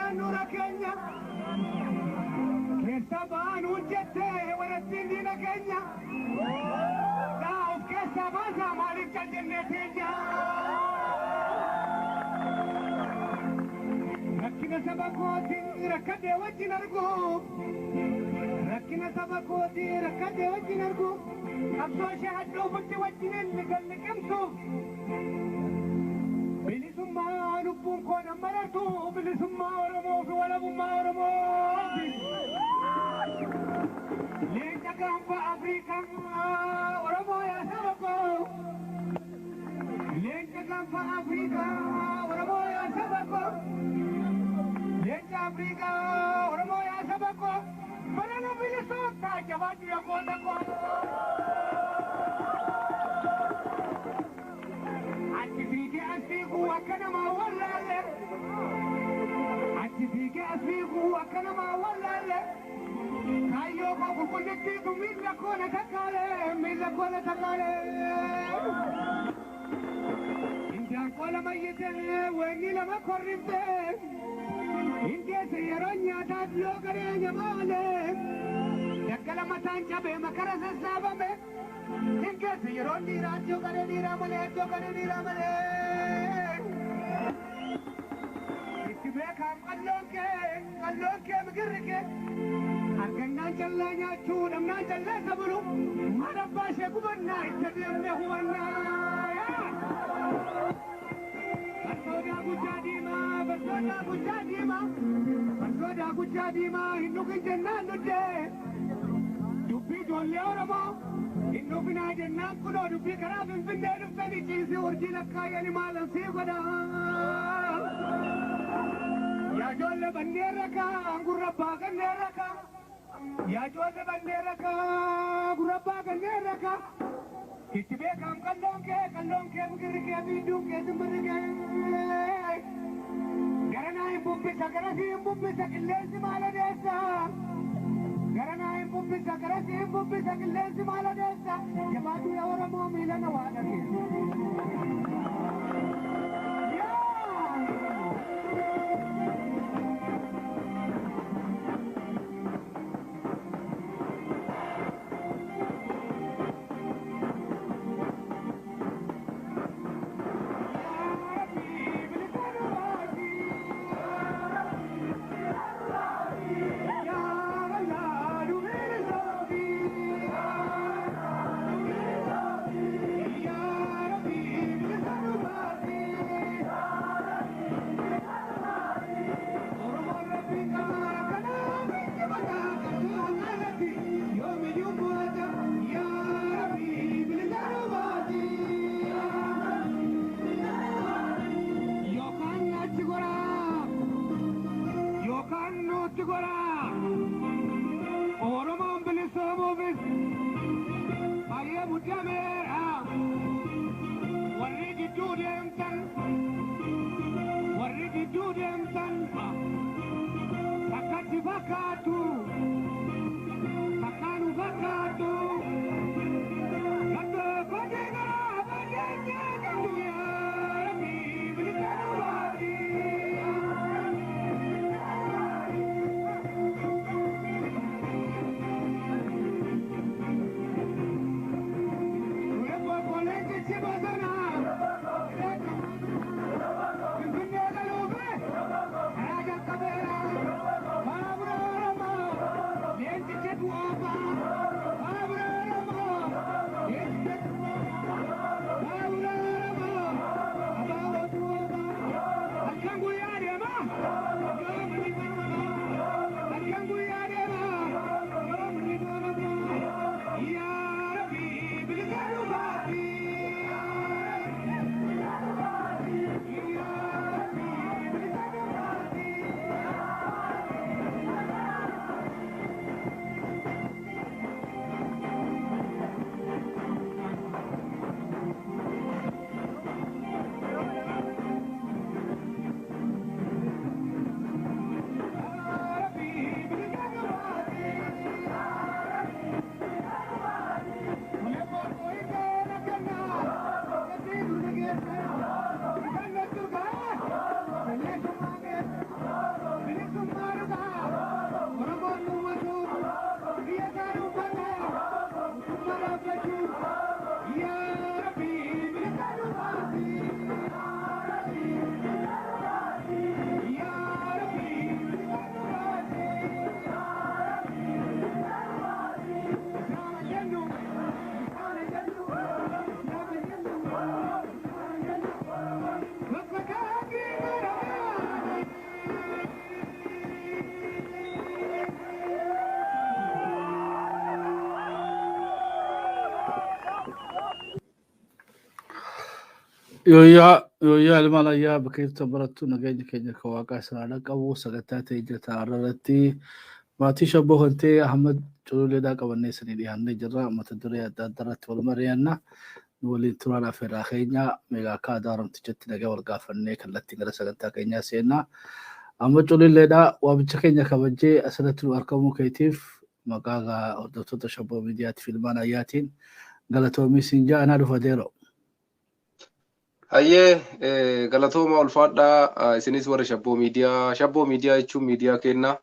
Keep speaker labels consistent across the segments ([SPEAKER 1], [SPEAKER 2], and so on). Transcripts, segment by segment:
[SPEAKER 1] Handhuura keenya. Keessa baanuun jettee warattiin diina keenya. Daa of keessaa baasaa maaliif cal jennee teenya? Rakkina saba kootii rakkadhee wajjin argu. Rakkina saba kootii rakkadhee wajjin argu. Qabsoo ishee hadhoofutti wajjin inni galli qimsuuf. Bilisummaa lubbuun koo nan marartu bilisummaa Oromoo fi walabummaa Oromooti. Leenca gaanfa Afrikaa Oromoo yaa saba koo. Leenca gaanfa Afrikaa Oromoo yaa saba koo. Leenca Afrikaa Oromoo yaa saba koo. Barana bilisoomtaa jabaadhu yaa goota koo. Achi fiigee as fiiguu akka namaa wallaalle. Achi fiigee as fiiguu akka namaa wallaalle. Kaayyoo koo qulqullittiitu miilla koo na takkaale miilla koo na takkaale. Indaanqoo lama iyyitee weenii lama korriftee. Hingeesse yeroo nyaataaf yoo gareenya malee. Daggala mataan cabee makara sassaabame. Hingeesse yeroo dhiiraa iddoo garee dhiiraa malee iddoo garee dhiiraa malee. Itti beekaam qalloon kee migirri kee. Argannaan callaa nyaachuu dhabnaan callaa sabulu. Maal abbaa ishee gubannaa itti deemnee hubannaa. Barsoodaa guddaa diimaa barsoodaa guddaa diimaa barsoodaa guddaa diimaa hin dhugin jennaan nuddee. Dubbii ijoollee Oromoo hin dhufinaa jennaan kunoo dubbii karaa Finfinnee dhuftanii ciisii urjii lakkaayyanii maalan sii godha. Yaa ijoollee banneen rakaa gurra abbaa kanneen rakaa. Yaa ijoollee banneen rakaa gurra abbaa kanneen rakaa. Itti beekaam qalloon kee migirri kee biidduun kee simbirri kee. Garanaa hin bubbisa garasii hin bubbisa qilleensi maal odeessa. Garanaa hin bubbisa garasii hin bubbisa qilleensi maal odeessa. Jabaadhu yaa Oromoo miila na waa dhageessa. Yaa Rabbi bilisa nu baasi.
[SPEAKER 2] Yooyyaa yooyyaa ilmaan ayyaa bakka jirtan barattuu nageenya keenya kan waaqaa isin haa dhaqqabu. Sagantaa ta'e jirta irratti maatii shabboo kan ta'e Ahmad Cululeedhaa qabannee isinii dhiyaannee jirra. Mata duree adda addaa irratti wal mari'anna. Nu waliin turaan afeerraa keenya. Meegaa akka aadaa Oromtichatti nagaa wal gaafannee kallattiin gara sagantaa keenyaa seenna. Ahmad Cululeedhaa, waamicha keenya kabajjee asirratti nu argamuu keetiif maqaa hordoftoota Shabboo Miidiyaatiif ilmaan ayyaatiin galatoomii siin ja'a. Anaa dhufa deero.
[SPEAKER 3] Hayyee, galatooma, ulfaadhaa. Isinis warri Shabboo Miidiyaa, Shabboo Miidiyaa jechuun miidiyaa kennaa.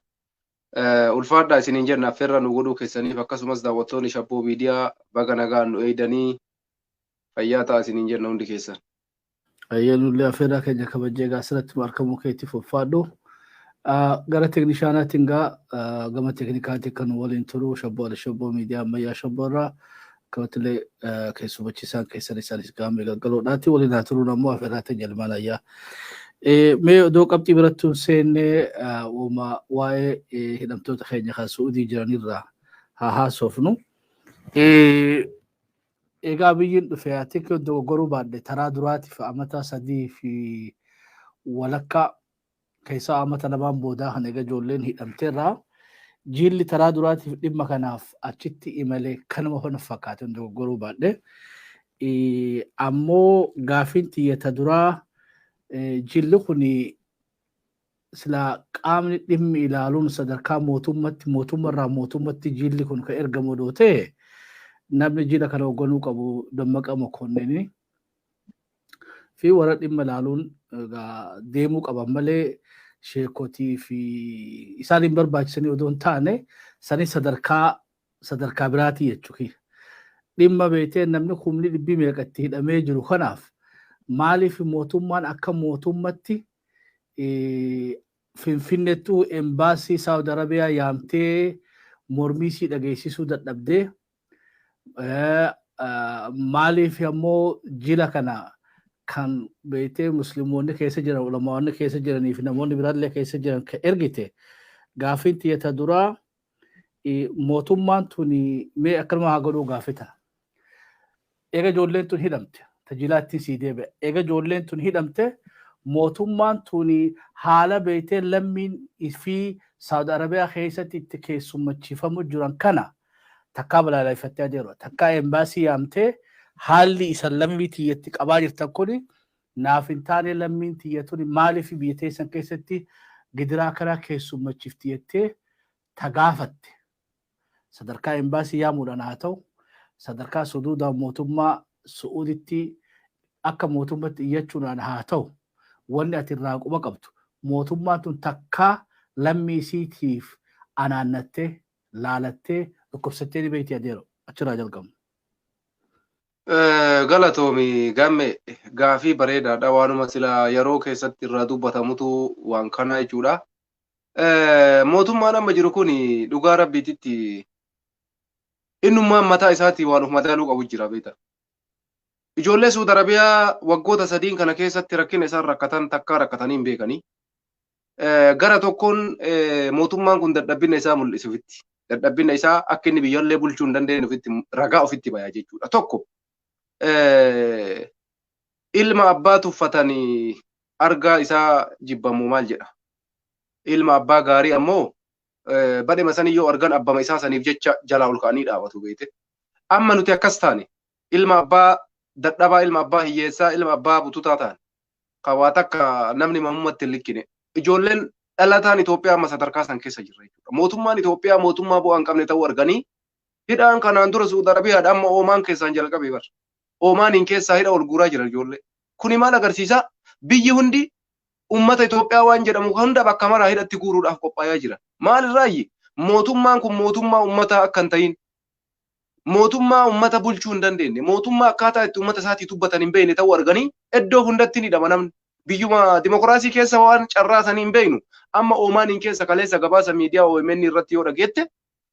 [SPEAKER 3] Ulfaadhaa isiniin jenna affeerra nu godhuu keessaniif. Akkasumas daawwattoonni Shabboo Miidiyaa baga nagaan nu eeydanii, fayyaa ta'a isiniin jenna hundi keessan.
[SPEAKER 2] Hayyee, nullee affeerraa keenya kabajjee egaa asirratti nu argamuu keetiif ulfaadhu. Gara teeknishaanaatiin gaa gama teeknikaatiin kan waliin turu Shabboo Ali, Shabboo Miidiyaa ammayyaa Shabboo irraa, akkasumallee keessummachiisaan keessan isaanis gaamee gaggaloodhaati waliin haa turuun ammoo affeerraa teenya ilmaan ayyaa. Mee odoo qabxii birattuu seennee uuma waa'ee hidhamtoota keenya kan Su'uudii jiranirraa haa haasofnu. Egaa biyyiin dhufe ati dogoggoruu baadhe taraa duraatiif amata 3.5 keessaa amata 2n boodaa kan egaa ijoolleen hidhamteerraa jiilli taraa duraatiif dhimma kanaaf achitti imalee kanuma kana fakkaate dogoggoruu baadhe. Ammoo gaafiin tiyyata duraa, jilli kun sila qaamni dhimmi ilaaluun sadarkaa mootummatti, mootummarraa mootummatti jilli kun kan ergamu odoo ta'e, namni jila kana hoogganuu qabu Dammaqa Mokonninii fi warra dhimma ilaaluun deemuu qaban malee sheekotii fi isaan hin barbaachisanii odoo hin taane, sanii sadarkaa sadarkaa biraatii jechuudha. Dhimma beetee namni humni dhibbi meeqatti hidhamee jiru kanaaf maaliif mootummaan akka mootummatti Finfinnettuu embaasii Saawud Arabiyaa yaamtee mormii sii dhageessisuu dadhabdee, maaliif ammoo jila kana kan beektee musliimoonni keessa jiran, ulamaawonni keessa jiranii fi namoonni biraallee keessa jiran kan ergite? Gaafiin tiyyata duraa, mootummaan tuni mee akkanuma haa godhuu gaafita. Eega ijoolleen tun hidhamte, tajilaattiin sii deebi'a. Eega ijoolleen tun hidhamte, mootummaan tuni haala beektee lammiin fi Saawud Arabiyaa keessatti itti keessummachiifamu jiran kana takkaa balaaleffattee adeemu, takkaa embaasii yaamtee haalli isan lammii tiyyatti qabaa jirtan kuni naaf hin taane, lammiin tiyya tuni maaliif biyya teessan keessatti gidiraa kanaa keessummachiifti jettee tagaafatte, sadarkaa embaasii yaamuudhaan haa ta'u, sadarkaa suduudhaan mootummaa Su'uuditti akka mootummatti iyyachuudhaan haa ta'u, wanni ati irraa quba qabdu, mootummaan tun takkaa lammii isiitiif anaannattee laalattee dhukkubsattee ni beekti adeero? Achirraa jalqabnu.
[SPEAKER 3] Galatoomi gamme, gaafii bareedaadha. Waanuma sila yeroo keessatti irraa dubbatamutu waan kana jechuudha. Mootummaan amma jiru kun dhugaa rabbiititti innummaan mataa isaatii waan of madaaluu qabu jira beekta. Ijoollee Suudi Arabiyaa waggoota 3n kana keessatti rakkina isaan rakkatan takkaa rakkatanii hin beekanii. Gara tokkoon mootummaan kun dadhabbina isaa mul'isu ofitti. Dadhabbina isaa akka inni biyyallee bulchuu hin dandeenye ofitti ragaa ofitti baya jechuudha. Tokko, ilma abbaa tuffatanii argaa isaa jibbamu maal jedha. Ilma abbaa gaarii ammoo badhema sanii yoo argan abbama isaa saniif jecha jalaa ol ka'anii dhaabatu beekte. Amma nuti akkas taane, ilma abbaa dadhabaa, ilma abbaa hiyyeessaa, ilma abbaa bututaa taane. Kan waa takka namni mamummatti hin likkine. Ijoolleen dhalataan Itoophiyaa amma sadarkaa san keessa jirra jechuudha. Mootummaan Itoophiyaa mootummaa bu'aa hin qabne ta'uu arganii hidhaan kanaan dura Suudi Arabiyaadha, amma Oomaan keessaan jalqabe bar. Oomaaniin keessaa hidha ol guuraa jira ijoollee. Kuni maal agarsiisa? Biyyi hundi ummata Itoophiyaa waan jedhamu hunda bakka maraa hidhatti guuruudhaaf qophaayaa jira. Maalirraayyi? Mootummaan kun mootummaa ummataa akka hin ta'in, mootummaa ummata bulchuu hin dandeenye, mootummaa akkaataa itti ummata isaatii dubbatan hin beekne ta'uu arganii iddoo hundatti ni hidhama namni. Biyyuma dimokiraasii keessa waan carraa sanii hin beeknu. Amma Oomaaniin keessa kaleessa gabaasa miidiyaa OMN irratti yoo dhageette,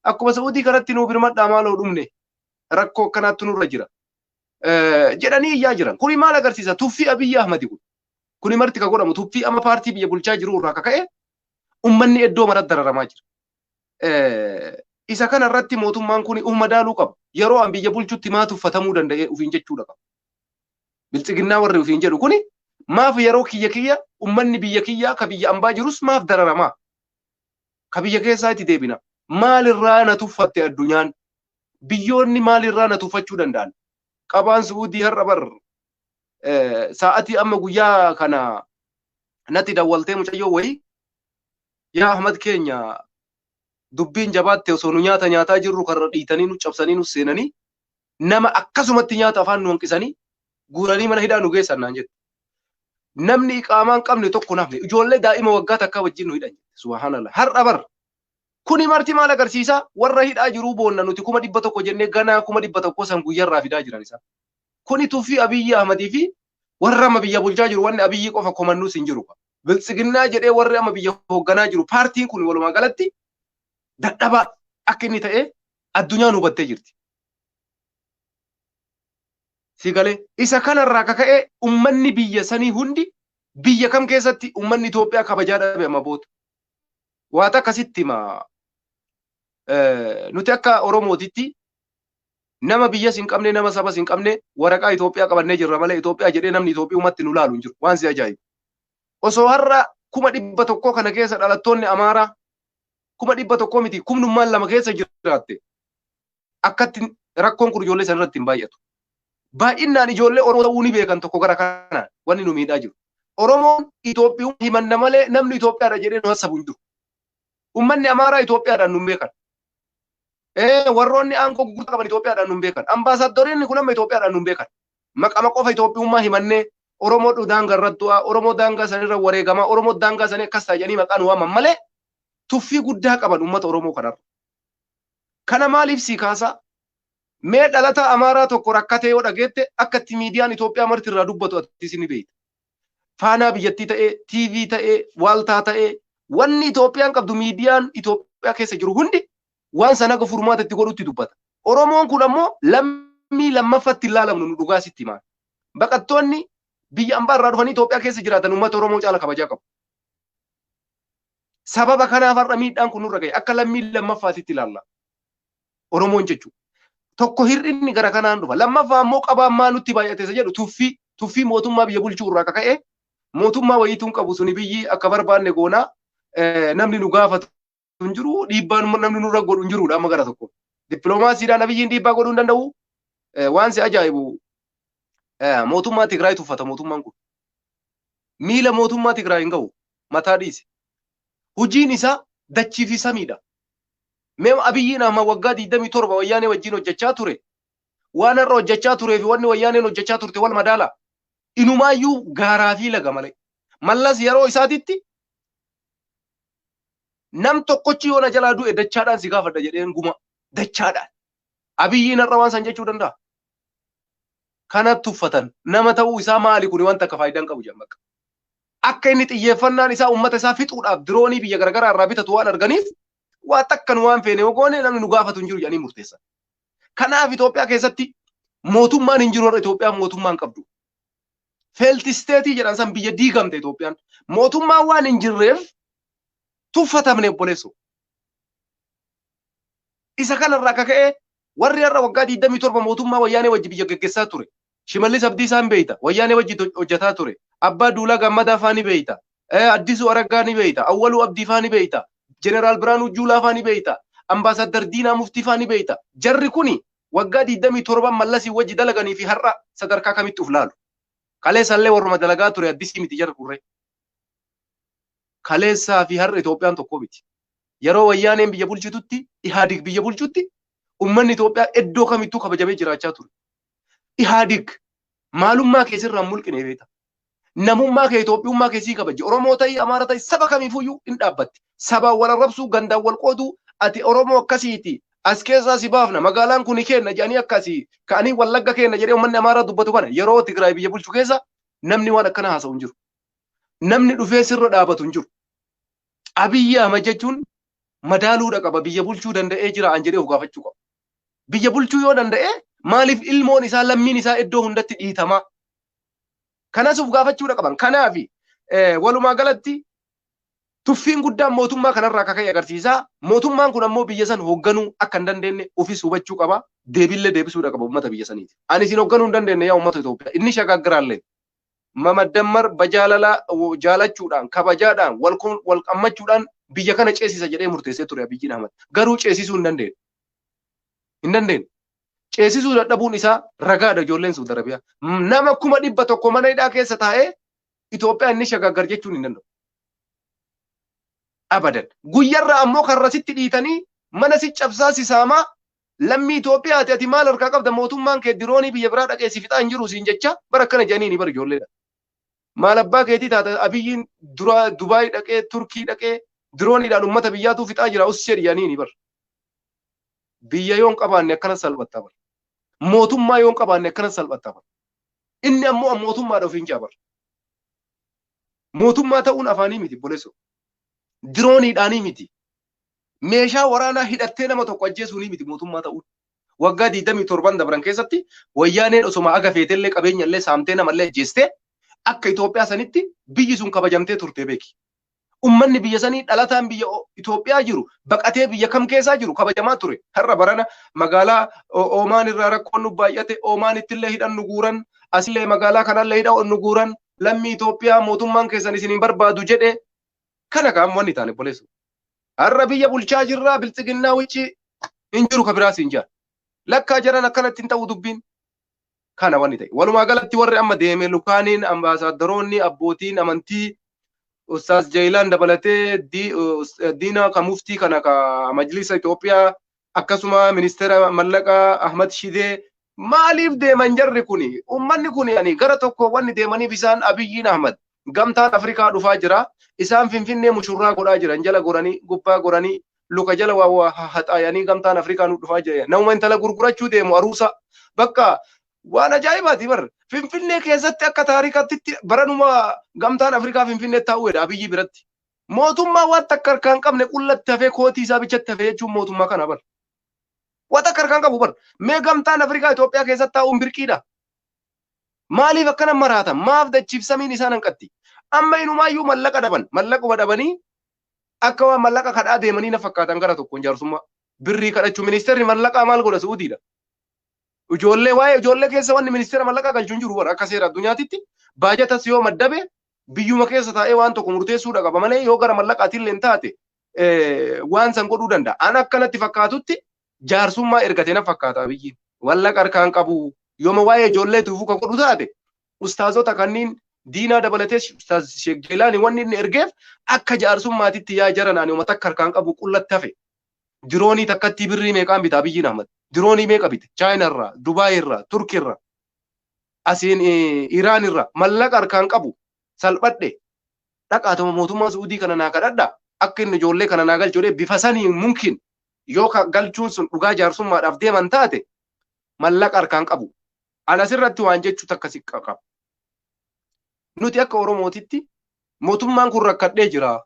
[SPEAKER 3] akkuma Sa'uudii kanatti nuu birmadhaa, maaloo dhumne, rakkoo akkanaatti nurra jira jedhanii iyyaa jiran. Kuni maal agarsiisa? Tuffii Abiyyi Ahmadi kun. Kuni marti ka godhamu tuffii amma paartii biyya bulchaa jiru irraa kaka'e ummanni iddoo maratti dararamaa jira. Isa kana irratti mootummaan kun uf madaaluu qaba. Yeroo an biyya bulchutti maa tuffatamuu danda'e ofiin jechuudha qaba. Biltsiginnaa warri ofiin jedhu kuni maaf yeroo kiyya kiyya ummanni biyya kiyyaa ka biyya ambaa jirus maaf dararamaa? Ka biyya keessaa itti deebina. Maalirraa na tuffatte addunyaan? Biyyoonni maalirraa na tuffachuu danda'an? Qabaan Su'uudii har'a bar sa'atii amma guyyaa kana natti dawwaltee mucayyoo wayii, "Yaa Ahmad keenya, dubbiin jabaatte, osoo nu nyaata nyaataa jirru karra dhiitanii nu cabsanii nu seenanii, nama akkasumatti nyaata afaan nu hanqisanii guuranii mana hidhaa nu geessan" naan jette. Namni iqaamaa hin qabne tokko nafne, ijoollee daa'ima waggaa takkaa wajjin nu hidhan jette. Subhaanallah. Har'a bar kuni marti maal agarsiisa? Warra hidhaa jiruu boonna nuti 100,000 jennee, ganaa 100,000 san guyyarraa fidaa jiran isaan. Kuni tuffii Abiyyi Ahmadii fi warra amma biyya bulchaa jiru. Wanni Abiyyi qofa komannuus hin jiru. Biltsiginnaa jedhee warri amma biyya hoogganaa jiru, paartiin kun walumaa galatti dadhabaa akka inni ta'e addunyaan hubattee jirti. Si galee, isa kanarraa kaka'ee ummanni biyya sanii hundi, biyya kam keessatti ummanni Itoophiyaa kabajaa dhabe amma booda. Waa akkasitti hima. Nuti akka Oromootitti nama biyyas hin qabne, nama sabas hin qabne, waraqaa Itoophiyaa qabannee jirra malee Itoophiyaa jedhee namni Itoophiyumatti nu laalu hin jiru. Waan si ajaa'ibu. Osoo har'a 100,000 kana keessa dhalattoonni Amaaraa 100,000 miti, kumnummaan lama keessa jiraatte, akkatti rakkoon kun ijoollee san irratti hin baay'atu. Baay'inaan ijoollee Oromoo ta'uu ni beekan. Tokko gara kanaan wanni nu miidhaa jiru. Oromoon Itoophiyummaa himanna malee namni Itoophiyaadha jedhee nu hassabu hin jiru. Uummanni Amaaraa Itoophiyaadhaan nu hin beekan. Warroonni aangoo gurguddaa qaban Itoophiyaadhaan nu hin beekan. Ambaasaaddoriin kun amma Itoophiyaadhaan nu hin beekan. Maqama qofa Itoophiyummaa himannee, Oromoo daangaa irratti du'aa, Oromoo daangaa sanirra wareegamaa, Oromoo daangaa sanii akkas ta'a jedhanii maqaa nu waaman malee tuffii guddaa qaban uummata Oromoo kanarra. Kana maaliif sii kaasaa? Mee dhalataa Amaaraa tokko rakkatee yoo dhageette, akka itti miidiyaan Itoophiyaa marti irraa dubbatu atis ni beekta. Faanaa biyyattii ta'ee, TV ta'ee, Waaltaa ta'ee, wanni Itoophiyaan qabdu, miidiyaan Itoophiyaa keessa jiru hundi waan sana akka furmaata itti godhutti dubbata. Oromoon kun ammoo lammii lammaffatti hin laalamnu, nu dhugaa sitti himaa. Baqattoonni biyya ambaa irraa dhufanii Itoophiyaa keessa jiraatan uummata Oromoo caala kabajaa qabu. Sababa kanaaf har'a miidhaan kun nurra gahe, akka lammii lammaffaatitti ilaalla. Oromoon jechuudha. Tokko hir'inni gara kanaan dhufa. Lammaffaa ammoo qabaan maa nutti baay'ate isa jedhu, tuffii mootummaa biyya bulchuu irraa kaka'e, mootummaa wayiituun qabu suni biyyi akka barbaanne goonaa, namni nu gaafatu hin jiru, dhiibbaan namni nurra godhu hin jirudha amma gara tokko. Dippiloomaasiidhaan Abiyyiin dhiibbaa godhuu hin danda'u. Waan si ajaa'ibu, mootummaa Tigraay tuffata mootummaan kun. Miila mootummaa Tigraay hin ga'u, mataa dhiise. Hojiin isaa dachii fi samiidha. Mee Abiyyiin amma waggaa 27 Wayyaanee wajjin hojjechaa ture. Waan har'a hojjechaa turee fi wanni Wayyaaneen hojjechaa turte wal madaala? Inumaayyuu gaaraa fi laga malee. Mallas yeroo isaatitti "Nam tokkochi yoo na jalaa du'e dachaadhaan si gaafadha" jedheen guma dachaadhaan. Abiyyiin har'a waan san jechuu danda'a? Kana tuffatan nama ta'uu isaa maali kuni, wanta akka faayidaan qabu jedhan bakka. Akka inni xiyyeeffannaan isaa uummata isaa fixuudhaaf diroonii biyya garaagaraa irraa bitatu waan arganiif, waa takka nu waan feene yoo goone namni nu gaafatu hin jiru jedhanii murteessan. Kanaaf Itoophiyaa keessatti mootummaan hin jiru. Har'a Itoophiyaan mootummaa hin qabdu. Failed state jedhan san, biyya diigamte Itoophiyaan. Mootummaan waan hin jirreef tuffatamne, obboleessoo. Isa kanarraa akka ka'e warri har'a waggaa 27 mootummaa Wayyaanee wajji biyya geggeessaa ture. Shimallis Abdiisaa hin beeyta. Wayyaanee wajji hojjetaa ture. Abbaa Duulaa Gammadaa faa ni beeyta. Addisuu Araggaa ni beeyta. Awwaluu Abdii faa ni beeyta. Jeneraal Biraanuu Juulaa faa ni beeyta. Ambaasaddar Diinaa Muftii faa ni beeyta. Jarri kuni waggaa 27 Mallasii wajji dalaganii fi har'a sadarkaa kamitti uf laalu? Kaleessallee warruma dalagaa ture, addisii miti jarri kurree. Kaleessaa fi har'a Itoophiyaan tokko miti. Yeroo Wayyaaneen biyya bulchitutti, Ihaadig biyya bulchutti, uummanni Itoophiyaa iddoo kamittuu kabajamee jiraachaa ture. Ihaadig maalummaa kee sirraan mulqine, beekta. Namummaa kee, Itoophiyummaa kee sii kabaje. Oromoo ta'ii, Amaara ta'ii, saba kamiifuyyuu hin dhaabbatti. Sabaan wal arrabsuu, gandaan wal qooduu, ati Oromoo akkasiiti, as keessaa si baafna, magaalaan kuni kenna jedhanii, akkasii ka'anii Wallagga kenna jedhee uummanni Amaaraa dubbatu kana, yeroo Tigraay biyya bulchu keessa namni waan akkana haasa'u hin jiru. Namni dhufee sirra dhaabatu hin jiru. Abiyyi Ahmad jechuun madaaluudha qaba, biyya bulchuu danda'ee jira an jedhee of gaafachuu qaba. Biyya bulchuu yoo danda'e, maaliif ilmoon isaa, lammiin isaa iddoo hundatti dhiitamaa? Kanas of gaafachuudha qaban. Kanaaf walumaa galatti tuffiin guddaan mootummaa kanarraa akka ka'e agarsiisa. Mootummaan kun ammoo biyya san hoogganuu akka hin dandeenye ofis hubachuu qaba. Deebiillee deebisuudha qaba uummata biyya saniiti. Ani isin hoogganuu hin dandeenye yaa uummata Itoophiyaa. Inni shagaaggiraallee. Mamaddamar bajaalala jaalachuudhaan, kabajaadhaan, wal qammachuudhaan biyya kana ceesisa jedhee murteessee ture Abiyyiin Ahmad. Garuu ceesisuu hin dandeenye. Hin dandeenye. Ceesisuu dadhabuun isaa ragaadha ijoolleen Saudi Arabiyaa. Nama 100,000 mana hidhaa keessa taa'ee Itoophiyaa inni shagaaggar jechuun hin danda'u. Abadan. Guyyarraa ammoo karra sitti dhiitanii mana si cabsaa si saamaa, lammii Itoophiyaati ati maal harkaa qabda, mootummaan kee diroonii biyya biraa dhaqee si fixaa hin jiru siin jecha bara akkana jedhanii ni bara ijoolleedha. Maal abbaa keetii taata, Abiyyiin dura Dubaay dhaqee, Turkii dhaqee dirooniidhaan uummata biyyaatu fixaa jira us jedhanii ni bara. Biyya yoon qabaanne akkana salphatta bara. Mootummaa yoon qabaanne akkana salphatta bara. Inni ammoo mootummaadha ofiin jaa bara. Mootummaa ta'uun afaanii miti, bolesso. Dirooniidhaanii miti. Meeshaa waraanaa hidhattee nama tokko ajjeesuunii miti mootummaa ta'uun. Waggaa 27 dabran keessatti wayyaaneen osoma aga feetellee qabeenya illee saamtee namallee ajjeestee akka Itoophiyaa sanitti biyyi sun kabajamtee turte beeki. Ummanni biyya sanii dhalataan biyya Itoophiyaa jiru baqatee biyya kam keessaa jiru kabajamaa ture. Har'a barana magaalaa Oomaan irraa rakkoon nu baay'ate, Oomaan ittillee hidhan nu guuran, asillee magaalaa kanallee hidhan nu guuran, lammii Itoophiyaa mootummaan keessan isin hin barbaadu jedhe kana kaam wanni taane boleessu. Har'a biyya bulchaa jirraa biltsiginnaa wiccii hin jiru ka biraas hin jira. Lakkaa jaran akkanatti hin ta'u dubbiin. Kana wanni ta'e. Walumaa galatti warri amma deeme lukaaniin ambaasaaddoroonni, abbootiin amantii, Ustaaz Jayilaan dabalatee, Diinaa ka muftii kana ka majlisa Itoophiyaa, akkasuma ministeera mallaqaa Ahmad Shidee maaliif deeman jarri kuni? Uummanni kuni ani gara tokko wanni deemaniif isaan Abiyyiin Ahmad gamtaan Afrikaa dhufaa jira. Isaan Finfinnee mushurraa godhaa jiran, jala goranii gubbaa goranii luka jala waa haxaayanii gamtaan Afrikaa nu dhufaa jira. Namuma intala gurgurachuu deemu aruusa bakka waan ajaa'ibaati bar. Finfinnee keessatti akka taarikatti baranuma gamtaan Afrikaa Finfinnee taa'uudha Abiyyi biratti. Mootummaa waan takka harkaan qabne qullatti hafee kootii isaa bichatti hafee jechuun mootummaa kana bar. Waan takka harkaan qabu bar. Mee gamtaan Afrikaa Itoophiyaa keessatti taa'uun birqiidha. Maaliif akkana maraatan? Maaf dachiif samiin isaan hanqatti? Amma inumaayyuu mallaqa dhaban. Mallaquma dhabanii akka waan mallaqa kadhaa deemanii na fakkaatan gara tokkoon jaarsummaa. Birrii kadhachuu ministeerri mallaqaa maal godha Suudiidha? Ijoollee waa'ee ijoollee keessa wanni ministeera mallaqaa galchuun jiru bara akka seera addunyaatitti baajatas yoo maddabe biyyuma keessa taa'ee waan tokko murteessuudha qaba malee yoo gara mallaqaatiin illee taate waan san godhuu danda'a. An akkanatti fakkaatutti jaarsummaa ergate na fakkaata biyyi. Mallaqa harkaan qabu yooma waa'ee ijoollee tuufuu kan godhu taate ustaazota kanneen diinaa dabalatee ustaaz Sheekh Jeelaani wanni inni ergeef akka jaarsummaatitti yaa jara naani uummata akka harkaan qabu qullatti hafe. Diroonii takkatti birrii meeqaan bitaa biyyiin Ahmad? Diroonii meeqa bite? Chaayinaa irraa, Dubaay irraa, Turkii irraa, asiin Iraan irraa mallaqa harkaan qabu salphadhe dhaqaatuma mootummaa Suudii kana naa kadhadha akka inni ijoollee kana naa galchu jedhee bifa saniin mumkin yoo galchuun sun dhugaa jaarsummaadhaaf deeman taate mallaqa harkaan qabu. Ana asirratti waan jechuu takka si qaba. Nuti akka Oromootitti mootummaan kun rakkadhee jira.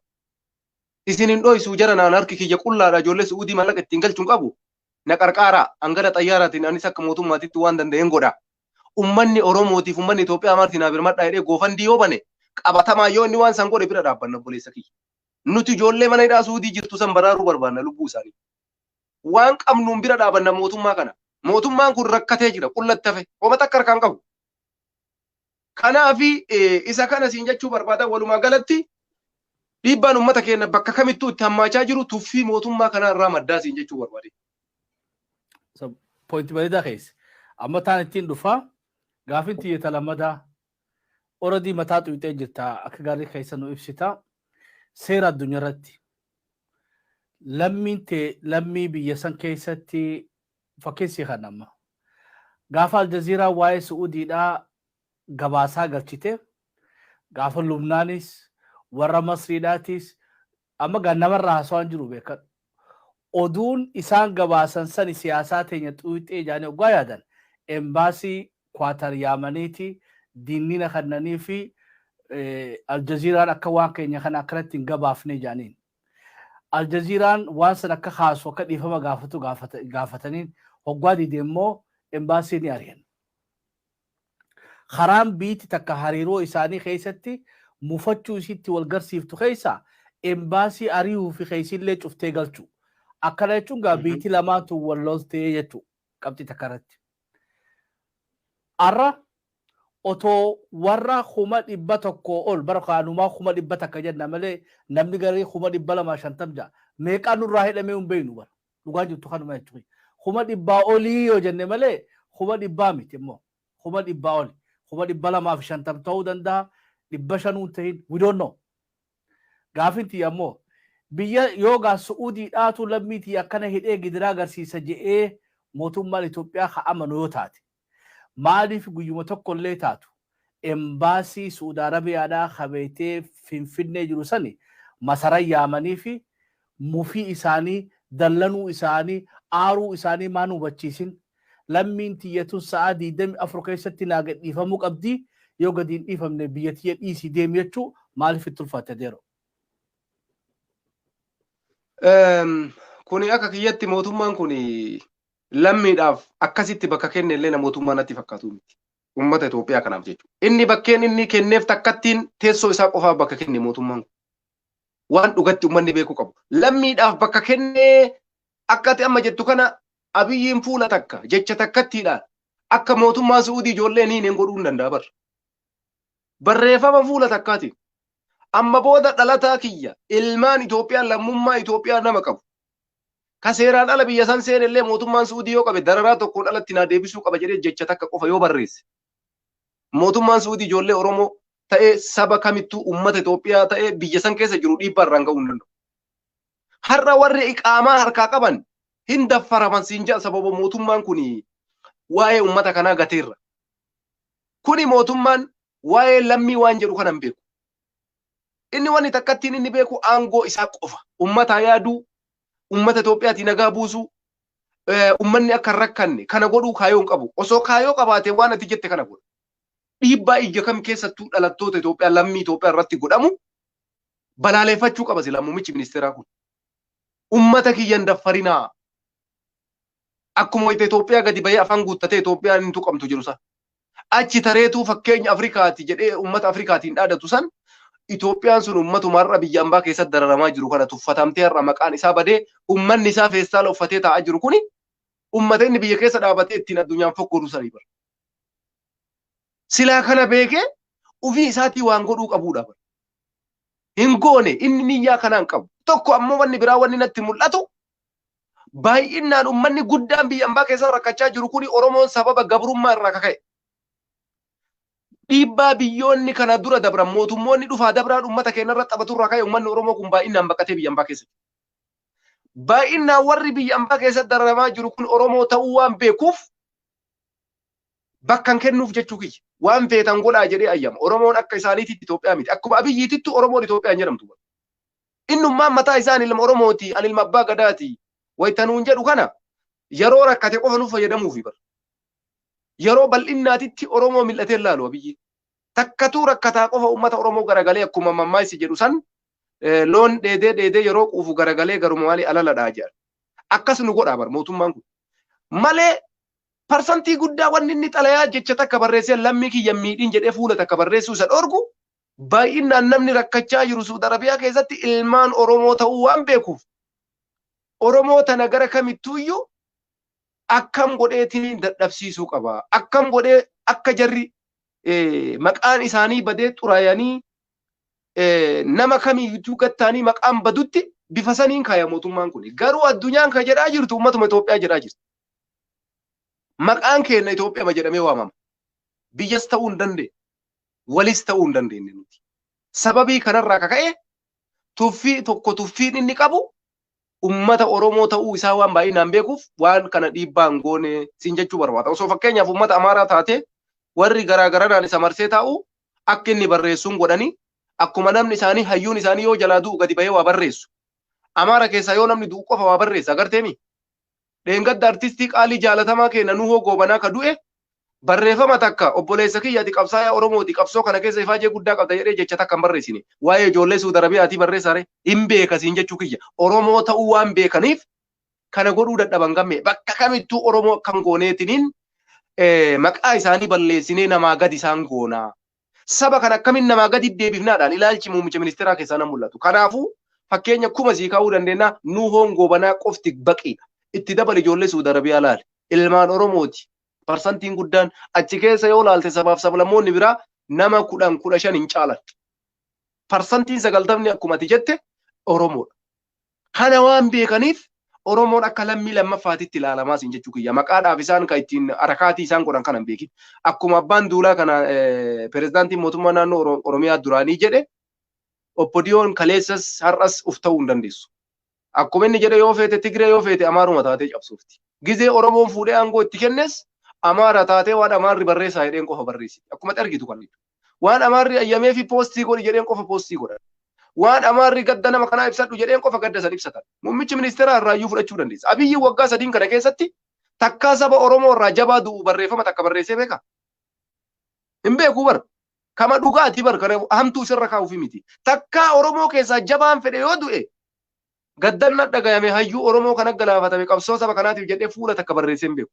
[SPEAKER 3] Isin hin dho'isu jara naan harki kiyya qullaadha, ijoollee Suudii mallaqa ittiin galchuun qabu. Na qarqaaraa hangana xayyaaraatiin anis akka mootummaatitti waan danda'een godha. Ummanni Oromootiif ummanni Itoophiyaa marti naa birmadhaa jedhee GoFundMe yoo bane, qabatamaa yoo inni waan san godhe bira dhaabbanna, obboleessa kiyya. Nuti ijoollee mana hidhaa Suudii jirtu san baraaruu barbaanna lubbuu isaanii. Waan qabnuun bira dhaabanna mootummaa kana. Mootummaan kun rakkatee jira, qullatti hafe, homa takka harkaan qabu. Kanaafi isa kana siin jechuu barbaada. Walumaa galatti dhiibbaan uummata keenya bakka kamittuu itti hammaachaa jiru tuffii mootummaa kanaa irraa maddaa siin jechuu barbaade.
[SPEAKER 2] Point bareedaa keessa. Amma taan ittiin dhufaa gaafin xiyyeeta lammadaa oradii mataa xuwixee jirta, akka gaarii keessa nu ibsita. Seera addunyaa irratti lammiin tee lammii biyya san keessatti fakkeessii kan amma gaafa Aljaziiraa waa'ee Su'uudiidhaa gabaasaa galchite, gaafa Lubnaanis warra Masriidhaatis amma gaa namarraa haasawaan jiru beekadhu. Oduun isaan gabaasan sani siyaasaa teenya xuwixee jaanii oggaa yaadan embaasii Kwaatar yaamaniiti dinnina kannanii fi Aljaziiraan akka waan keenya kana akkanatti hin gabaafne jaaniin. Aljaziiraan waan san akka kaasu akka dhiifama gaafatu gaafataniin hoggaa dide immoo embaasii ni ari'an. Karaan biitti takka hariiroo isaanii keessatti mufachuu isitti wal garsiiftu keessaa embaasii ari'uu fi keessillee cuftee galchu. Akkana jechuun gaa biitti lamaantu wal loltee jechuudha. Qabxii takka irratti. Arra otoo warra 100,000 ol bara kaanumaa 100,000 jenna malee, namni garii 250,000 ja'a. Meeqaan nurraa hidhamee hin beeknu bara. Dhugaa jirtu kanuma jechuudha. 100,000 olii yoo jenne malee 100,000 miti immoo. 100,000 oli. 250,000 ta'uu danda'a. 500 hin ta'in, we don't know. Gaafin tiyya ammoo, biyya yoogaa Su'uudiidhaatu lammii tiyya akkana hidhee gidiraa agarsiisa je'ee mootummaan Itoophiyaa ka amanu yoo taate, maaliif guyyuma tokko illee taatu embaasii Su'uud Arabiyaadhaa kabeetee Finfinnee jiru sani masara yaamanii fi mufii isaanii, dallanuu isaanii, aaruu isaanii maan hubachiisin, lammiin tiyyatun sa'aa 24 keessatti naa gadhiifamuu qabdii, yoo gadi hin dhiifamne biyya tiyya dhiisii deemi jechuu maaliif itti ulfaate deero?
[SPEAKER 3] Kuni akka kiyyatti mootummaan kun lammiidhaaf akkasitti bakka kenne illee na mootummaa natti fakkaatu miti. Uummata Itoophiyaa kanaaf jechuudha. Inni bakkeen inni kenneef takkattiin teessoo isaa qofaaf bakka kenne mootummaan kun. Waan dhugatti uummanni beekuu qabu. Lammiidhaaf bakka kennee akka ati amma jettu kana Abiyyiin fuula takka jecha takkattiidhaan akka mootummaa Su'uudii ijoollee niin hin godhuu hin danda'a bara. Barreeffama fuula takkaatiin. Amma booda dhalataa kiyya ilmaan Itoophiyaa lammummaa Itoophiyaa nama qabu, ka seeraan ala biyya san seene illee mootummaan Su'uudii yoo qabe dararaa tokkoon alatti naa deebisuu qaba jedhee jecha takka qofa yoo barreesse, mootummaan Su'uudii ijoollee Oromoo ta'ee saba kamittuu uummata Itoophiyaa ta'ee biyya san keessa jiru dhiibbaa irraan ga'uu hin danda'u. Har'a warri iqaamaa harkaa qaban hin daffaraman siin jedha, sababa mootummaan kun waa'ee uummata kanaa gateerra. Kuni mootummaan waa'ee lammii waan jedhu kana hin beeku. Inni wanni takkattiin inni beeku aangoo isaa qofa. Uummataa yaaduu, uummata Itoophiyaatii nagaa buusuu, uummanni akka hin rakkanne kana godhuu kaayoo hin qabu. Osoo kaayoo qabaate waan ati jette kana godha. Dhiibbaa ija kam keessattuu dhalattoota Itoophiyaa, lammii Itoophiyaa irratti godhamu balaaleffachuu qaba silaa muummichi ministeeraa kun. Uummata kiyyan daffarinaa. Akkuma wayita Itoophiyaa gadi bahee afaan guuttatee Itoophiyaan hin tuqamtu jiru san. Achi tareetuu fakkeenya Afrikaati jedhee uummata Afrikaatiin dhaadatu san, Itoophiyaan sun uummatuma har'a biyya ambaa keessatti dararamaa jiru kana tuffatamtee har'a maqaan isaa badee uummanni isaa feestaala uffatee taa'aa jiru kuni uummata inni biyya keessa dhaabatee ittiin addunyaan fokkoodu sanii bara. Silaa kana beekee ofii isaatii waan godhuu qabuudha bara. Hin goone, inni niyyaa kanaan qabu. Tokko ammoo wanni biraa wanni natti mul'atu, baay'inaan uummanni guddaan biyya ambaa keessa rakkachaa jiru kuni Oromoon sababa gabrummaa irraa kaka'e. Dhiibbaa biyyoonni kana dura dabran, mootummoonni dhufaa dabraan uummata keenya irra taphatu irraa ka'e uummanni Oromoo kun baay'inaan baqatee biyya ambaa keessa jiru. Baay'inaan warri biyya ambaa keessatti dararamaa jiru kun Oromoo ta'uu waan beekuuf bakka hin kennuuf jechuu kiyya. Waan feetan godhaa jedhee ayyama. Oromoon akka isaaniititti Itoophiyaa miti. Akkuma Abiyyiitittu Oromoon Itoophiyaa hin jedhamtu. Innummaan mataa isaan ilma Oromooti, ani ilma abbaa gadaati. Wayita nuun jedhu kana yeroo rakkate qofa nuuf fayyadamuufi bara. Yeroo bal'innaatitti Oromoo mil'atee ilaalu Abiyyi. Takkatuu rakkataa qofa uummata Oromoo garagalee akkuma mammaayisi jedhu san, loon dheedee dheedee yeroo quufu garagalee garuma maalii alaladhaa jedhan. Akkas nu godhaa bar mootummaan kun. Malee parsantii guddaa wanni inni xalayaa jecha takka barreessee lammii kiyya miidhiin jedhee fuula takka barreessuu isa dhorgu, baay'inaan namni rakkachaa jiru Suudi Arabiyaa keessatti ilmaan Oromoo ta'uu waan beekuuf Oromoo tana gara kamittuuyyuu akkam godheetiin dadhabsiisuu qaba. Akkam godhee akka jarri maqaan isaanii badee xuraayanii nama kamiyyuu gattaanii maqaan badutti bifa saniin kaaya mootummaan kun. Garuu addunyaan kan jedhaa jirtu uummatuma Itoophiyaa jedhaa jirti. Maqaan keenya Itoophiyaa jedhamee waamama. Biyyas ta'uu hin dandeenye. Walis ta'uu hin dandeenye nuti. Sababii kanarraa kaka'e tuffii tokko tuffiin inni qabu ummata Oromoo ta'uu isaa waan baay'inaan beekuuf waan kana dhiibbaa hin goone siin jechuu barbaada. Osoo fakkeenyaaf ummata Amaaraa taate, warri garaa garanaan isa marsee taa'u akka inni barreessuun godhanii, akkuma namni isaanii hayyuun isaanii yoo jalaa du'u gadi bahee waa barreessu. Amaara keessaa yoo namni du'u qofa waa barreessa agarteemi. Dheengadda artistii qaalii jaalatamaa keenya Nuhoo Goobanaa ka du'e barreeffama takka obboleessa kiyya ati qabsaayaa Oromooti, qabsoo kana keessa ifaajee guddaa qabda jedhee jecha takka hin barreessine. Waa'ee ijoollee Suudi Arabiyaatii barreessaare hin beeka siin jechuu kiyya. Oromoo ta'uu waan beekaniif kana godhuu dadhaban gamme. Bakka kamittuu Oromoo akkam gooneetiniin maqaa isaanii balleessinee namaa gadi isaan goonaa. Saba kana akkamiin namaa gadi deebifnaadhaan ilaalchi muummicha ministeeraa keessaa nan mul'atu. Kanaafuu fakkeenya kuma sii kaa'uu dandeenya, Nuhoon Goobanaa qofti baqiidha. Itti dabali ijoollee Suudi Arabiyaa laali. Ilmaan Oromooti. Parsantiin guddaan achi keessa yoo laalte sabaaf sablammoonni biraa nama 10 15 hin caalan. Parsantiin 90 akkuma ati jette Oromoodha. Kana waan beekaniif Oromoon akka lammii lammaffaatitti ilaalamaa siin jechuu kiyya. Maqaadhaaf isaan kan ittiin harakaatii isaan godhan kana hin beekin. Akkuma abbaan duulaa kana pirezidaantiin mootummaa naannoo Oromiyaa duraanii jedhe, Obbodiyoon kaleessas har'as uf ta'uu hin dandeessu. Akkuma inni jedhe, yoo feete Tigree, yoo feete Amaaruma taatee cabsuufti. Gizee Oromoon fuudhee aangoo itti kennes Amaara taatee waan Amaarri barreessaa jedheen qofa barreessiti. Akkuma argitu kan waan Amaarri ayyamee fi post godhi jedheen qofa post godhan. Waan Amaarri gadda nama kanaa ibsadhu jedheen qofa gadda san ibsatan. Muummichi ministeeraa irraayyuu fudhachuu dandeessa. Abiyyi waggaa 3n kana keessatti takkaa saba Oromoo irraa jabaa du'u barreeffama takka barreessee beekaa? Hin beeku bar. Kama dhugaati bar, kana hamtuu sirra kaa'uufi miti. Takkaa Oromoo keessaa jabaan fedhe yoo du'e, gaddan na dhagayame, hayyuu Oromoo kana galaafatame, qabsoo saba kanaatiif jedhee fuula takka barreessee hin beeku.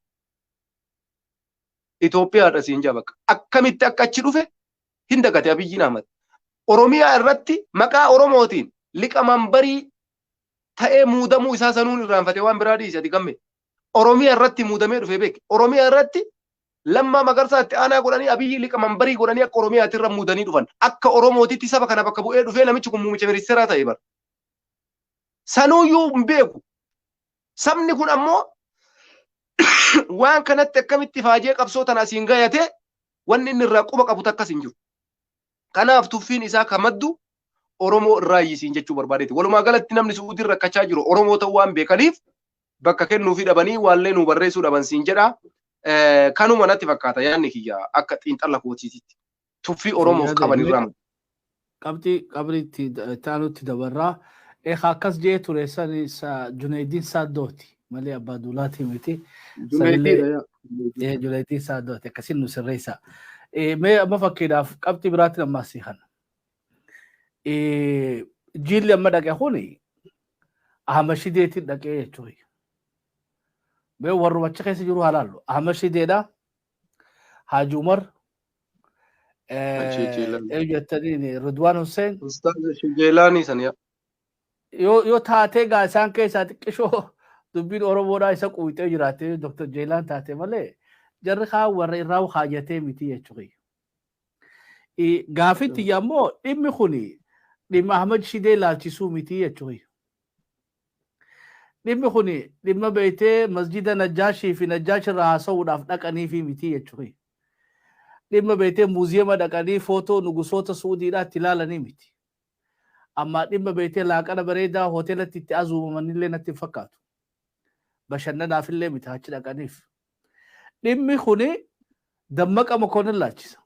[SPEAKER 3] Itoophiyaadha siin jaa bakka. Akkamitti akka achi dhufe hin dagate Abiyyiin Ahmad. Oromiyaa irratti maqaa Oromootiin liqa mambarii ta'ee muudamuu isaa sanuun irraanfate, waan biraa dhiise ati gamme. Oromiyaa irratti muudamee dhufe beek. Oromiyaa irratti Lammaa Magarsaa itti aanaa godhanii, Abiyyi liqa mambarii godhanii akka Oromiyaatti irra muudanii dhufan. Akka Oromootitti saba kana bakka bu'ee dhufee namichi kun muummicha ministeeraa ta'e bara. Sanuuyyuu hin beeku. Sabni kun ammoo waan kanatti akkamitti faajee qabsoo tana asiin gayate, wanni inni irraa quba qabu takkas hin jiru. Kanaaf tuffiin isaa ka maddu Oromoo irraa iyyisiin jechuu barbaadeeti. Walumaa galatti namni Su'uudii rakkachaa jiru Oromoo ta'uu waan beekaniif bakka kennuufii dhabanii waallee nuu barreessuu dhaban siin jedha. Kanuma natti fakkaata yaadni kiyya akka xiinxala kootiititti. Tuffii Oromoof qaban irraa.
[SPEAKER 2] Qabxii qabriitti taanutti dabarraa. Eegaa akkas jee ture sani Junaydin Saaddooti malee abbaa duulaatii miti. Junaydin Saaddooti akkasin nu sirreessa. Mee amma fakkiidhaaf qabxii biraatti ammaas kana. Jiilli amma dhaqe kuni Ahmad Shideetiin dhaqee jechuudha. Mee warruma achi keessa jiru halaallu. Ahmad Shideedha. Haji Umar. Eenyu jettaniin, Ridwaan Hussein.
[SPEAKER 3] Ustaaz Jeelaanii san yaa.
[SPEAKER 2] Yoo taatee gaa isaan keessaa xiqqishoo dubbiin Oromoodhaa isa quuxee jiraate Dr. Jeelaan taate malee, jarri kaan warra irraa kaayatee miti jechuudha. Gaafitti ammoo dhimmi kuni dhimma Ahmad Shidee laalchisuu miti jechuudha. Dhimmi kuni dhimma beektee masjida Najjaashii fi Najjaash irraa haasa'uudhaaf dhaqanii fi miti jechuudha. Dhimma beektee muuziyeema dhaqanii footoo nugusoota Suudiidhaatti ilaalanii miti. Amma dhimma beektee laaqana bareedaa hoteelatti itti azuumamanillee natti hin fakkaatu. Bashannanaafillee miti achi dhaqaniif. Dhimmi kuni Dammaqa Mokonnin laalchisa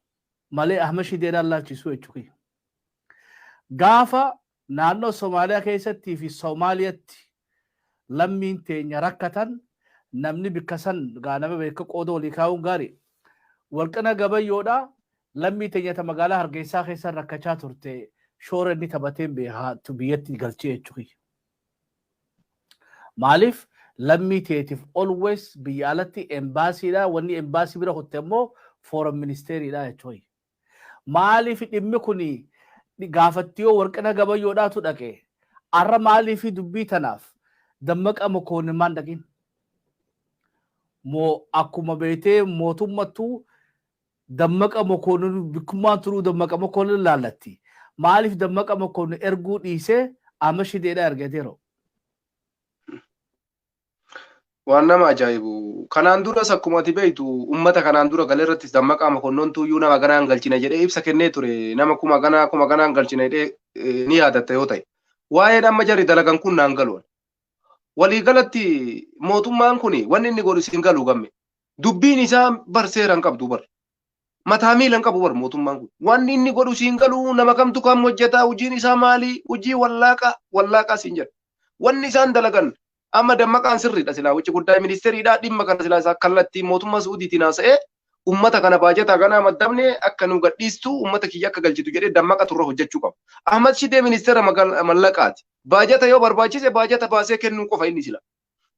[SPEAKER 2] malee Ahmad Shideedhaan laalchisuu jechuudha. Gaafa naannoo Somaaliyaa keessattii fi Somaaliyaatti lammiin teenya rakkatan, namni bikka san gaa nama beeka qooda walii kaa'uun gaarii. Warqina Gabayyoodhaa lammii teenya ta magaalaa Hargeysaa keessa rakkachaa turte shoora inni taphateen beekaa biyyatti galchee jechuudha. Maaliif, lammii teetiif always biyya alatti embaasiidha, wanni embaasii bira kutte immoo foreign ministeriidha jechuudha. Maaliif dhimmi kun gaafattiyoo Warqina Gabayyoodhaatu dhaqe, arra maaliif dubbii tanaaf Dammaqa Mokonnin maan dhaqin? Moo akkuma beetee mootummattuu Dammaqa Mokonnin bikkummaan turuu Dammaqa Mokonnin laallatti. Maaliif Dammaqa Mokonnin erguu dhiisee Ahmad Shideedhaa ergateero?
[SPEAKER 3] Waan nama ajaa'ibu. Kanaan duras akkuma ati beektu uummata kanaan dura galee irrattis Dammaqaa Mokonnon tuyyuu nama ganaan galchina jedhee ibsa kennee ture. Nama kuma ganaa kuma ganaan galchina jedhee ni yaadatta yoo ta'e. Waa'een amma jarri dalagan kun naan galu. Waliigalatti mootummaan kun wanni inni godhu isin galu gamme. Dubbiin isaa bar seera hin qabdu bar. Mataa miila hin qabu bar mootummaan kun. Wanni inni godhu siin galu, nama kamtu kam hojjeta, hojiin isaa maali, hojii wallaaqa wallaaqa siin jedha. Wanni isaan dalagan amma Dammaqaan sirriidha, silaa wucci guddaa ministeeriidha, dhimma kana silaa isaa kallattii mootummaa Suudiitiin haasa'ee, ummata kana baajata ganaa maddabne akka nu gadhiistu, ummata kiyya akka galchitu jedhee Dammaqa turre hojjechuu qaba. Ahmad Shidee ministeera mallaqaati. Baajata yoo barbaachise baajata baasee kennuu qofa inni sila.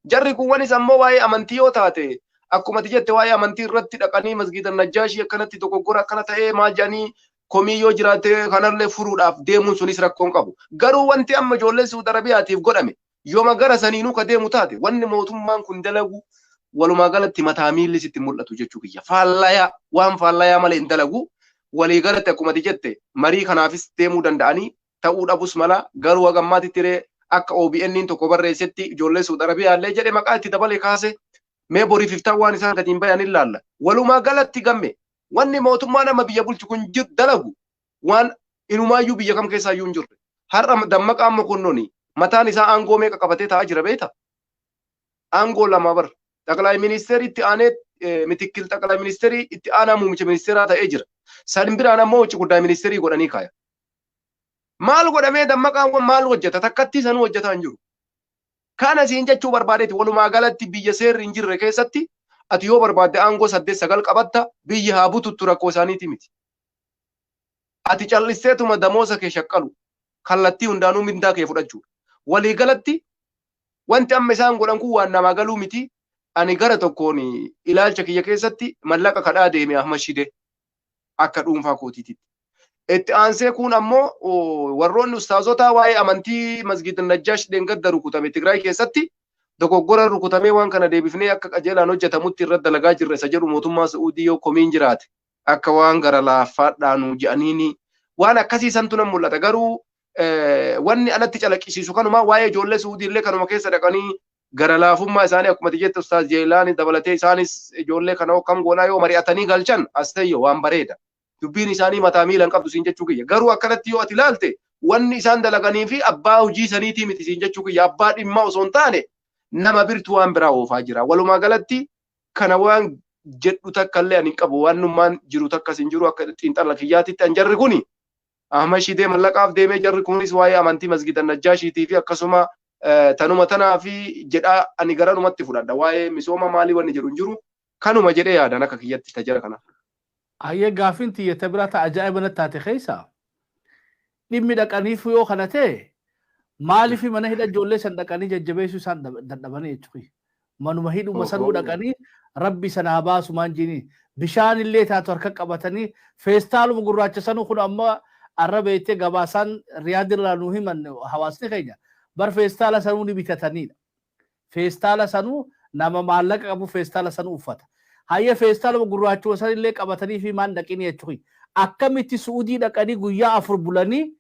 [SPEAKER 3] Jarri kun wanis ammoo waa'ee amantii yoo taate, akkuma ati jette, waa'ee amantii irratti dhaqanii masgiida Najjaashii akkanatti dogoggora akkana ta'ee maal jedhanii komii yoo jiraate kanallee furuudhaaf deemuun sunis rakkoon qabu. Garuu wanti amma ijoollee Suudi Arabiyaatiif godhame yooma gara saniinuu ka deemu taate, wanni mootummaan kun dalagu Walumaa galatti mataa miilli sitti mul'atu jechuu kiyya. Faallayaa waan faallayaa malee hin dalagu. Walii galatti akkuma ati jette marii kanaafis deemuu danda'anii ta'uu dhabus mala, garuu haga ammaatitti ree akka OBN tokko barreessetti ijoollee Suud Arabiyaa illee jedhe maqaa itti dabale kaase. Mee boriif iftaan waan isaan gadi hin bayan hin laalla. Walumaa galatti gamme wanni mootummaan amma biyya bulchu kun dalagu waan inumaayyuu biyya kam keessaayyuu hin jirre. Har'a Dammaqaan Mokonnon mataan isaa aangoo meeqa qabatee taa'aa jira beekta? Aangoo lama bar. Xaqlaay ministeerii itti aanee mitikkil xaqlaay ministeerii itti aanaa muummicha ministeeraa ta'ee jira. San biraan ammoo wucci guddaa ministeerii godhanii kaaya. Maal godhamee Dammaqaan maal hojjeta? Takkattii sanuu hojjetaa hin jiru. Kana siin jechuu barbaadeeti, walumaa galatti biyya seerri hin jirre keessatti ati yoo barbaadde aangoo 8 9 qabatta, biyyi haa bututtu, rakkoo isaaniiti miti. Ati callisteetuma damoosa kee shaqqalu, kallattii hundaanuu mindaa kee fudhachuudha. Walii galatti wanti amma isaan godhan kun waan namaa galuu miti. Ani gara tokkoon ilaalcha kiyya keessatti mallaqa kadhaa deeme Ahmad Shidee akka dhuunfaa kootiititti. Itti aansee kun ammoo warroonni ustaazota waa'ee amantii Masgiid Najjaash dheengadda rukutame Tigraay keessatti dogoggora rukutamee waan kana deebifnee akka qajeelaan hojjetamutti irratti dalagaa jirra isa jedhu mootummaa Su'uudii yoo komiin jiraate akka waan gara laaffaadhaanu jedhaniini waan akkasii santu nan mul'ata. Garuu wanni anatti calaqqisiisu kanuma, waa'ee ijoollee Su'uudii illee kanuma keessa dhaqanii gara laafummaa isaanii akkuma jette Ustaaz Jeelaani dabalatee isaanis ijoollee kana akkam goonaa yoo mari'atanii galchan as ta'e waan bareeda. Dubbiin isaanii mataa miila hin qabdu siin jechuu kiyya. Garuu akkanatti yoo ati ilaalte wanni isaan dalaganii fi abbaa hojii saniitii miti siin jechuu kiyya. Abbaa dhimmaa osoo hin taane nama birtu waan biraa oofaa jira. Walumaa galatti kana waan jedhu takka illee ani hin qabu. Waan nummaan jiru takkas hin jiru akka xiinxala kiyyaatitti an jarri kuni Ahmad Shidee mallaqaaf deemee, jarri kunis waa'ee amantii Masgida Najjaashiitii fi akkasuma tanuma tanaa fi jedhaa ani garanumatti fudhadha. Waa'ee misooma maalii wanni jedhu hin jiru. Kanuma jedhee yaadan akka kiyyatti tajara kana.
[SPEAKER 2] Hayyee, gaaffiin tiyya biraa ta ajaa'iba natti taate keessa dhimmi dhaqaniif yoo kana ta'e maaliif mana hidha ijoollee san dhaqanii jajjabeessuu isaan dadhabanii jechuudha. Manuma hidhuma sanuu dhaqanii rabbi sana haa baasu maan jini bishaan illee taatu harka qabatanii feestaaluma gurraacha sanuu kun amma arra beektee gabaasaan Riyaadirraa nuu himan hawaasni keenya bar feestaala sanuu ni bitatanidha. Feestaala sanuu nama maallaqa qabu feestaala sanuu uffata. Hayyee, feestaaluma gurraachuma sanillee qabatanii fi maan dhaqini jechuudha. Akkamitti Su'udii dhaqanii guyyaa 4 bulanii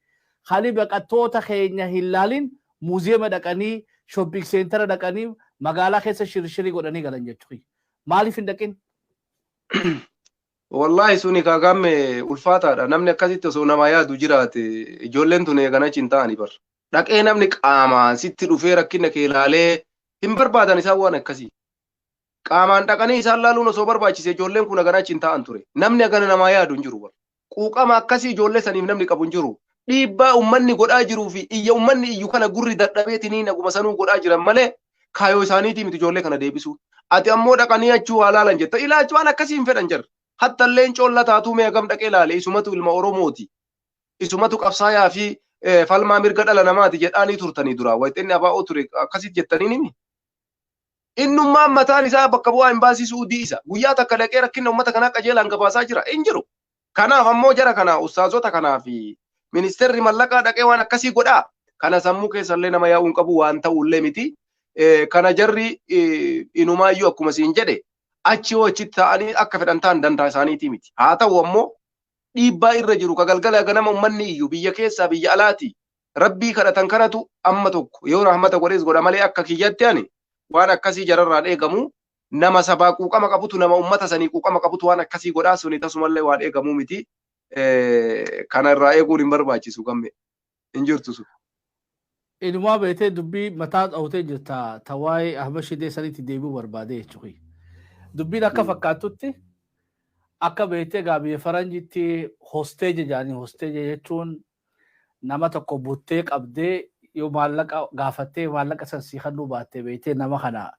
[SPEAKER 2] hali baqattoota keenya hin laalin muuziyeema dhaqanii, shopping center dhaqanii, magaalaa keessa shirshirii godhanii galan jechuudha. Maaliif hin dhaqin?
[SPEAKER 3] Wallaahi suni kaagamme ulfaataadha. Namni akkasitti osoo namaa yaadu jiraate ijoolleen tun eegan achi hin ta'ani bar. Dhaqee namni qaamaan sitti dhufee rakkina kee ilaalee hin barbaadan isaan waan akkasii. Qaamaan dhaqanii isaan laaluun osoo barbaachise ijoolleen kun hagana achi hin ta'an ture. Namni hagana namaa yaadu hin jiru bar. Quuqama akkasii ijoollee saniif namni qabu hin jiru. Dhiibbaa uummanni godhaa jiruu fi iyya uummanni iyyu kana gurri dadhabeetinii naguma sanuu godhaa jiran malee kaayoo isaaniitii miti ijoollee kana deebisuu. Ati ammoo dhaqanii achuu haa laalan jetta. Ilaalchi waan akkasii hin fedhan jarri. Hatta illeen coolla taatuu mee hagam dhaqee ilaale, isumatu ilma Oromooti. Isumatu qabsaayaa fi falmaa mirga dhala namaati jedhaanii turtanii duraa. Wayixinni abaa'oo ture akkasitti jettanii nimi. Innummaan mataan isaa bakka bu'aa imbaasii Suudii isa. Guyyaa takka dhaqee rakkina uummata kanaa qajeelaan gabaasaa jira. Hin jiru. Kanaaf ammoo jara kana ustaazota kanaa fi ministeerri mallaqaa dhaqee waan akkasii godhaa. Kana sammuu keessallee nama yaa'uu hin qabu, waan ta'ullee miti. Kana jarri inumaayyuu akkuma siin jedhe achi yoo achitti ta'anii akka fedhan ta'an dantaa isaaniitii miti. Haa ta'u ammoo dhiibbaa irra jiru ka galgala ganama uummanni iyyu biyya keessaa biyya alaati rabbii kadhatan kanatu amma tokko yoo rahmata godhees godha malee akka kiyyatti ani waan akkasii jararraan eegamu, nama sabaa quuqama qabutu, nama ummata sanii quuqama qabutu waan akkasii godhaa, suni tasumallee waan eegamuu miti. Kana irraa eeguun hin barbaachisu, gamme hin jirtu sun.
[SPEAKER 2] Inumaa beetee dubbii mataa dhawtee jirta ta waa'ee Ahmad Shidee sanitti deebi'uu barbaade jechuudha. Dubbiin akka fakkaattutti akka beetee gaa biyya faranjitti hostage jedhanii, hostage jechuun nama tokko buttee qabdee yoo maallaqa gaafattee maallaqa san sii kennuu baattee beektee nama kana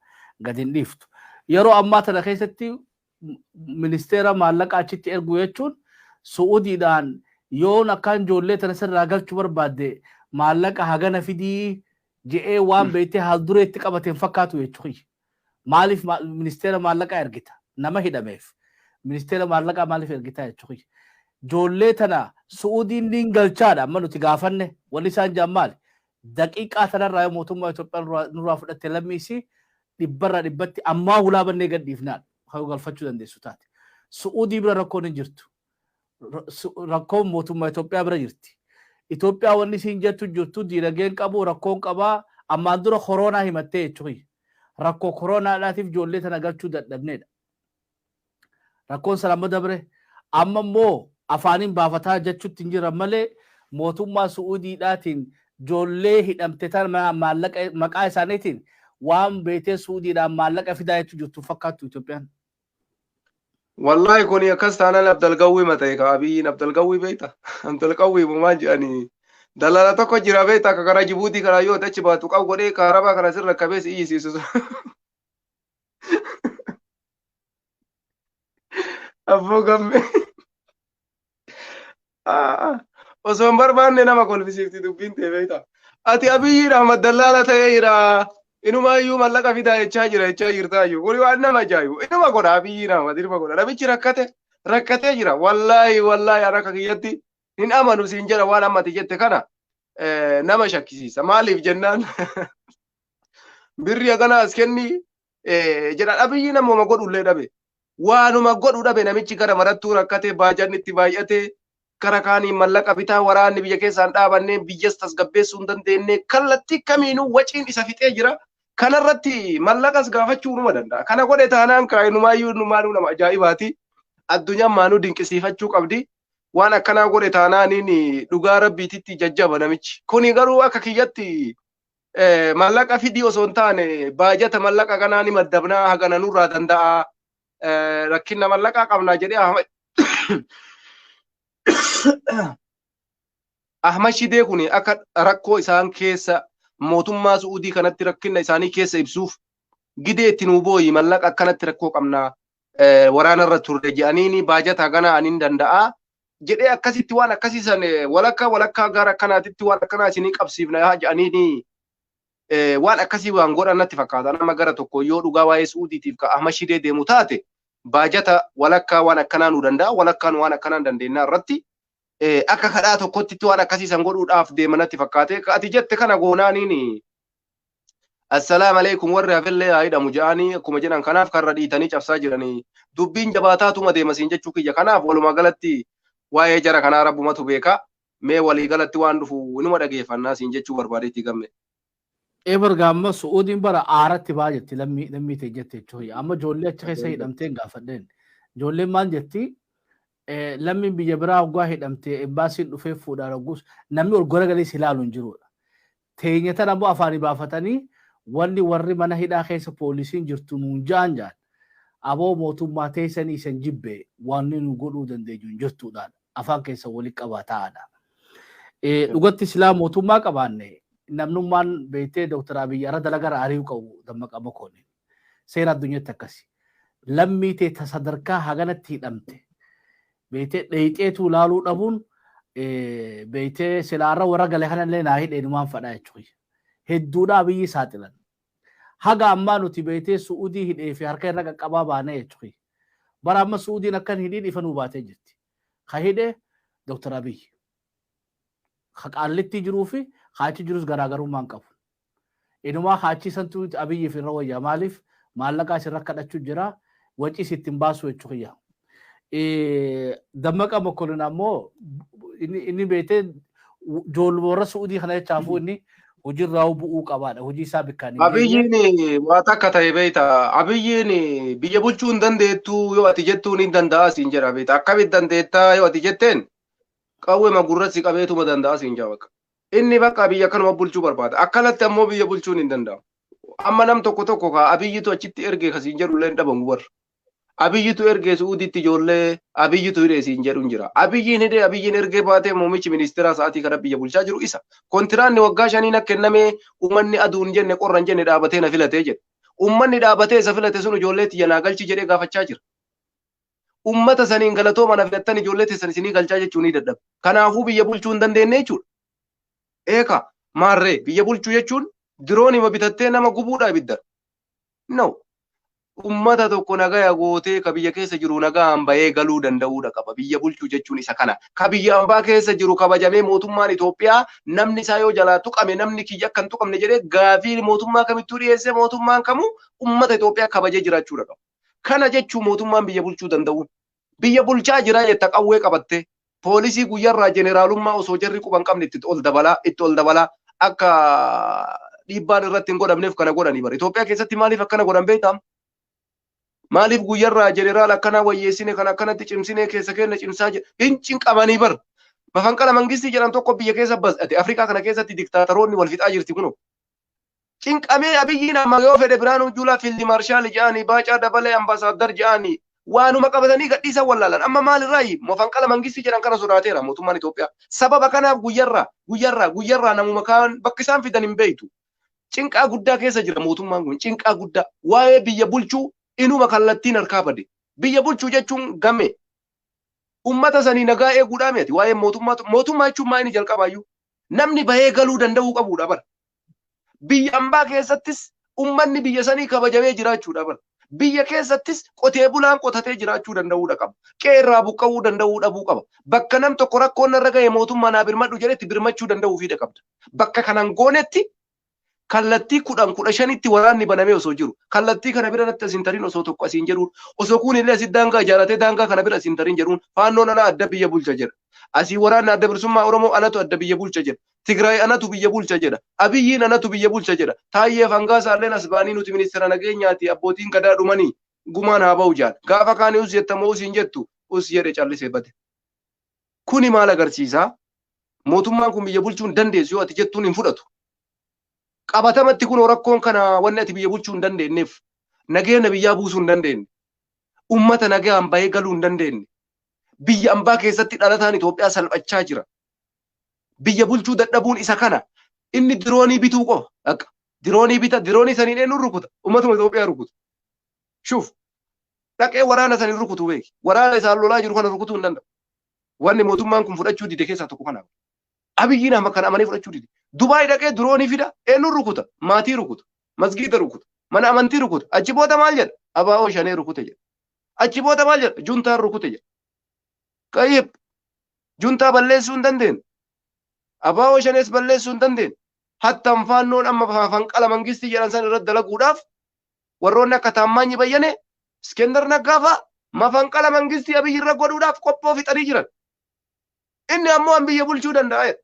[SPEAKER 2] gadi hin dhiiftu. Yeroo ammaa tana keessatti ministeera maallaqa achitti ergu jechuun Su'udiidhaan yoon akkaan ijoollee tana sirraa galchuu barbaadde maallaqa hagana fidii je'ee waan beektee haal dureetti qabateen fakkaatu jechuudha. Maaliif ministeera maallaqaa ergita? Nama hidhameef. Ministeera maallaqaa maaliif ergita jechuudha. Ijoollee tana Su'udiin niin galchaadha amma nuti gaafanne, wanni isaan jedhan maali? Daqiiqaa tanarraa yoo mootummaa Itoophiyaa nurraa fudhatte lammiisi Dhibbarraa dhibbatti ammaa hulaa bannee gad dhiifnaadha. Haa galfachuu dandeessu taate. Su'uudii bira rakkoon hin jirtu. Rakkoon mootummaa Itoophiyaa bira jirti. Itoophiyaa wanni isiin jettu jirtu diinagdeen qabu, rakkoon qabaa, ammaan dura koronaa himattee jechuudha. Rakkoo koronaadhaatiif ijoollee tana galchuu dadhabneedha. Rakkoon sana amma dabre, amma immoo afaaniin baafataa jechuutti hin jiran malee, mootummaa Su'uudiidhaatiin ijoollee hidhamte tana maallaqa maqaa isaaniitiin waan beetee Su'uudiidhaan maallaqa fidaa jechuu jirtu fakkaattu Itoophiyaan.
[SPEAKER 3] Wallahi kuni akkas taanaan Abdalqawwii mata'e ka Abiyyiin. Abdalqawwii beekta? Abdalqawwii maal jedhanii, dallala tokko jira beekta, akka karaa Jibuutii karaa yoo achi baatu qabu godhee kaarabaa kana sirra qabees iyyisiisu. Abboo gamme. Osoo hin barbaanne nama kolfisiifti dubbiin ta'e beekta. Ati Abiyyiin Ahmad dallaala ta'ee jira. Inumaayyuu mallaqa fidaa jechaa jira jechaa jirtaayyuu. Kuni waan nama ajaa'ibu. Inuma godha Abiyyiin Ahmad, inuma godha. Namichi rakkate rakkatee jira. Wallaahi wallaahi, harka kiyyatti hin amanu siin jedha, waan ammati jette kana nama shakkisiisa. Maaliif jennaan, birri hagana as kenni jedha. Abiyyiin ammuma godhullee dhabe. Waanuma godhu dhabe namichi, gara marattuu rakkate, baajanni itti baay'ate, gara kaaniin mallaqa bitaa, waraanni biyya keessaan dhaabannee biyyas tasgabbeessuu hin dandeenye, kallattii kamiinuu waciin isa fixee jira. Kanarratti mallaqas gaafachuu numa danda'a. Kana godhe taanaan kaa'inumaayyuu numaanuu nama ajaa'ibaati. Addunyaan maanuu dinqisiifachuu qabdi. Waan akkanaa godhe taanaaniin dhugaa rabbiititti jajjaba namichi. Kuni garuu akka kiyyatti mallaqa fidii osoo hin taane, baajata mallaqa kanaa ni maddabnaa, hagana nurraa danda'a. Rakkina mallaqaa qabnaa jedhee Ahmad Shidee kun akka rakkoo isaan keessa mootummaa Su'uudii kanatti rakkina isaanii keessa ibsuuf, gidee itti nuu booyi, mallaqa akkanatti rakkoo qabnaa, waraanarra turre jedhaniini, baajata hagana anin danda'a jedhee, akkasitti waan akkasiisan walakkaa walakkaa gara akkanaatitti waan akkanaa isinii qabsiifna jedhaniini, waan akkasii waan godhan natti fakkaata. Nama gara tokko yoo dhugaa waa'ee Su'uudiitiif ka Ahmad Shidee deemu taate, baajata walakkaa waan akkanaa nu danda'a, walakkaan waan akkanaa dandeenya irratti akka kadhaa tokkotti waan akkasiisan godhuudhaaf deema natti fakkaate. Ati jette kana goonaaniin assalaam alaikum, warri hafellee haa hidhamu jedhanii akkuma jedhan, kanaaf karra dhiitanii cabsaa jiranii, dubbiin jabaataatuma deema siin jechuu kiyya. Kanaaf walumaa galatti waa'ee jara kanaa rabbumatu beeka. Mee walii galatti waan dhufu inuma dhageeffannaa siin jechuu barbaadeetti, gamme.
[SPEAKER 2] Ebar gaamma Su'uudiin bara aaratti baa jetti, lammii lammii ta'e jette jechuudha. Amma ijoollee achi keessa hidhamtee hin gaafadheen. Ijoolleen maal jetti? Lammiin biyya biraa hoggaa hidhamtee embaasiin dhufee fuudhaan hogguus namni ol garagalee si ilaalu hin jirudha. Teenyatan ammoo afaanii baafatanii wanni warri mana hidhaa keessa poolisiin jirtu nuun ja'an ja'an. Aboo mootummaa teessanii isan jibbe, wanni nu godhuu dandeenyu hin jirtuudhaan afaan keessa walitti qabaa ta'aadha. Dhugatti silaa mootummaa qabaanne, namnummaan beektee Dr. Abiyyi irra dalagara ari'uu qabu Dammaqa Mokonnin. Seera addunyaatti akkasi. Lammii ta'e ta sadarkaa haganatti hidhamte beektee dheeyxeetu ilaaluu dhabuun, beektee silaarra warra gale kanallee naa hidhee numaan fadhaa jechuudha. Hedduudha Abiyyi saaxilan. Haga ammaa nuti beektee Su'uudii hidhee fi harka irra qaqqabaa baanee jechuudha. Bara amma Su'uudiin akkan hidhiin ifa nuu baatee jirti. Ka hidhe Dr. Abiyyi. Ka qaallitti jiruu fi haachi jirus garaagarummaa hin qabu. Inumaa haachi santu Abiyyiif irra wayyaa, maaliif maallaqaa isirra kadhachuu jira, waciis ittiin baasu jechuudha. Dammaqa Mokonnin ammoo inni beektee ijoolluma warra Su'uudii kana jechaafuu inni hojiirraa bu'uu qabaadha. Hojii isaa bikkaan hin geenye.
[SPEAKER 3] Abiyyiin waa takka ta'e beekta. Abiyyiin biyya bulchuu hin dandeettu yoo ati jettuun, hin danda'a siin jedha beekta. Akkamitti dandeettaa yoo ati jetteen, qawwee magurratti qabeetuma danda'a siin jedha bakka. Inni bakka biyya kanuma bulchuu barbaada. Akkanatti ammoo biyya bulchuun hin danda'amu. Amma nam tokko tokko ka Abiyyitu achitti ergee kasiin jedhu illee hin dhabamu warra. Abiyyitu ergee Su'uuditti ijoollee, Abiyyitu hidhee siin jedhu hin jira. Abiyyiin hidhee, Abiyyiin ergee baatee, muummichi ministeeraa sa'aatii kana biyya bulchaa jiru isa. Kontiraanni waggaa 5n akka kennamee, uummanni aduun jenne qorran jenne dhaabatee na filatee jedhe. Uummanni dhaabatee isa filate sun ijoollee tiyya naa galchi jedhee gaafachaa jira. Uummata saniin galatooma, na filattan, ijoollee teessan isinii galchaa jechuu ni dadhabe. Kanaafuu biyya bulchuu hin dandeenye jechuudha. Eeka maarree biyya bulchuu jechuun diroonima bitattee nama gubuudha ibidda. No. Ummata tokko nagaya gootee ka biyya keessa jiru nagaan bahee galuu danda'uudha qaba. Biyya bulchuu jechuun isa kana. Ka biyya ambaa keessa jiru kabajamee mootummaan Itoophiyaa namni isaa yoo jalaa tuqame namni kiyya akka hin tuqamne jedhee gaafii mootummaa kamittuu dhiyeessee mootummaan kamuu ummata Itoophiyaa kabajee jiraachuudha qaba. Kana jechuun mootummaan biyya bulchuu danda'uun. Biyya bulchaa jira jetta qawwee qabattee poolisii guyyarraa jeneraalummaa osoo jarri quba hin qabne itti ol dabalaa itti ol dabalaa akka dhiibbaan irratti hin godhamneef kana godhanii bara. Itoophiyaa keessatti maaliif akkana godhan beektaa? Maaliif guyyarraa jeneraal akkanaa wayyeessine kan akkanatti cimsine keessa keenya cimsaa jedha hin cinqamanii bar. Mafanqala mangistii jedhan tokko biyya keessa bas'ate Afrikaa kana keessatti diktaataroonni wal fixaa jirti kunoo. Cinqamee Abiyyiin amma yoo fedhe Biraanuu Juulaa Fiildi Maarshaal jedhanii Baacaa Dabalee Ambaasaadar jedhanii waanuma qabatanii gadhiisan wallaalan. Amma maalirraayi mafanqala mangistii jedhan kana sodaateera mootummaan Itoophiyaa. Sababa kanaaf guyyarraa guyyarraa guyyarraa namuma kaan bakka isaan fidan hin beektu. Cinqaa guddaa keessa jira mootummaan kun, cinqaa guddaa. Waa'ee biyya bulchuu inuma kallattiin harkaa bade. Biyya bulchuu jechuun game ummata sanii nagaa eeguudhaa miti. Waa'ee mootummaa, mootummaa jechuun maa inni jalqabaayyuu namni bahee galuu danda'uu qabuudha bara. Biyya ambaa keessattis ummanni biyya sanii kabajamee jiraachuudha bara. Biyya keessattis qotee bulaan qotatee jiraachuu danda'uudha qaba. Qe'ee irraa buqqa'uu danda'uu dhabuu qaba. Bakka nam tokko rakkoon narra ga'e mootummaa naa birmadhu jedhetti birmachuu danda'uufiidha qabda. Bakka kanan goonetti kallattii 10 15tti waraanni banamee osoo jiru, kallattii kana bira irratti asiin tariin osoo tokko asiin jedhuun, osoo kun illee asitti daangaa ijaaratee daangaa kana bira asiin tariin jedhuun, Faannoon ana adda biyya bulcha jedha. Asii waraanni Adda Bilisummaa Oromoo anatu adda biyya bulcha jedha. Tigraay anatu biyya bulcha jedha. Abiyyiin anatu biyya bulcha jedha. Taayyee Fangaasaalleen as ba'anii nuti ministeera nageenyaati, abbootiin gadaa dhumanii gumaan haa ba'u jedhan. Gaafa kaanii us jettamoo us hin jettu, us jedhe callisee bade. Kuni maal agarsiisa? Mootummaan kun biyya bulchuu hin dandeessu yoo ati jettuun hin fudhatu. Qabatamatti kunoo rakkoon kana, wanni ati biyya bulchuu hin dandeenyeef nageenya biyyaa buusuu hin dandeenye. Ummata nagaan bahee galuu hin dandeenye. Biyya ambaa keessatti dhalataan Itoophiyaa salphachaa jira. Biyya bulchuu dadhabuun isa kana. Inni diroonii bituu qofa. Akka diroonii bita, diroonii saniin eenyuun rukuta? Ummatuma Itoophiyaa rukuta. Shuuf, dhaqee waraana saniin rukutu beeki. Waraana isaan lolaa jiru kana rukutuu hin danda'u. Wanni mootummaan kun fudhachuu dide keessaa tokko kana. Abiyyiin amma kana amanee fudhachuu dide. Dubaay dhaqee diroonii fida, eenyuun rukuta? Maatii rukuta. Masgiida rukuta. Mana amantii rukuta. Achi booda maal jedha? ABO Shanee rukute jedha. Achi booda maal jedha? Juntaan rukute jedha. Qayyib, juntaa balleessuu hin dandeenye. ABO Shanees balleessuu hin dandeenye. Hattaan Faannoon amma fanqala mangistii jedhan san irratti dalaguudhaaf warroonni akka Taammaanyi Bayyane, Iskender Naggaa fa'a mafanqala mangistii Abiyyi irra godhuudhaaf qophoo fixanii jiran. Inni ammoo an biyya bulchuu danda'a jedha.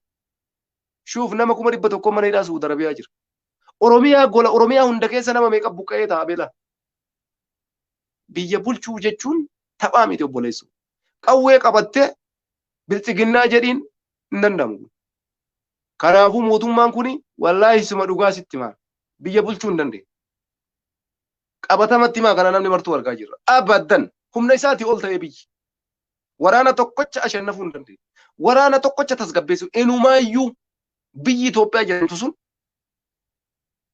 [SPEAKER 3] Shuuf, nama 100,000 mana hidhaa Suudi Arabiyaa jira. Oromiyaa, gola Oromiyaa hunda keessa nama meeqa buqqa'ee ta'a beela. Biyya bulchuu jechuun taphaa miti, obboleessu. Qawwee qabattee biltsiginnaa jedhiin hin danda'amu. Kanaafuu mootummaan kun wallaahi suma dhugaa sitti himaa. Biyya bulchuu hin dandeenye. Qabatamatti himaa, kana namni martuu argaa jirra. Abadan humna isaatii ol ta'ee biyyi. Waraana tokkocha ashannafuu hin dandeenye. Waraana tokkocha tasgabbeessuu, inumaayyuu biyyi Itoophiyaa jedhamtu sun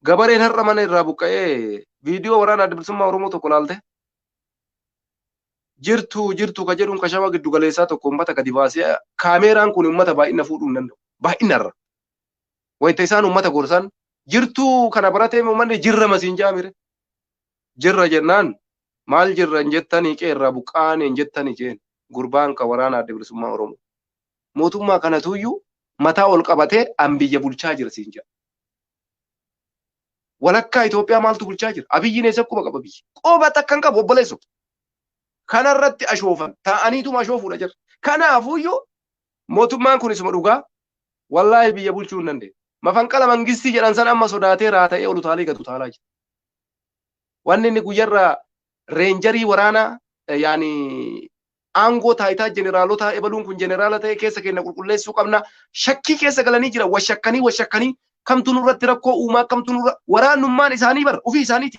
[SPEAKER 3] gabareen har'a mana irraa buqqa'ee viidiyoo waraana Adda Bilisummaa Oromoo tokko laalte. Jirtu jirtu ka jedhuun kashawa giddu galeessaa tokko uummata gadi baasee, kaameeraan kun uummata baay'ina fuudhuu hin danda'u. Baay'ina irra. Wayita isaan uummata gorsan jirtuu kana baratee uummanni jirra masiin jaamire. Jirra jennaan maal jirra hin jettanii, qe'ee irraa buqqa'anii hin jettanii jeen gurbaan ka waraana Adda Bilisummaa Oromoo. Mootummaa kanatuyyuu mataa ol qabatee an biyya bulchaa jira siin jedha. Walakkaa Itoophiyaa maaltu bulchaa jira? Abiyyiin eessa quba qaba biyya? Quba takka hin qabu, obboleessu. Kanarratti ashoofan taa'aniituma ashoofuudha jira. Kanaafuyyuu mootummaan kun isuma dhugaa wallaahi biyya bulchuu hin dandeenye. Mafanqala mangistii jedhan san amma sodaatee raata'ee ol utaalee gad utaalaa jira. Wanni inni guyyarraa reenjarii waraanaa, yaani aangoo taayitaa jeneraalota ebaluun kun jeneraala ta'e keessa keenya qulqulleessuu qabna. Shakkii keessa galanii jira. Washakkanii washakkanii kamtu nurratti rakkoo uumaa, kamtu nurra waraanummaan isaanii bara ofii isaaniiti.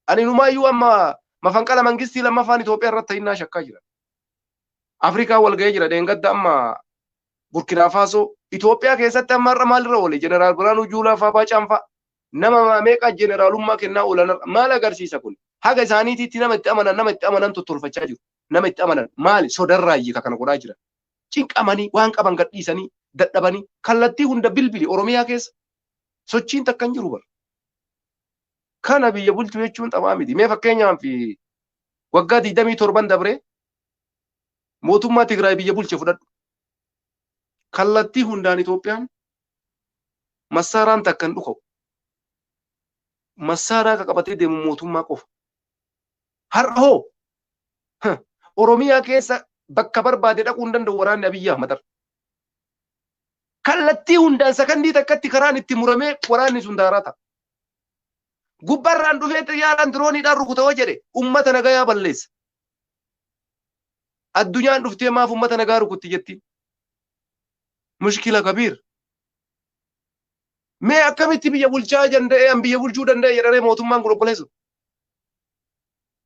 [SPEAKER 3] Ani numaayyuu amma mafanqala mangistii lammaffaan Itoophiyaa irratti ta'innaa shakkaa jira. Afrikaa wal ga'ee jira dheengadda amma Burkinaa Faasoo. Itoophiyaa keessatti amma har'a maalirra oole? Jeneraal Biraanuu Juulaa fa'aa, Baacaan fa'aa nama meeqa jeneraalummaa kennaa oolan? Maal agarsiisa kun? Haga isaaniitiitti nama itti amanan tottolfachaa jiru. Nama itti amanan maali? Sodarraayyii ka kana godhaa jira. Cinqamanii waan qaban gadhiisanii dadhabanii kallattii hunda bilbili Oromiyaa keessa sochiin takka hin jiru bara. Kana biyya bulchuu jechuun taphaa miti. Mee fakkeenyaaf waggaa 27 dabree mootummaa Tigraay biyya bulche fudhadhu. Kallattii hundaan Itoophiyaan massaaraan takka hin dhuka'u. Massaaraa ka qabatee deemu mootummaa qofa. Har'a hoo Oromiyaa keessa bakka barbaade dhaquu hin danda'u waraanni Abiyyi Ahmad. Kallattii hundaan sakandii takkatti karaan itti muramee waraanni sun daaraa ta'a. Gubbarraan dhufee xiyyaaraan dirooniidhaan rukuta yoo jedhe ummata nagayaa balleessa. Addunyaan dhuftee maaf ummata nagaa rukutti jettiin. Mushkila kabiir. Mee akkamitti biyya bulchaa danda'ee an biyya bulchuu danda'e jedharee mootummaan kun obboleessu.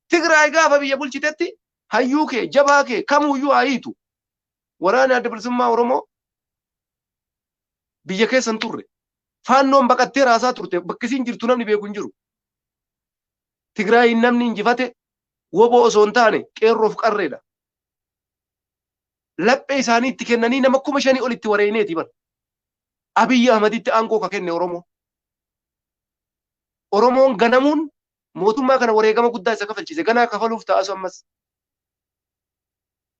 [SPEAKER 3] Tigraay gaafa biyya bulchitetti hayyuu kee jabaa kee kamuyyuu haa hiitu. Waraanni Adda Bilisummaa Oromoo biyya keessa hin turre. Faannoon baqattee raasaa turte bakki isiin jirtu namni beeku hin jiru. Tigraayin namni injifate woboo osoo hin taane qeerroof qarreedha. Laphee isaanii itti kennanii nama 5,000 ol itti wareeyneeti bar. Abiyyi Ahmaditti aangoo ka kenne Oromoo. Oromoon ganamuun mootummaa kana wareegama guddaa isa kafalchiise. Ganaa kafaluuf ta'asu ammas.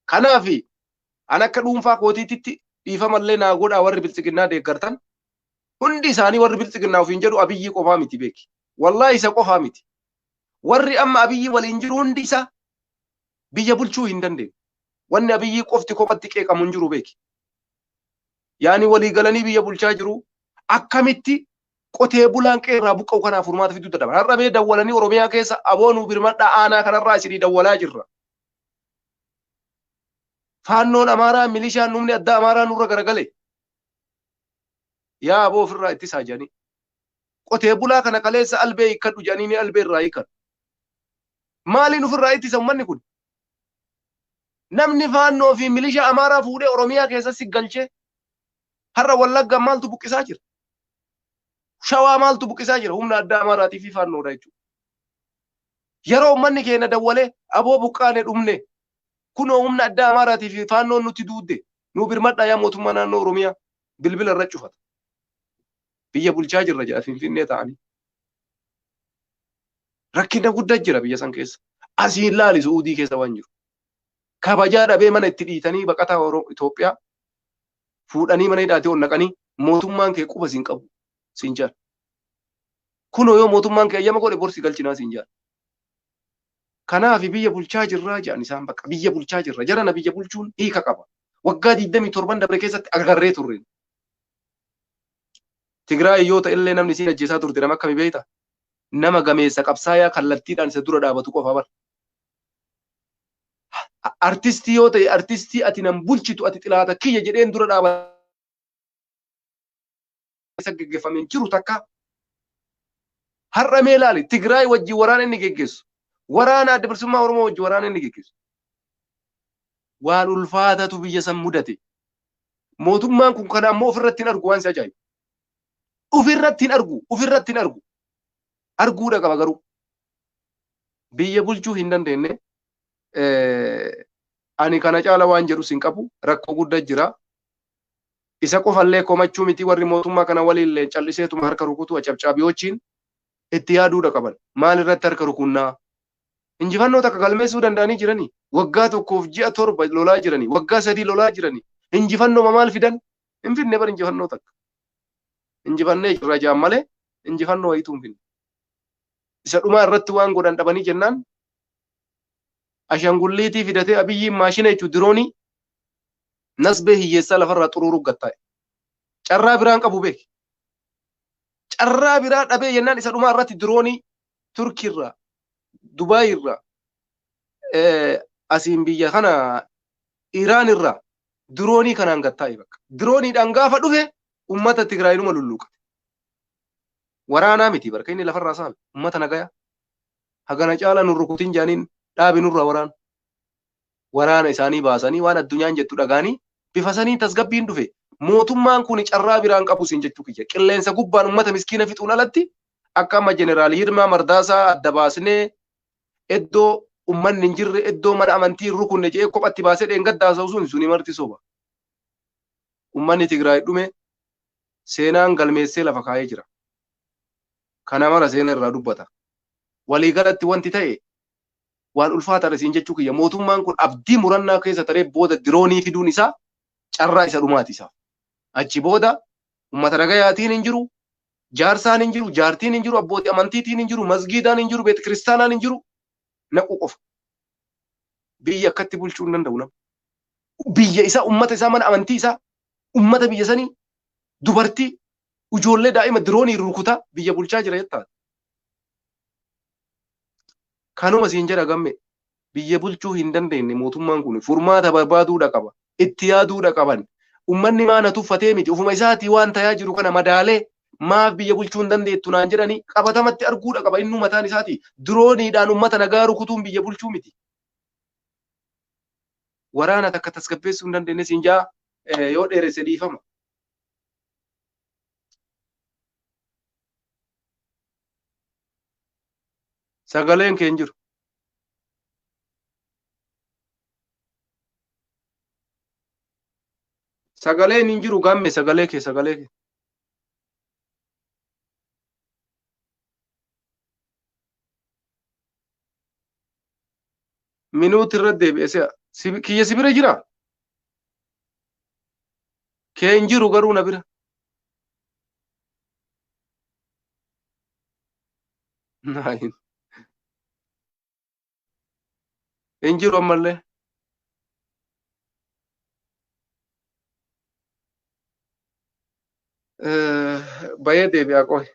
[SPEAKER 3] Kanaaf an akka dhuunfaa kootiititti dhiifamallee naa godhaa warri biltsiginnaa deeggartan. Hundi isaanii warri biltsiginnaa ofiin jedhu Abiyyi qofaa miti beeki. Wallaahi isa qofaa miti. Warri amma Abiyyi waliin jiru hundi isaa biyya bulchuu hin dandeenye. Wanni Abiyyi qofti kophatti qeeqamu hin jiru beeki. Yaani walii galanii biyya bulchaa jiru. Akkamitti qotee bulaan qeerraa buqqa'u kanaaf furmaata fiduu dadhaban. Har'a mee dawwalanii Oromiyaa keessa aboo nuu birmadhaa aanaa kanarraa isinii dawwalaa jirra. Faannoon Amaaraa milishaan humni addaa Amaaraa nurra garagale. Yaa aboo ofirraa ittisaa jedhanii. Qotee bulaa kana kaleessa albee hiikkadhu jedhanii ni albee irraa hiikan. Maaliin ofirraa ittisa uummanni kun? Namni faannoo fi milishaa Amaaraa fuudhee Oromiyaa keessatti galchee har'a Wallagga maaltu buqqisaa jira? Shawaa maaltu buqqisaa jira? Humna addaa Amaaraatii fi faannoodha jechuudha. Yeroo uummanni keenya dawwalee aboo buqqaane dhumne kunoo humna addaa Amaaraatii fi faannoon nutti duudde nuu birmadhaa yaa mootummaa naannoo Oromiyaa bilbila irra cufata. Biyya bulchaa jirra jedha Finfinnee ta'anii. Rakkina guddaa jira biyya san keessa. Asiin laali Su'uudii keessa waan jiru. Kabajaa dhabee mana itti dhiitanii baqataa Itoophiyaa fuudhanii mana hidhaatee ol naqanii mootummaan kee quba siin qabu siin jedhan. Kunoo yoo mootummaan kee ayyama godhe borsi galchinaa siin jedhan. Kanaaf biyya bulchaa jirraa jedhan isaan bakka biyya bulchaa jirra. Jarana biyya bulchuun hiika qaba. Waggaa 27 dabre keessatti agarree turre. Tigraay yoo ta'e illee namni isiin ajjeesaa turte nama akkamii beektaa? Nama gameessa qabsaayaa kallattiidhaan isa dura dhaabatu qofa bara. Artistii yoo ta'e artistii ati nan bulchitu ati xilaata kiyya jedheen dura dhaabata geggeeffamee jiru takka. Har'a mee ilaali Tigraay wajjin waraana inni geggeessu. Waraana Adda Bilisummaa Oromoo wajjin waraana inni geggeessu. Waan ulfaatatu biyya san mudate. Mootummaan kun kana ammoo ofirratti hin argu waan si ajaa'ibu. Ofirratti hin argu, ofirratti hin argu. Arguudha qaba garuu. Biyya bulchuu hin dandeenye. Ani kana caala waan jedhus hin qabu. Rakkoo guddaa jira. Isa qofallee komachuu miti warri mootummaa kana waliillee calliseetuma harka rukutu acabcaabiyochiin itti yaaduudha qaban. Maal irratti harka rukunnaa? Injifannoo takka galmeessuu danda'anii jiranii. Waggaa 1f ji'a 7 lolaa jiranii. Waggaa 3 lolaa jiranii. Injifannoo maal fidan? Hin fidne bar injifannoo takka. Injifannee jirra jaan malee injifannoo wayituu hin fidne. Isa dhumaa irratti waan godhan dhabanii jennaan ashangulliitii fidatee Abiyyiin maashina jechuun diroonii nasbee hiyyeessaa lafarraa xuruuruu gattaa'e. Carraa biraan qabu beeki. Carraa biraa dhabee jennaan isa dhumaa irratti diroonii Turkiirraa, Dubaayirraa, asiin biyya kana Iraanirraa diroonii kanaan gattaa'e bakka. Dirooniidhaan gaafa dhufe uummata Tigraayinuma lulluuqate. Waraanaa miti barka inni lafarraa saame uummata nagaya. Hagana caala nu rukutin jaaniin dhaabi nurraa waraana. Waraana isaanii baasanii waan addunyaan jettu dhagaanii bifa sanii tasgabbiin dhufe. Mootummaan kun carraa biraan qabu siin jechuu kiyya. Qilleensa gubbaan uummata miskiina fixuun alatti akka amma jeneraal Yilmaa Mardaasaa adda baasnee iddoo uummanni hin jirre iddoo mana amantii hin rukunne jedhee kophatti baasee dheengaddaa haasa'u sun suni marti soba. Uummanni Tigraay dhume seenaan galmeessee lafa kaa'ee jira. Kana mara seenaa irraa dubbata. Waliigalatti wanti ta'e waan ulfaataadha isiin jechuu kiyya. Mootummaan kun abdii murannaa keessa taree booda diroonii fiduun isaa carraa isa dhumaati isaaf. Achi booda uummata nagayaatiin hin jiru, jaarsaan hin jiru, jaartiin hin jiru, abbootii amantiitiin hin jiru, masgiidaan hin jiru, beet kiristaanaan hin jiru, naquu qofa. Biyya akkatti bulchuu hin danda'u nama. Biyya isaa, uummata isaa, mana amantii isaa, uummata biyya sanii, dubartii, ijoollee daa'ima diroonii rukutaa biyya bulchaa jira jettaa. Kanuma siin jedha gamme, biyya bulchuu hin dandeenye mootummaan kun. Furmaata barbaaduudha qaba. Itti yaaduudha qaban. Uummanni maana tuffatee miti. Ufuma isaatii waan tayaa jiru kana madaalee maaf biyya bulchuu hin dandeettu naan jedhanii qabatamatti arguudha qaba innuu mataan isaatii. Dirooniidhaan uummata nagaa rukutuun biyya bulchuu miti. Waraana takka tasgabbeessuu hin dandeenye siin jaa, yoo dheeresse dhiifama. Sagaleen kee hin jiru. Sagaleen hin jiru gamme, sagalee kee, sagalee kee. Minuuti irra deebi'e si'a. Kiyya si bira jira? Kee hin jiru garuu na bira. Naayin. Hin jiru ammallee. Bayee deebi'aa qoy.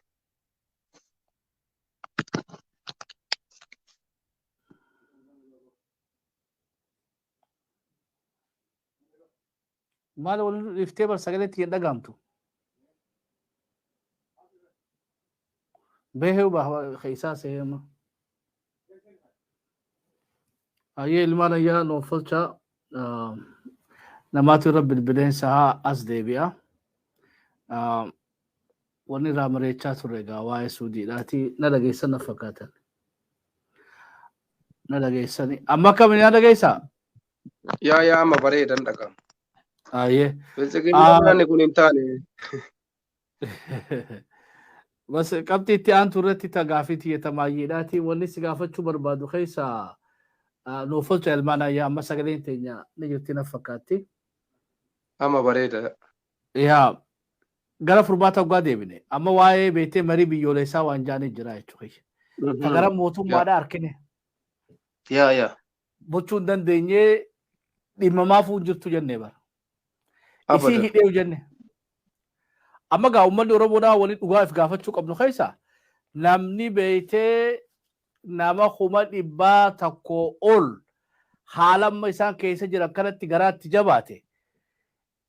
[SPEAKER 2] Maal waliin dhiiftee bar sagalee itti hin dhagahamtu. Beehee keessaa seema. Ayyee ilmaan ayyaa noofalchaa namaatu irra bilbileensa haa as deebi'a. Wanni irraa mareechaa turre egaa waa'ee Suudiidhaati. Na dhageessan na fakkaatan. Na dhageessani. Amma akkamiin na dhageessaa?
[SPEAKER 3] Yaa yaa, amma bareedan dhaga'ama.
[SPEAKER 2] Ayyee.
[SPEAKER 3] Biltsiginnaan kun hin taane.
[SPEAKER 2] Bas qabxii itti aantu irratti gaafii xiyyeeffamaayyeedhaati. Wanni si gaafachuu barbaadu keessaa nuuf olcha ilmaan ayyaa, amma sagaleen teenya ni jirti na fakkaatti.
[SPEAKER 3] Amma bareeda.
[SPEAKER 2] Yaa gara furmaata waggaa deebine amma waa'ee beektee marii biyyoolessaa waan jaanii jira jechuudha. Ta gara mootummaadhaa harkine
[SPEAKER 3] Yaa yaa.
[SPEAKER 2] bulchuu hin dandeenyee dhimmamaafuu hin jirtu jennee bara. Isii hidheeyu jenne. Amma gaa uummanni Oromoodhaa waliin dhugaa if gaafachuu qabnu keessa namni beektee nama 100,000 ol haala amma isaan keessa jiran kanatti garaatti jabaate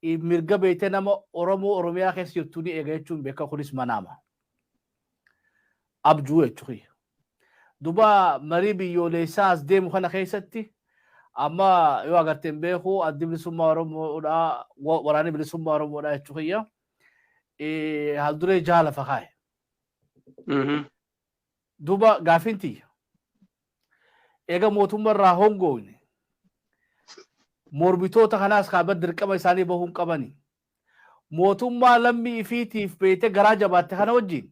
[SPEAKER 2] mirga beektee nama Oromoo Oromiyaa keessa jirtu ni eega jechuun beeka, kunis manaama. Abjuu jechuudha. Duba marii biyyoolessaa as deemu kana keessatti amma yoo agarteen beeku addi bilisummaa Oromoodhaa, waraanni bilisummaa Oromoodhaa jechuudha. Haalduree jaha lafa kaa'e. Duba gaafiin tiyya. Eega mootummaa irraa hongoone mormitoota kanaas kaaba dirqama isaanii bahuu hin qabani. Mootummaa lammii ifiitiif beekte garaa jabaatte kana wajjin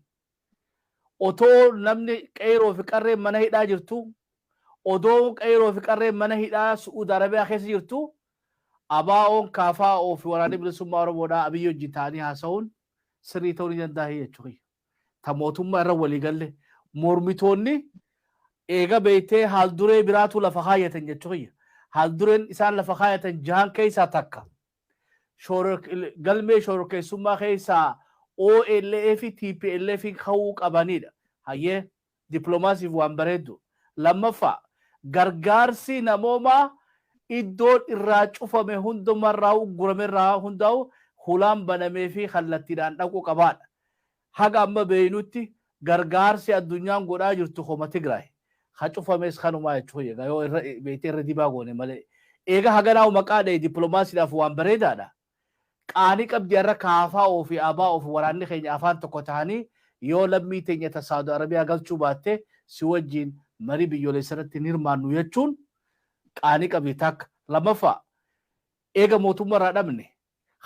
[SPEAKER 2] otoo namni qeeroo fi qarreen mana hidhaa jirtu, odoo qeeroo fi qarreen mana hidhaa Su'uud Arabiyaa keessa jirtu, ABO'n, KFO fi waraanni bilisummaa Oromoodhaa Abiyyi wajjin ta'anii haasa'uun sirrii ta'uu ni danda'a jechuudha. Ta mootummaa irra walii galle mormitoonni eega beektee haalduree biraatu lafa kaayyatan jechuudha. Haaldureen isaan lafa kaayatan jahan keessaa takka galmee shororkeessummaa keessaa OLA fi TPLF ka'uu qabanidha. Hayyee, dippiloomaasiif waan bareeddu. Lammaffaa, gargaarsi namoomaa iddoon irraa cufame hundumarraa uggurame irraa hundaa'u hulaan banamee fi kallattiidhaan dhaquu qabaadha. Haga amma beeynutti gargaarsi addunyaan godhaa jirtu homa Tigraay. Ha cufames kanumaa jechuudha. Yoo irra beektee irra dibaa goone malee. Eega haganaa maqaa dha'e dippiloomaasiidhaaf waan bareedaadha. Qaanii qabdi har'a KFO fi ABO fi waraanni keenya afaan tokko ta'anii yoo lammii teenya ta Saudi Arabiyaa galchuu baatte si wajjin marii biyyoolessa irratti hin hirmaannu jechuun qaanii qabdi takka. Lammaffaa, eega mootummaa irraa dhabne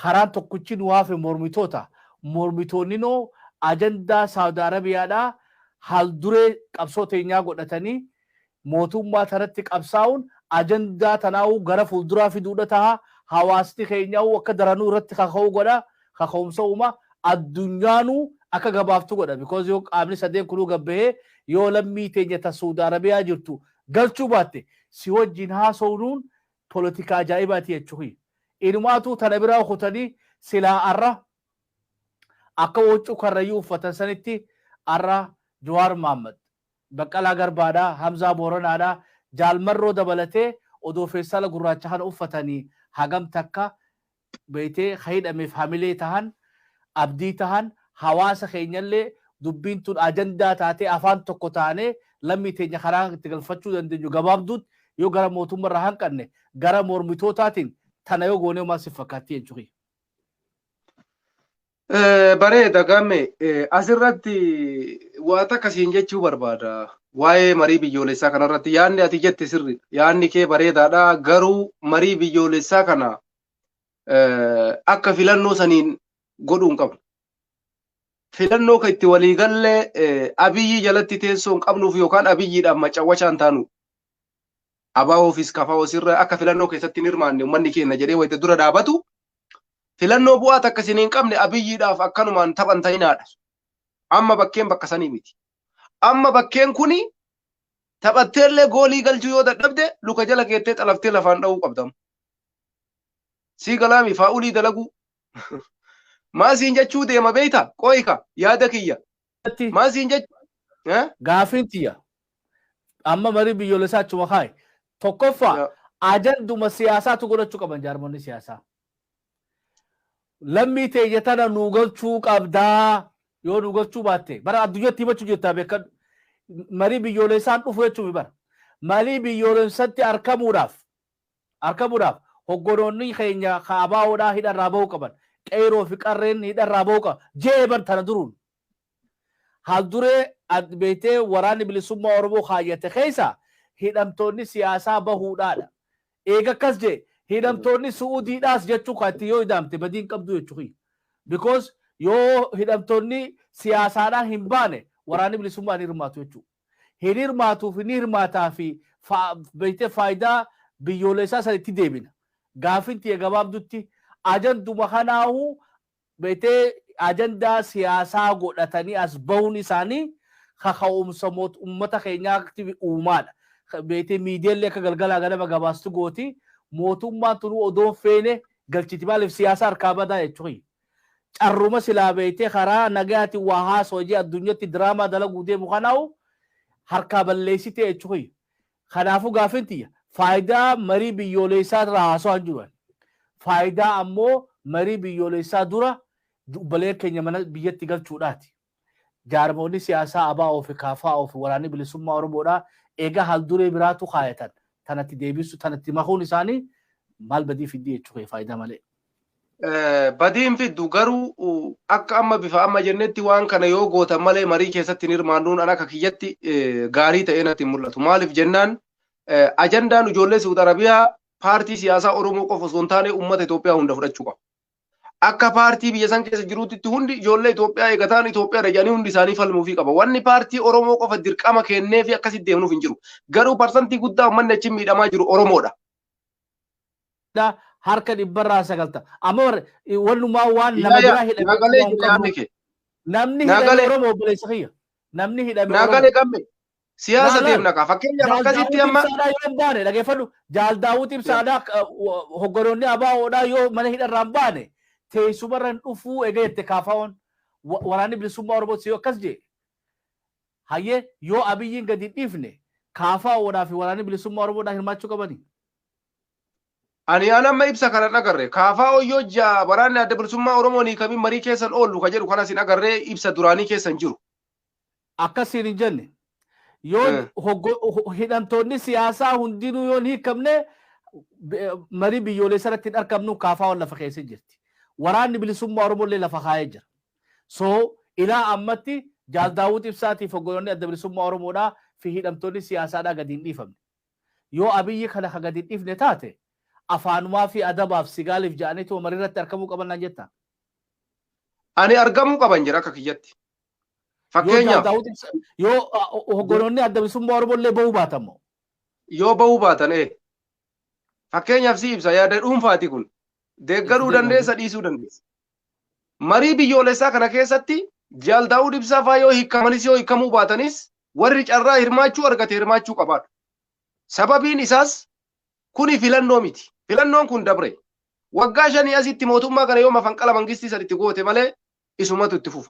[SPEAKER 2] karaan tokkichi nu hafe mormitoota. Mormitoonni noo ajandaa Saudi Arabiyaadhaa Haal duree qabsoo teenyaa godhatanii mootummaa tanatti qabsaa'uun ajandaa tanaa'uu gara fuulduraa fiduudha taha. Hawaasni keenyaa'uu akka daranuu irratti kaka'uu godha. Kaka'umsa uuma addunyaanuu akka gabaaftu godha. Because yoo qaamni sadeen kunuu gabbahee yoo lammii teenya ta Suudi Arabiyaa jirtu galchuu baatte, si wajjin haasa'uun polotikaa ajaa'ibaati jechuudha. Inumaatu tana biraa kutanii silaa arra akka waccuu Karrayyuu uffatan sanitti arra Jawaar Mohammad, Baqqalaa Garbaadhaa, Hamzaa Booranaadhaa, Jaalmarroo dabalatee odoo feestaala gurraacha kana uffatanii hagam takka beeytee hidhameef hamilee tahan, abdii tahan, hawaasa keenyallee dubbiin tun ajandaa taatee afaan tokko taanee lammii teenya karaa itti galfachuu dandeenyu gabaabduutti yoo gara mootummaa irraa hanqanne gara mormitootaatiin tana yoo goonee maal si fakkaatti jechuudha.
[SPEAKER 3] Bareeda gamme, asirratti waa takka siin jechuu barbaada. Waa'ee marii biyyoolessaa kanarratti yaadni ati jette sirri. Yaadni kee bareedaadha. Garuu marii biyyoolessaa kana akka filannoo saniin godhuu hin qabnu. Filannoo kan itti waliigallee Abiyyi jalatti teessoo hin qabnuuf yookaan Abiyyiidhaaf macawwachaa hin taanu. Abaa'oofis kafaa'oos irra akka filannoo keessatti hin hirmaanne uummanni keenya jedhee wayita dura dhaabatu, filannoo bu'aa takka isin hin qabne Abiyyiidhaaf akkanumaan taphan ta'inaadha. Amma bakkeen bakka sanii miti. Amma bakkeen kuni taphatteellee goolii galchuu yoo dadhabde, luka jala keettee xalaftee lafaan dha'uu qabdamu. Sii galaami faa'ulii dalaguu. Maasiin jechuu deema beeyta qooyika yaada kiyya. Maasiin jechuu.
[SPEAKER 2] Gaafiin tiyya. Amma marii biyyoolessaa achuma kaaye. Tokkoffaa, ajanduma siyaasaatu godhachuu qaban jaarmonni siyaasaa. Lammii teenya tana nuu galchuu qabdaa, yoo nuu galchuu baatte bara addunyaatti himachuu jirtaa beekadhu. Marii biyyoolessaan dhufu jechuun bara. Marii biyyoolessatti argamuudhaaf hogganoonni keenya kaabaa'oodhaa hidharraa bahuu qaban. Qeeroo fi qarreen hidharraa bahuu qaban. Jee bar tana duruun. Haal duree beektee Waraanni Bilisummaa Oromoo kaayyate keessa hidhamtoonni siyaasaa bahuudhaadha. Eega akkas jee, hidhamtoonni Su'uudiidhaas jechuu kan itti yoo hidhamte badiin qabdu jechuudha. Because yoo hidhamtoonni siyaasaadhaan hin baane, Waraanni Bilisummaa hin hirmaatu jechuudha. Hin hirmaatuuf ni hirmaataa fi beektee faayidaa biyyoolessaa san itti deebina. Gaafin tiyya gabaabdutti ajanduma kanaahuu beektee ajandaa siyaasaa godhatanii as bahuun isaanii kaka'umsa uummata keenyaatti uumaadha. Beektee miidiyaalee akka galgalaa ganama gabaastu gooti, mootummaan tunuu odoon feene galchiti, maaliif siyaasa harkaa badaa jechuudha. Carruma silaa beektee karaa nagaatiin waa haasoo jee addunyatti diraamaa dalaguu deemu kanaahu harkaa balleessite jechuudha. Kanaafuu gaafin tiyya faayidaa marii biyyoolessaa irraa haasawaa hin jiru. Faayidaa ammoo marii biyyoolessaa dura obboleen keenya mana biyyatti galchuudhaati. Jaarmoonni siyaasaa ABO fi KFO fi Waraanni Bilisummaa Oromoodhaa egaa haal duree biraatu kaayatan tanatti deebisu, tanatti makuun isaanii maal badii fiddii jechuudha faayidaa malee?
[SPEAKER 3] Badiin fiddu, garuu akka amma bifa amma jennetti waan kana yoo gootan malee marii keessatti hin hirmaannuun an akka kiyyatti gaarii ta'ee natti hin mul'atu. Maaliif jennaan, ajandaan ijoollee Saudi Arabiyaa paartii siyaasaa Oromoo qofa osoo hin taane uummata Itoophiyaa hunda fudhachuu qaba. Akka paartii biyya san keessa jiruutti hundi ijoollee Itoophiyaa eegataan Itoophiyaa jedhanii hundi isaanii falmuufii qaba. Wanni paartii Oromoo qofa dirqama kennee fi akkasitti deemnuuf hin jiru. Garuu parsantii guddaa uummanni achi miidhamaa jiru Oromoodha.
[SPEAKER 2] Harka 90%. Amma walumaa waan nama biraa
[SPEAKER 3] hidhame.
[SPEAKER 2] Namni hidhame Oromoo, obboleessa kiyya. Namni hidhame
[SPEAKER 3] Oromoo. Gamme. Siyaasa deemna kaa, fakkeenyaaf akkasitti amma.
[SPEAKER 2] Ibsaadhaa yoo hin baane, dhageeffadhu, Jaal Daawwit Ibsaadhaa, hogganoonni ABOdhaa yoo mana hidharraa hin baane teessumarra hin dhufuu eega jette kaafaa'oon, Waraanni Bilisummaa Oromoo yoo akkas jee, hayyee, yoo Abiyyiin gadi hin dhiifne kaafaa'oodhaa fi Waraanni Bilisummaa Oromoodhaa hirmaachuu qabanii.
[SPEAKER 3] Ani an amma ibsa kana agarre. Kaafaa yoo waraanni Adda Bilisummaa Oromoo ni kamiin marii keessan oollu ka jedhu kanas hin agarree, ibsa duraanii keessan jiru.
[SPEAKER 2] Akkasiin hin jenne. Yoo hidhamtoonni siyaasaa hundinuu yoo hin hiikamne marii biyyoolessaa irratti hin argamnu kaafaa lafa keessa jirti. Waraanni Bilisummaa Oromoo illee lafa kaa'ee jira. So ilaa ammatti Jaal Daawwit Ibsaatiif hogganoonni Adda Bilisummaa Oromoodhaa fi hidhamtoonni siyaasaadhaa gadi hin dhiifamne. Yoo Abiyyi kana ka gadi hin dhiifne taate, afaanumaa fi adabaaf sigaaliif ja'aniitu marii irratti argamuu qaban naan jetta.
[SPEAKER 3] Ani argamuu qaban jira akka kiyyatti. Fakkeenyaaf
[SPEAKER 2] yoo hogganoonni adda bilisummaa Oromoo illee bahuu baatan moo?
[SPEAKER 3] Yoo bahuu baatan fakkeenyaaf si ibsa, yaada dhuunfaati kun. Deeggaruu dandeessa, dhiisuu dandeessa. Marii biyyoolessaa kana keessatti Jaal Daawud Ibsaa fa'aa yoo hiikkamanis yoo hiikkamuu baatanis warri carraa hirmaachuu argate hirmaachuu qabaadha. Sababiin isaas kuni filannoo miti. Filannoon kun dabre. Waggaa 5 asitti mootummaa kana yoo mafanqala mangistii saditti goote malee isumatu itti fufa.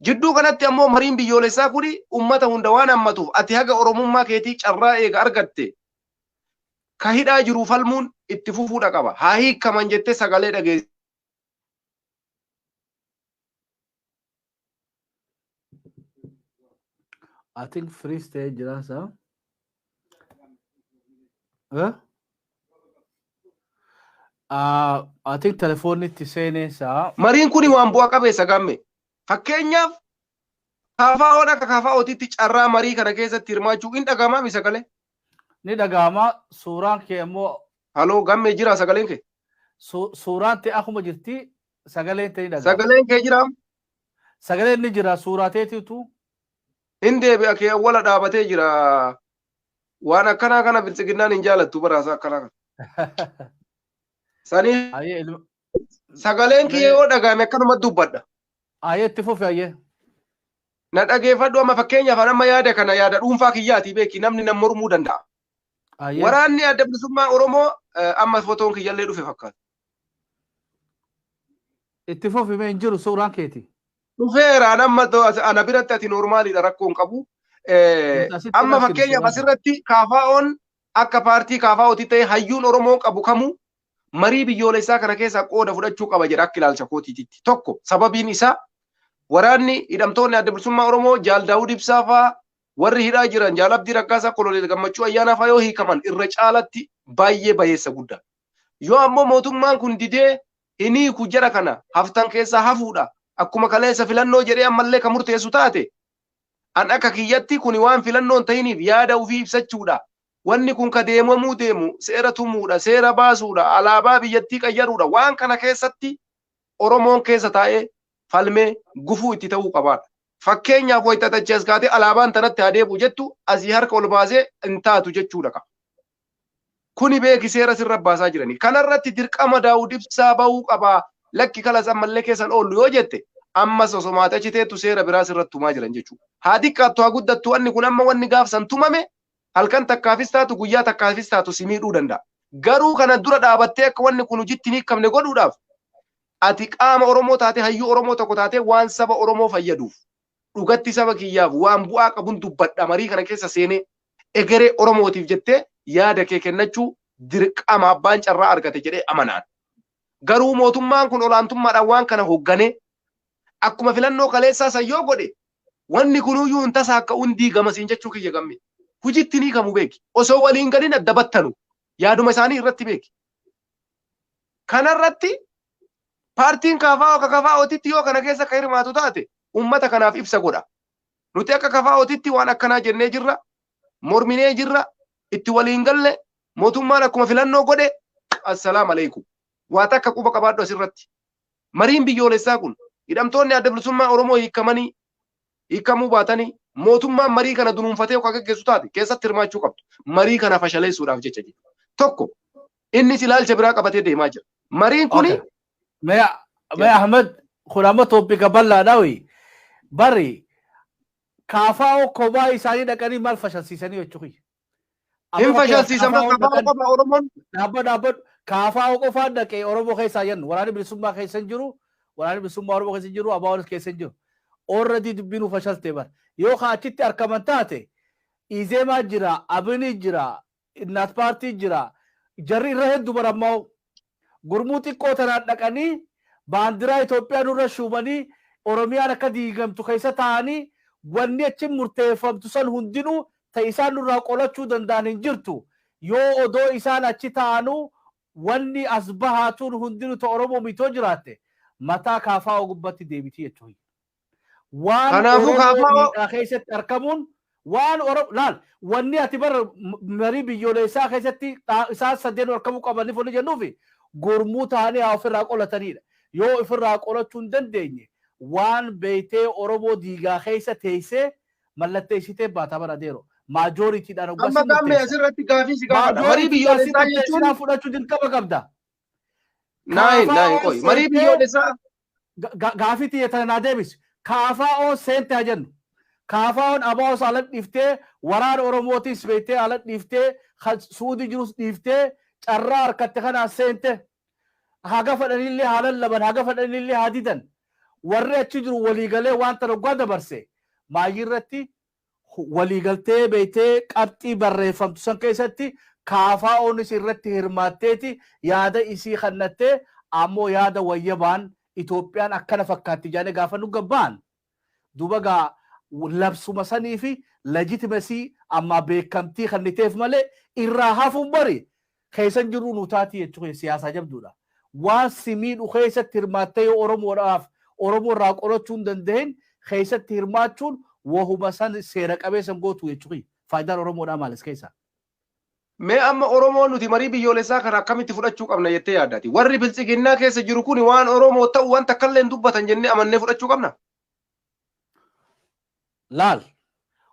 [SPEAKER 3] Jidduu kanatti ammoo mariin biyyoolessaa kuni uummata hunda waan hammatuuf ati haga Oromummaa keetii carraa eega argatte ka hidhaa jiru falmuun itti fufuudha qaba. Haa hiikkaman jettee sagalee dhageessisuun.
[SPEAKER 2] I think free stage jira sa. I think telefoonni itti seenee saa.
[SPEAKER 3] Mariin kuni waan bu'aa qabeessa gamme. Fakkeenyaaf KFO'n akka KFO'titti carraa marii kana keessatti hirmaachuu hin dhaga'amaa mi sagalee?
[SPEAKER 2] Ni dhaga'ama, suuraan kee immoo.
[SPEAKER 3] Haloo, gammee jira sagaleen kee?
[SPEAKER 2] Suuraan ta'e akkuma jirti, sagaleen ta'e ni dhaga'ama.
[SPEAKER 3] Sagaleen kee jira?
[SPEAKER 2] Sagaleen ni jira, suuraa teetiitu.
[SPEAKER 3] Hin deebi'a, kee awwala dhaabatee jira. Waan akkanaa kana biltsiginnaan hin jaalattu baraasa akkanaa kana. Sanii sagaleen kee yoo dhaga'ame akkanuma dubbadha.
[SPEAKER 2] Ayyee, itti fufi ayyee.
[SPEAKER 3] Na dhageeffadhu, amma fakkeenyaaf amma yaada kana yaada dhuunfaa kiyyaatii beeki, namni nan mormuu danda'a. Waraanni adda bilisummaa Oromoo amma fotoon kiyyallee dhufe fakkaata.
[SPEAKER 2] Itti fufi mee, hin jiru suuraan keeti.
[SPEAKER 3] Dhufeeraan amma ana biratti ati noormaaliidha, rakkoo hin qabu. Amma fakkeenyaaf asirratti KFO'n akka paartii KFO'ti ta'e hayyuun Oromoo qabu kamuu marii biyyoolessaa kana keessaa qooda fudhachuu qaba jedha akka ilaalcha kootiititti. Tokko, sababiin isaa waraanni hidhamtoonni adda bilisummaa Oromoo Jaal Daawud Ibsaa fa'aa warri hidhaa jiran, Jaal Abdii Raggaasaa, Koloneel Gammachuu Ayyaanaa fa'aa yoo hiikaman irra caalatti baay'ee bayeessa guddaa. Yoo ammoo mootummaan kun didee hin hiiku, jara kana haftan keessaa hafuudha. Akkuma kaleessa filannoo jedhee ammallee kan murteessu taate, an akka kiyyatti kuni waan filannoo hin ta'iniif yaada ofii ibsachuudha. Wanni kun ka deemamuu deemu seera tumuudha, seera baasuudha, alaabaa biyyattii qayyaruudha. Waan kana keessatti Oromoon keessa taa'ee falmee gufuu itti ta'uu qabaadha. Fakkeenyaaf wayita tachees kaatee alaabaan tanatti haa deebi'u jettu, asii harka ol baasee hin taatu jechuudha qaba. Kuni beeki, seera sirra baasaa jirani. Kanarratti dirqama Daawud Ibsaa bahuu qabaa. Lakki, kalas ammallee keessan oollu yoo jette, ammas osoo maatii achi teettu seera biraa sirratti tumaa jiran jechuudha. Haa xiqqaattu haa guddattu, wanni kun amma wanni gaafsan tumame halkan takkaafis taatu guyyaa takkaafis taatu si miidhuu danda'a. Garuu kana dura dhaabattee akka wanni kun hojiitti hin hiikamne godhuudhaaf ati qaama Oromoo taate, hayyuu Oromoo tokko taate, waan saba Oromoo fayyaduuf, dhugatti saba kiyyaaf waan bu'aa qabun dubbadha, marii kana keessa seenee egeree Oromootiif jettee yaada kee kennachuu dirqama abbaan carraa argate jedhee amanaan. Garuu mootummaan kun olaantummaadhaan waan kana hoogganee akkuma filannoo kaleessaa san yoo godhe, wanni kunuyyuu hin tasaa akka hundii gamasiin jechuu kiyya gamme. Hojiitti ni kamu beeki. Osoo waliin galin adda battanu yaaduma isaanii irratti beeki. Kanarratti paartiin KFO akka KFO'titti yoo kana keessa akka hirmaatu taate uummata kanaaf ibsa godha. Nuti akka KFO'titti waan akkanaa jennee jirra. Morminee jirra. Itti waliin galle, mootummaan akkuma filannoo godhe, assalaam alaikum. Waa takka quba qabaadhu asirratti. Mariin biyyoolessaa kun hidhamtoonni adda bilisummaa Oromoo hiikamanii hiikamuu baatanii mootummaan marii kana dunuunfatee akka gaggeessu taate keessatti hirmaachuu qabdu. Marii kana fashaleessuudhaaf jecha jechuudha. Tokko, innis ilaalcha biraa qabatee deemaa jira. Mariin kuni
[SPEAKER 2] Mee Ahmed, kun amma topic bal'aadha wi. Bari KFO kophaa isaanii dhaqanii maal fashalsiisanii jechuudha?
[SPEAKER 3] Hin fashalsiisan, bakka KFO qofa Oromoon.
[SPEAKER 2] Dhaabbadhu, dhaabbadhu. KFO qofaan dhaqee Oromoo keessaa jennu waraanni bilisummaa keessa hin jiru, waraanni bilisummaa Oromoo keessa hin jiru, ABO'nis keessa hin jiru. Already dubbiin fashalte bar. Yoo ka achitti argaman taate Izeemaa jira, Abinii jira, Innaat Paartii jira. Jarri irra hedduu barammoo gurmuu xiqqoo tanaan dhaqanii baandiraa Itoophiyaa nurra shuumanii Oromiyaan akka diigamtu keessa taa'anii wanni achi murteeffamtu san hundinuu ta isaan nurraa qolachuu danda'an hin jirtu. Yoo odoo isaan achi taa'anuu wanni as bahaatuun hundinuu ta Oromoo mitoo jiraatte mataa KFO gubbatti deebiti jechuudha. Waan
[SPEAKER 3] Kanaafuu
[SPEAKER 2] Oromoo
[SPEAKER 3] KFO
[SPEAKER 2] miidhaa keessatti argamuun waan Oromoo laal, wanni ati bara marii biyyoolessaa keessatti isaan sadeen argamuu qabaniif wanni jennuufi gurmuu ta'anii haa ofirraa qolatanidha. Yoo ofirraa qolachuu hin dandeenye Waan beeytee Oromoo diigaa keessa teessee mallatteessitee baata bara deero. Majoritydhaan
[SPEAKER 3] Amma
[SPEAKER 2] hoggaa
[SPEAKER 3] gaammee asirratti gaafii si gaafadha. Marii biyyoolessaa jechuun
[SPEAKER 2] fudhachuu dirqama qabda.
[SPEAKER 3] Naayin naayin qoy. Marii biyyoolessaa
[SPEAKER 2] Gaafii tiyya tana naa deebisi. KFO seente haa jennu. KFO'n ABOs ala dhiiftee, waraana Oromootis beektee ala dhiiftee, Suudii jirus dhiiftee, carraa harkatte kanaan seente. Haga fedhanillee haa lallaban, haga fedhanillee haa didan. Warri achi jiru waliigalee waan tana hoggaa dabarse maayii irratti waliigaltee beektee qabxii barreeffamtu san keessatti KFO'nis irratti hirmaatteeti yaada isii kennattee, ammoo yaada wayyabaan Itoophiyaan akkana fakkaatti jedhanii gaafa nu gabba'an, duuba gaa labsuma sanii fi legitimacy ammaa beekamtii kenniteef malee irraa hafuun bari keessan jirru nu taati jechuun siyaasaa jabduudha. Waan si miidhu keessatti hirmaattee yoo Oromoodhaaf Oromoo irraa qolachuu hin danda'in keessatti hirmaachuun wahuma san seera qabeessa gootu jechuudha. Faayidaan Oromoodhaa maalis keessa?
[SPEAKER 3] Mee amma Oromoon nuti marii biyyoolessaa kana akkamitti fudhachuu qabna jettee yaaddaati? Warri biltsiginnaa keessa jiru kun waan Oromoo ta'u wanta akkallee hin dubbatan jennee amannee fudhachuu qabna?
[SPEAKER 2] Laal,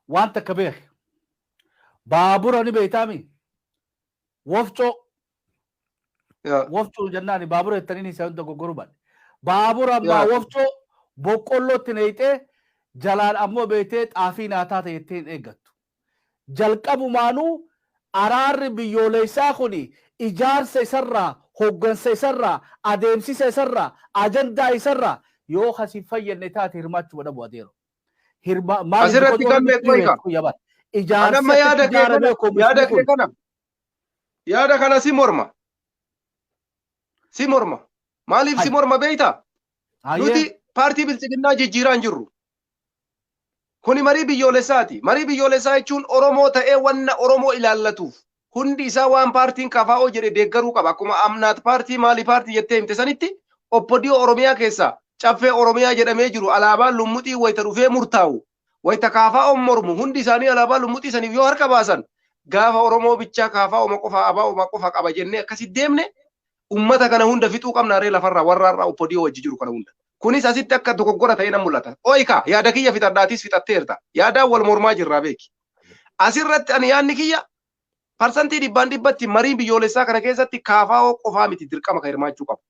[SPEAKER 2] waan takka beek. Baabura ni beektaami? Wofcoo. Wofcoo jennaani baabura jettanii ni isaan dogoggoruu baadhe. Baabura ammaa wofcoo boqqollootti neeyxee jalaan ammoo beektee xaafii naataa ta'e jettee hin eeggattu. Jalqabumaanuu araarri biyyoolessaa kun ijaarsa isarraa, hoggansa isarraa, adeemsisa isarraa, ajandaa isarraa yoo kasi fayyadne taate hirmaachuu dhabu adeero.
[SPEAKER 3] Asirratti kan beeku egaa.
[SPEAKER 2] Ijaarsi
[SPEAKER 3] Anamma yaada kee kana yaada kee kana yaada kana si morma. Si morma. Maaliif si morma beektaa? Nuti paartii biltsiginnaa jijjiiraa hin jirru. Kuni marii biyyoolessaati. Marii biyyoolessaa jechuun Oromoo ta'ee wanna Oromoo ilaallatuuf hundi isaa waan paartiin KFO jedhe deeggaruu qaba. Akkuma amnaat paartii maali paartii jettee himte sanitti oppodiyoo Oromiyaa keessaa caffee Oromiyaa jedhamee jiru alaabaan lummuxii wayita dhufee murtaa'u, wayita KFO'n mormu, hundi isaanii alaabaa lummuxii saniif yoo harka baasan, gaafa Oromoo bichaa KFO qofa ABO qofa qaba jennee akkasi deemne ummata kana hunda fixuu qabna ree lafarraa warra har'a oppodiyoo wajji jiru kana hunda. Kunis asitti akka dogoggora ta'ee nan mul'ata. Ooyika yaada kiyya fixadhaatis fixatteerta. Yaadaan wal mormaa jirraa beeki. Asirratti ani yaadni kiyya parsantii dhibbaan dhibbatti marii biyyoolessaa kana keessatti KFO qofaa miti dirqama kan hirmaachuu qabu.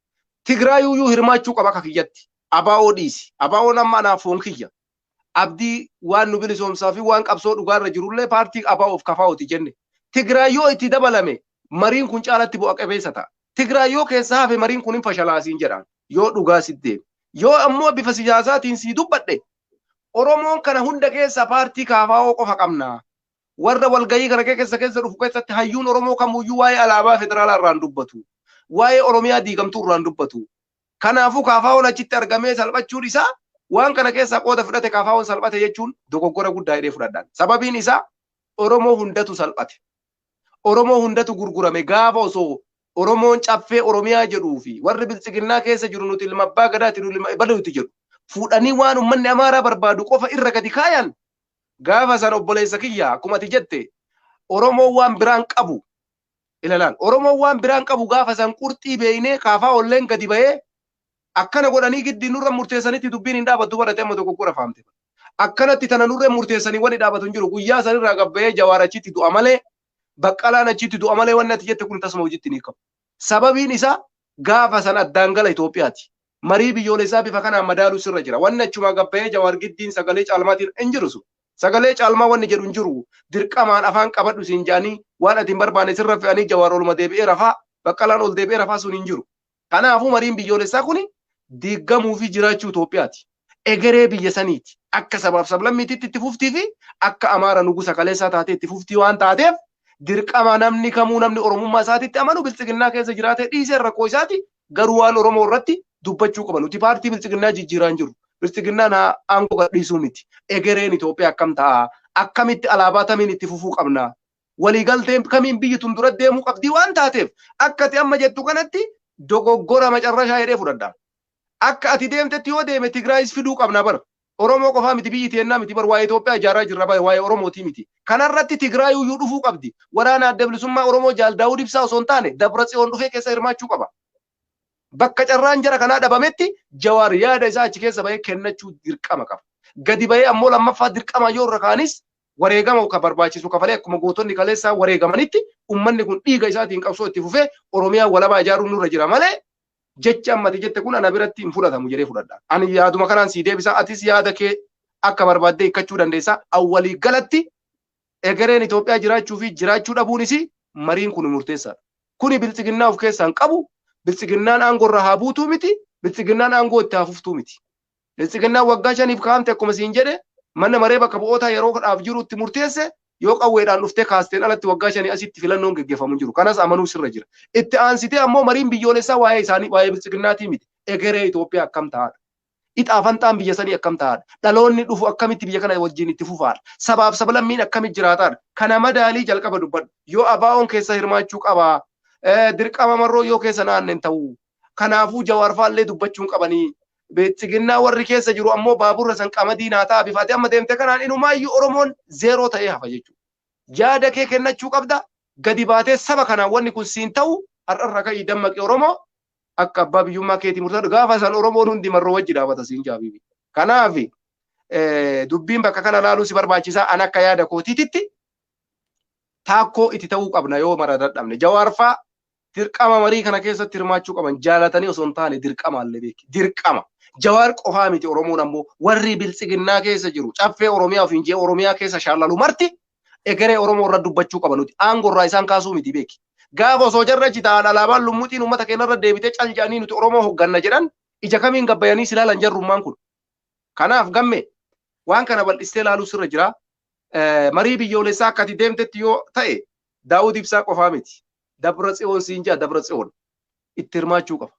[SPEAKER 3] Tigraayyuu hirmaachuu qaba akka kiyyatti. ABO dhiisi. ABO'n amma anaaf foon kiyya. Abdii waan nu bilisoomsaa fi waan qabsoo dhugaarra jirullee paartii ABO'f KFO'ti jenne. Tigraay yoo itti dabalame mariin kun caalatti bu'a qabeessa ta'a. Tigraay yoo keessa hafe mariin kun hin fashalaasiin jedhaan yoo dhugaa sitti deeme. Yoo ammoo bifa siyaasaatiin sii dubbadhe, Oromoon kana hunda keessa paartii KFO qofa qabna. Warra walgahii kana keessa keessa dhufu keessatti hayyuun Oromoo kamuyyuu waa'ee alaabaa federaalaa irraan dubbatu. Waa'ee Oromiyaa diigamtuu irraan dubbatu. Kanaafuu KFO'n achitti argamee salphachuun isaa waan kana keessaa qooda fudhate KFO'n salphate jechuun dogoggora guddaa jedhee fudhadhaan. Sababiin isaa Oromoo hundatu salphate. Oromoo hundatu gurgurame. Gaafa osoo Oromoon caffee Oromiyaa jedhuu fi warri biltsiginnaa keessa jiru nuti ilma abbaa gadaati, nu ilma baluuti jedhu fuudhanii waan uummanni Amaaraa barbaadu qofa irra gadi kaayan, gaafa san obboleessa kiyya akkuma ati jette Oromoon waan biraan qabu ilalaan Oromoon waan biraan qabu gaafa san qurxii beeynee kaafaa olleen gadi bahee akkana godhanii giddii nurra murteessanitti dubbiin hin dhaabattu barate amma dogoggora faamte. Akkanatti tana nurra murteessanii wani dhaabatu hin jiru. Guyyaa sanirraa gabbayee Jawaar achitti du'a malee, Baqqalaan achitti du'a malee, wanni ati jette kun tasuma hojiitti ni qabu. Sababiin isaa gaafa san addaan gala Itoophiyaati. Marii biyyoolessaa bifa kanaan madaaluu sirra jira. Wanni achumaa gabbayee Jawaar giddiin sagalee caalmaatiin hin jiru sun. Sagalee caalmaa wanni jedhu hin jiru. Dirqamaan afaan qabadhu siin jedhanii waan ati hin barbaanne sirra fe'anii Jawaar oluma deebi'ee rafaa, Baqqalaan ol deebi'ee rafaa sun hin jiru. Kanaafuu mariin biyyoolessaa kun diigamuu fi jiraachuu Itoophiyaati. Egeree biyya saniiti. Akka sabaaf sablammiititti itti fuftii fi akka Amaara nugusa kaleessaa taatee itti fuftii waan taateef dirqama namni kamuu namni Oromummaa isaatitti amanu biltsiginnaa keessa jiraatee dhiisee rakkoo isaati, garuu waan Oromoo irratti dubbachuu qaba. Nuti paartii biltsiginnaa jijjiiraa hin jirru. Biltsiginnaan haa aangoo gadhiisuu miti. Egereen Itoophiyaa akkam ta'a? Akkamitti alaabaa tamiin itti fufuu qabna? Waliigalteen kamiin biyyi tun dura deemuu qabdii waan taateef akka ati amma jettu kanatti dogoggora macarrashaa jedhee fudhadha. Akka ati deemtetti yoo deeme Tigraayis fiduu qabna bar. Oromoo qofaa miti, biyyi teennaa miti bar, waa'ee Itoophiyaa ijaaraa jirra bar, waa'ee Oromootii miti. Kanarratti Tigraayiyyuu dhufuu qabdi. Waraana Adda Bilisummaa Oromoo Jaal Daawud Ibsaa osoo hin taane Dabra Tsiyoon dhufee keessa hirmaachuu qaba. Bakka carraan jara kanaa dhabametti Jawaar yaada isaa achi keessa bahee kennachuu dirqama qaba. Gadi bahee ammoo lammaffaa dirqama yoo irra kaanis wareegama ka barbaachisu kafalee akkuma gootonni kaleessaa wareegamanitti ummanni kun dhiiga isaatiin qabsoo itti fufee Oromiyaa walabaa ijaaruun nurra jira malee jechi ammati jette kun ana biratti hin fudhatamu jedhee fudhadha. Ani yaaduma kanaan sii deebisa, atis yaada kee akka barbaaddee hiikkachuu dandeessa. Awwalii galatti egereen Itoophiyaa jiraachuu fi jiraachuu dhabuunis mariin kun murteessaadha. Kuni biltsiginnaa of keessaa hin qabu. Biltsiginnaan aangoo irraa haa buutuu miti. Biltsiginnaan aangoo itti haa fuftuu miti. Biltsiginnaan waggaa 5f kaa'amte akkuma siin jedhe, mana maree bakka bu'ootaa yeroodhaaf jiru itti murteesse, yoo qawweedhaan dhuftee kaasteen alatti waggaa 5 asitti filannoon geggeeffamu hin jiru. Kanas amanuu sirra jira. Itti aansitee ammoo mariin biyyoolessaa waa'ee isaanii, waa'ee biltsiginnaatii miti. Egeree Itoophiyaa akkam ta'aadha? Ixaa fanxaan biyya sanii akkam ta'aadha? Dhaloonni dhufu akkamitti biyya kana wajjin itti fufaadha? Sabaaf sablammiin akkamitti jiraataadha? Kana madaalii jalqaba dubbadhu. Yoo ABO'n keessa hirmaachuu qabaa, dirqama marroo yoo keessa naanne hin ta'u. Kanaafuu Jawaar faallee dubbachuun qabanii. Biltsiginnaa warri keessa jiru ammoo baaburra san qamadii naa ta'a bifaatee amma deemte kanaan inumaayyuu Oromoon zeeroo ta'ee hafa jechuudha. Yaada kee kennachuu qabda. Gadi baatee saba kanaan wanni kun siin ta'u har'arra ka'ii dammaqi Oromoo, akka abbaa biyyummaa keetii murtaa'u gaafa san Oromoon hundi marroo wajji dhaabata siin jaabibi. Kanaaf dubbiin bakka kana laaluu si barbaachisaa. An akka yaada kootiititti taakkoo itti ta'uu qabna yoo mara dadhabne. Jawaar faa dirqama marii kana keessatti hirmaachuu qaban, jaalatanii osoo hin taane dirqamaallee beeki. Dirqama. Jawaar qofaa miti, Oromoon ammoo warri biltsiginnaa keessa jiru caffee Oromiyaa ofiin jee Oromiyaa keessa shaallalu marti egeree Oromoo irra dubbachuu qaba nuti. Aangoo irraa isaan kaasuu miti beeki. Gaafa osoo jarra achi taa'an alaabaan lummuxiin uummata keenya irra deebitee cal jedhanii nuti Oromoo hogganna jedhan, ija kamiin gabbayanii si ilaalan jarrummaan kun? Kanaaf gamme, waan kana bal'istee ilaaluu sirra jira. Marii biyyoolessaa akka ati deemtetti yoo ta'e Daawud Ibsaa qofaa miti. Dabra Tsiyoon siin jaa, Dabra Tsiyoon itti hirmaachuu qaba.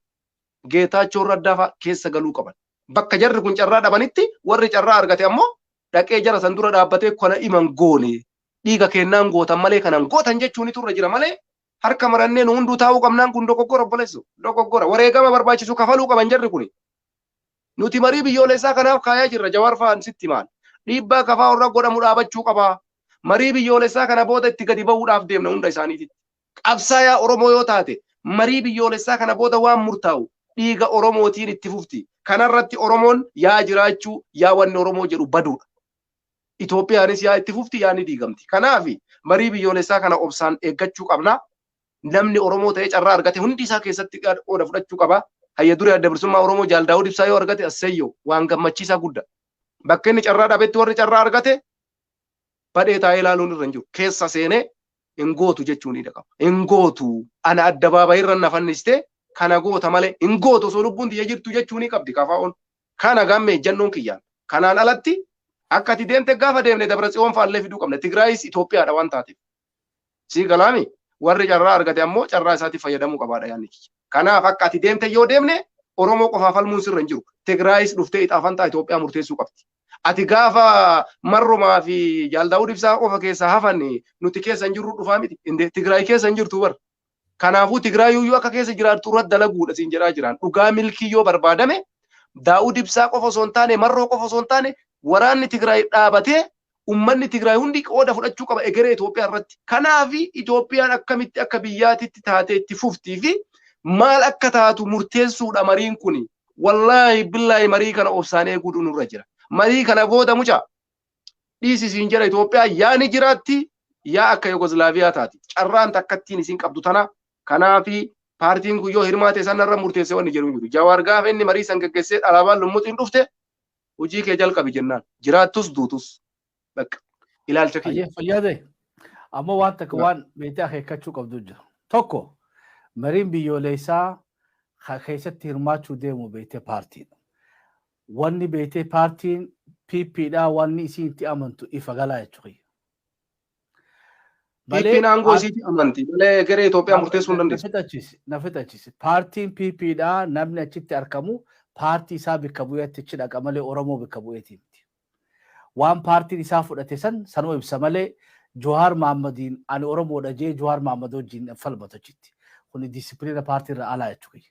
[SPEAKER 3] Geetaachoo Raddaa fa'a keessa galuu qaban. Bakka jarri kun carraa dhabanitti warri carraa argate ammoo dhaqee jara san dura dhaabbatee kana iman goone, dhiiga kennaan gootan malee kanan gootan jechuun turre jira malee harka marannee nu hunduu taa'uu qabnaan kun dogoggora, obboleessu, dogoggora. Wareegama barbaachisu kafaluu qaban jarri kuni. Nuti marii biyyoolessaa kanaaf kaayaa jirra. Jawaar fa'aan sitti maal dhiibbaa kafaa irra godhamu dhaabachuu qabaa. Marii biyyoolessaa kana booda itti gadi bahuudhaaf deemna hunda isaaniititti. Qabsaayaa Oromoo yoo taate marii biyyoolessaa kana booda waan murtaa'u dhiiga Oromootiin itti fufti. Kanarratti Oromoon yaa jiraachuu yaa wanni Oromoo jedhu baduudha. Itoophiyaanis yaa itti fufti yaa ni diigamti. Kanaaf marii biyyoolessaa kana obsaan eeggachuu qabna. Namni Oromoo ta'ee carraa argate hundi isaa keessatti qooda fudhachuu qaba. Hayya duree Adda Bilisummaa Oromoo Jaal Daawud Ibsaa yoo argate asseyyoo, waan gammachiisaa guddaa. Bakka inni carraa dhabetti warri carraa argate badhee taa'ee ilaaluun irra hin jiru. Keessa seenee hin gootu jechuun ni qaba. Hin gootu, ana addabaabayii irra na fannistee kana goota malee hin gootu osoo lubbuun tiyya jirtu jechuu ni qabdi kafaa'oon. Kana gammee ejjannoon kiyyaan. Kanaan alatti akka ati deemte gaafa deemne Dabra Tsiyoon fa'allee fiduu qabna. Tigraayis Itoophiyaadha waan taateef. Sii galaami, warri carraa argate ammoo carraa isaatiif fayyadamuu qabaadha yaadni kiyya. Kanaaf akka ati deemte yoo deemne Oromoo qofaaf falmuun sirra hin jiru. Tigraayis dhuftee ixaafantaa Itoophiyaa murteessuu qabdi. Ati gaafa marrumaa fi Jaal Daawud Ibsaa qofa keessaa hafan nuti keessa hin jirru dhufaa miti. Tigraay keessa hin jirtu bar. Kanaafuu Tigraayyuu akka keessa jiraattu irratti dalaguudha siin jedhaa jiran. Dhugaa milkii yoo barbaadame Daawud Ibsaa qofa osoo hin taane, marroo qofa osoo hin taane, waraanni Tigraay dhaabatee ummanni Tigraay hundi qooda fudhachuu qaba egeree Itoophiyaa irratti. Kanaaf Itoophiyaan akkamitti akka biyyaatitti taatee itti fuftii fi maal akka taatu murteessuudha mariin kuni. Wallaahi billaahi, marii kana obsaan eeguutu nurra jira. Marii kana booda mucaa dhiisi siin jedha, Itoophiyaa yaa ni jiraatti yaa akka Yugoslaaviyaa taati. Carraan takkattiin isin qabdu tana. Kanaafi paartiin kun yoo hirmaate sanarra murteesse wanni jedhu hin jiru. Jawaar gaafa inni marii san geggeessee alaabaan lummuxiin dhufte hojii kee jalqabi jennaan. Jiraattus duutus. Bakka ilaalcha kiyya.
[SPEAKER 2] Fayyaade, ammoo waan takka waan beektee akeekkachuu qabdu jira. Tokko, mariin biyyoolessaa keessatti hirmaachuu deemu beektee paartiidha. Wanni beektee paartiin PPdha, wanni isiin itti amantu ifa galaa jechuudha.
[SPEAKER 3] PP'n aangoo isiitti amanti malee garee Itoophiyaa murteessuu hin dandeessu.
[SPEAKER 2] Na fixachiisi. Paartiin PPdha, namni achitti argamu paartii isaa bakka bu'eetti achi dhaqa malee Oromoo bakka bu'eeti miti. Waan paartiin isaa fudhate san sanuma ibsa malee Jawaar Mahaammadiin ani Oromoodha jee Jawaar Mahaammad wajjin falmatu achitti. Kuni discipline paartii irraa alaa jechuudha.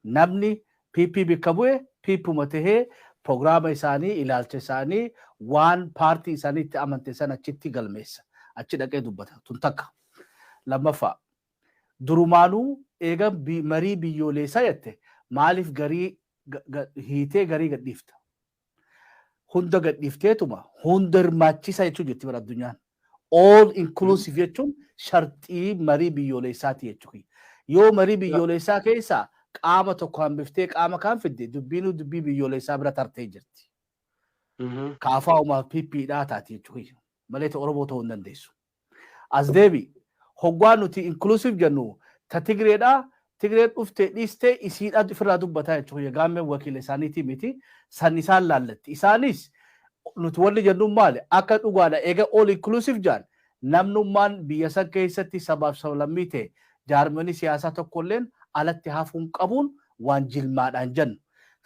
[SPEAKER 2] Namni PP bakka bu'e PPuma tahee proogiraama isaanii, ilaalcha isaanii, waan paartii isaanii itti amante san achitti galmeessa. Achi dhaqee dubbata. Tun takka. Lammaffaa, durumaanuu eega marii biyyoolessaa jette Maaliif garii hiitee garii gadhiifta? Hunda gadhiifteetuma hunda hirmaachisa jechuun jetti bara addunyaan. All inclusive jechuun sharxii marii biyyoolessaati jechuudha. Yoo marii biyyoolessaa keessaa qaama tokko hambiftee qaama kaan fidde, dubbiin dubbii biyyoolessaa bira tartee jirti. Kaafaa PPdhaa taati jechuudha. Malee Oromoo ta'uu hin dandeessu. As deebi, hoggaa nuti inclusive jennu ta Tigreedhaa, Tigreen dhuftee dhiistee isiidhaa ofirraa dubbataa jechuudha. Gaammeen wakiila isaaniitii miti, san isaan laallatti. Isaanis nuti wanni jennuun maali? Akka dhugaadha eega all inclusive jaan, namnummaan biyya san keessatti sabaaf sablammii ta'e, jaarmanii siyaasaa tokkolleen alatti hafuun qabuun waan jilmaadhaan jennu.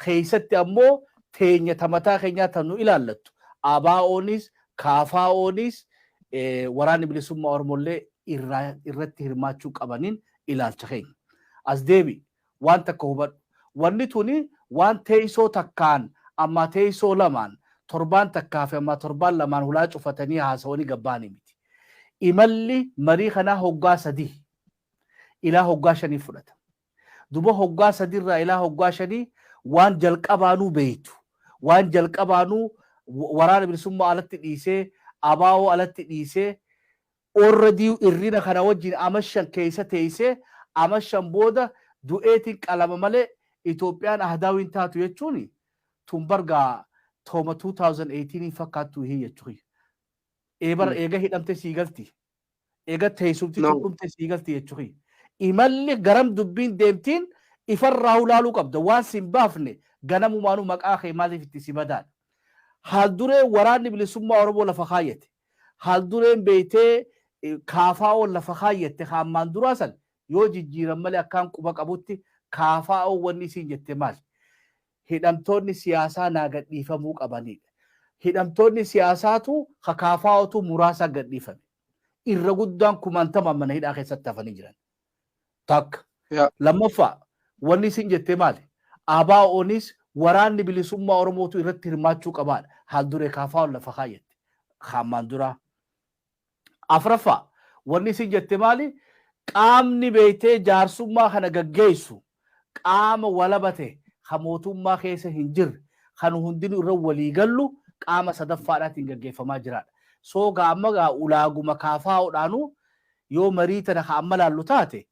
[SPEAKER 2] Keessatti ammoo teenya tamataa keenyaa tan nu ilaallattu. ABO'oonis, KFO'oonis, waraanni bilisummaa Oromollee irratti hirmaachuu qabaniin ilaalcha keenya. As deebi, waan takka hubadhu. Wanni tuni waan teessoo takkaan amma teessoo lamaan, torbaan takkaa fi amma torbaan lamaan hulaa cufatanii haasawanii gabbaanii miti. Imalli marii kanaa hoggaa 3 ilaa hoggaa 5 fudhata. Duba hoggaa sadiirraa ilaa hoggaa 5 waan jalqabaanuu beeytu. Waan jalqabaanuu waraana bilisummaa alatti dhiisee, ABO alatti dhiisee, already irrina kana wajjin ama 5 keessa teessee, ama 5 booda du'eetiin qalama malee Itoophiyaan ahdaawiin taatu jechuun tun bargaa tooma 2018 fakkaattu hii jechuudha. Eebar eega hidhamte sii galti. Eega teessumti dhumte sii galti jechuudha. Imalli garam dubbiin deemtiin ifarraa ulaaluu qabda. Waan sin baafne ganamumaanuu maqaa kee maaliif itti si badaadha? Haal duree waraanni bilisummaa Oromoo lafa kaayyate. Haal dureen beeytee KFO lafa kaayyate hammaan duraa san yoo jijjiiran malee, akkaan quba qabutti KFO wanni isiin jette maali? Hidhamtoonni siyaasaa naa gadhiifamuu qabanidha. Hidhamtoonni siyaasaatu KFOtu muraasa gadhiifame. Irra guddaan kumaantamaan mana hidhaa keessatti hafanii jiran. Takka. Lammaffaa, wanni isin jette maali? ABO'oonis waraanni bilisummaa Oromootu irratti hirmaachuu qabaadha. Haal duree KFO'n lafa kaayyette hammaan duraa. Afraffaa, wanni isin jette maali? Qaamni beektee jaarsummaa kana gaggeessu qaama walaba ta'e, kan mootummaa keessa hin jirre, kan hundinuu irra walii gallu, qaama sadaffaadhaatiin gaggeeffamaa jiraadha. So gaa amma gaa ulaaguma KFOdhaanuu yoo marii tana ka amma laallu taate,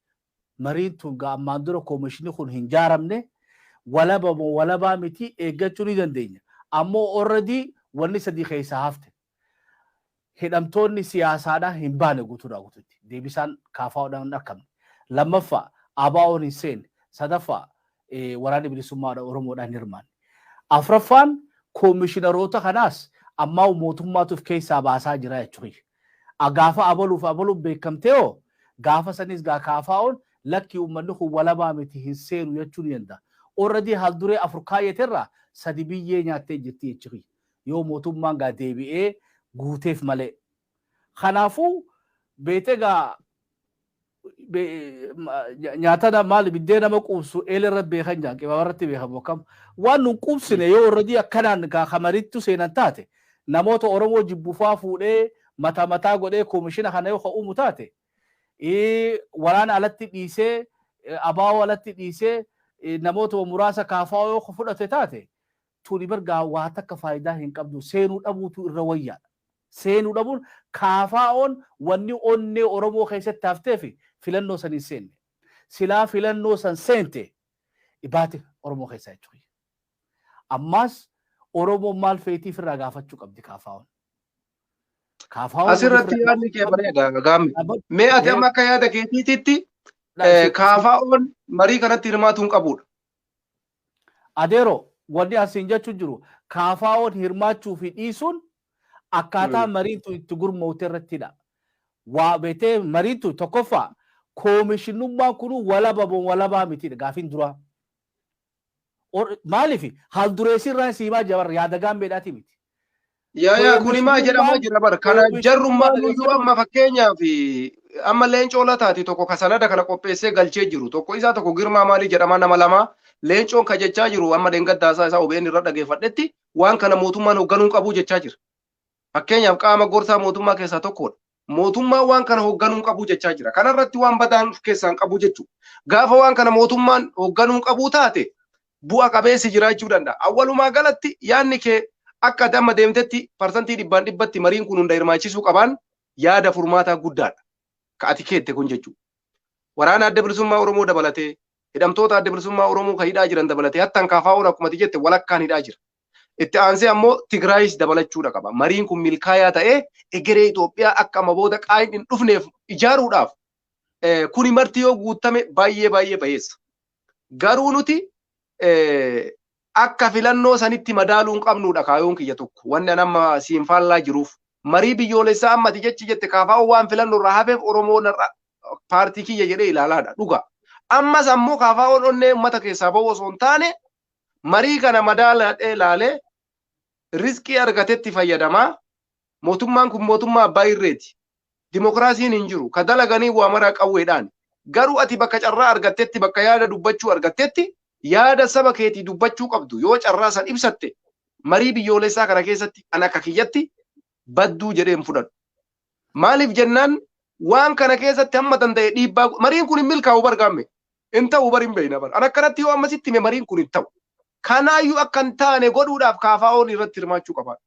[SPEAKER 2] mariin tun gaa ammaan dura koomishinii kun hin jaaramne, walaba moo walabaa miti eeggachuu ni dandeenya. Ammoo already wanni sadii keessaa hafte. Hidhamtoonni siyaasaadhaa hin baane guutuudhaa guututti. Deebisaan KFOdhaan hin argamne. Lammaffaa, ABO'n hin seenne. Sadaffaa, waraanni bilisummaa Oromoodhaan hin hirmaanne. Afraffaan, koomishinaroota kanaas ammaa mootummaatu of keessaa baasaa jira jechuudha. Gaafa abaluuf abaluun beekamtee hoo, gaafa sanis gaa KFO'n lakki, uummanni kun walabaa miti, hin seenu jechuu ni danda'a. Already haal duree afur kaayyaterraa sadi biyyee nyaattee jirti jechuudha. Yoo mootummaan gaa deebi'ee guuteef malee. Kanaafuu beetee gaa nyaata maali, biddee nama quubsu eela irra beekan jaan, qibaaba irratti beekamu akkam waan nun quubsine. Yoo already akkanaan gaa kamariittu seenan taate, namoota Oromoo jibbufaa fuudhee mataa mataa godhee koomishina kana yoo uumu taate, waraana alatti dhiisee, ABO alatti dhiisee, namoota muraasa KFO yoo fudhate taate, tuni bargaa waa takka faayidaa hin qabdu, seenuu dhabuutu irra wayyaadha. Seenuu dhabuun, KFO'n wanni onnee Oromoo keessatti haftee fi filannoo san hin seenne. Silaa filannoo san seente baate Oromoo keessaa jechuudha. Ammaas Oromoon maal feetiif irraa gaafachuu qabdi KFO'n.
[SPEAKER 3] Asirratti yaadni kee bareeda, Gaammi. Mee ati amma akka yaada keetiititti KFO'n marii kanatti hirmaatuu hin qabudha?
[SPEAKER 2] Adeero, wanni asiin jechuun jiru, KFO'n hirmaachuu fi dhiisuun akkaataa mariin tun itti gurmoofte irrattidha. Waa beetee mariin tun tokkoffaa koomishinummaan kun walaba moo walabaa mitidha gaafiin duraa. Maaliif haal dureessirraa siimaa jabar yaada gaambeedhaati miti.
[SPEAKER 3] Yaa, kuni maa jedhamaa jira bara kana jarrummaan nuyyuu. Amma fakkeenyaaf amma Leencoo Lataati tokko ka sanada kana qopheessee galchee jiru, tokko isaa, tokko Girmaa maalii jedhama, nama lama. Leencoon ka jechaa jiru, amma dheengaddaasaa isaa OBN irra dhageeffadhetti, waan kana mootummaan hoogganuu qabu jechaa jira. Fakkeenyaaf qaama gorsaa mootummaa keessaa tokkodha. Mootummaan waan kana hoogganuu qabu jechaa jira. Kanarratti waan badaan of keessaa hin qabu jechuudha. Gaafa waan kana mootummaan hoogganuu qabu taate bu'a qabeessi jiraachuu danda'a. Awwalumaa galatti yaadni kee akka ati amma deemtetti parsantii dhibbaan dhibbatti mariin kun hunda hirmaachisuu qabaan yaada furmaataa guddaadha. Ka ati keette kun jechuudha. Waraana Adda Bilisummaa Oromoo dabalatee, hidhamtoota Adda Bilisummaa Oromoo kan hidhaa jiran dabalatee, hattaan KFO'n akkuma ati jette walakkaan hidhaa jira. Itti aansee ammoo Tigraayis dabalachuudha qaba. Mariin kun milkaayaa ta'ee egeree Itoophiyaa akka amma booda qaayin hin dhufneef ijaaruudhaaf kuni marti yoo guutame baay'ee baay'ee bayeessa. Garuu nuti akka filannoo sanitti madaaluu hin qabnuudha kaayoon kiyya tokko. Wanni an amma siin faallaa jiruuf marii biyyoolessaa amma ati jechi jette KFO waan filannoo irraa hafeef Oromoon har'a paartii kiyya jedhee ilaalaadha dhuga. Ammas ammoo KFO'n onnee uummata keessaa ba'u osoo hin taane marii kana madaaladhee ilaalee riskii argatetti fayyadamaa. Mootummaan kun mootummaa abbaa irreeti. Dimokiraasiin hin jiru. Ka dalaganii waa maraa qawweedhaan. Garuu ati bakka carraa argattetti, bakka yaada dubbachuu argattetti, yaada saba keetii dubbachuu qabdu yoo carraa san ibsatte, marii biyyoolessaa kana keessatti an akka kiyyatti badduu jedhee hin fudhadhu. Maaliif jennaan, waan kana keessatti hamma danda'e dhiibbaa mariin kun hin milkaa'u bar gaamme. Hin ta'u bar, hin beekna bar. An akkanatti yoo ammasitti hime mariin kun hin ta'u. Kanaayyuu akka hin taane godhuudhaaf KFO'n irratti hirmaachuu qaba.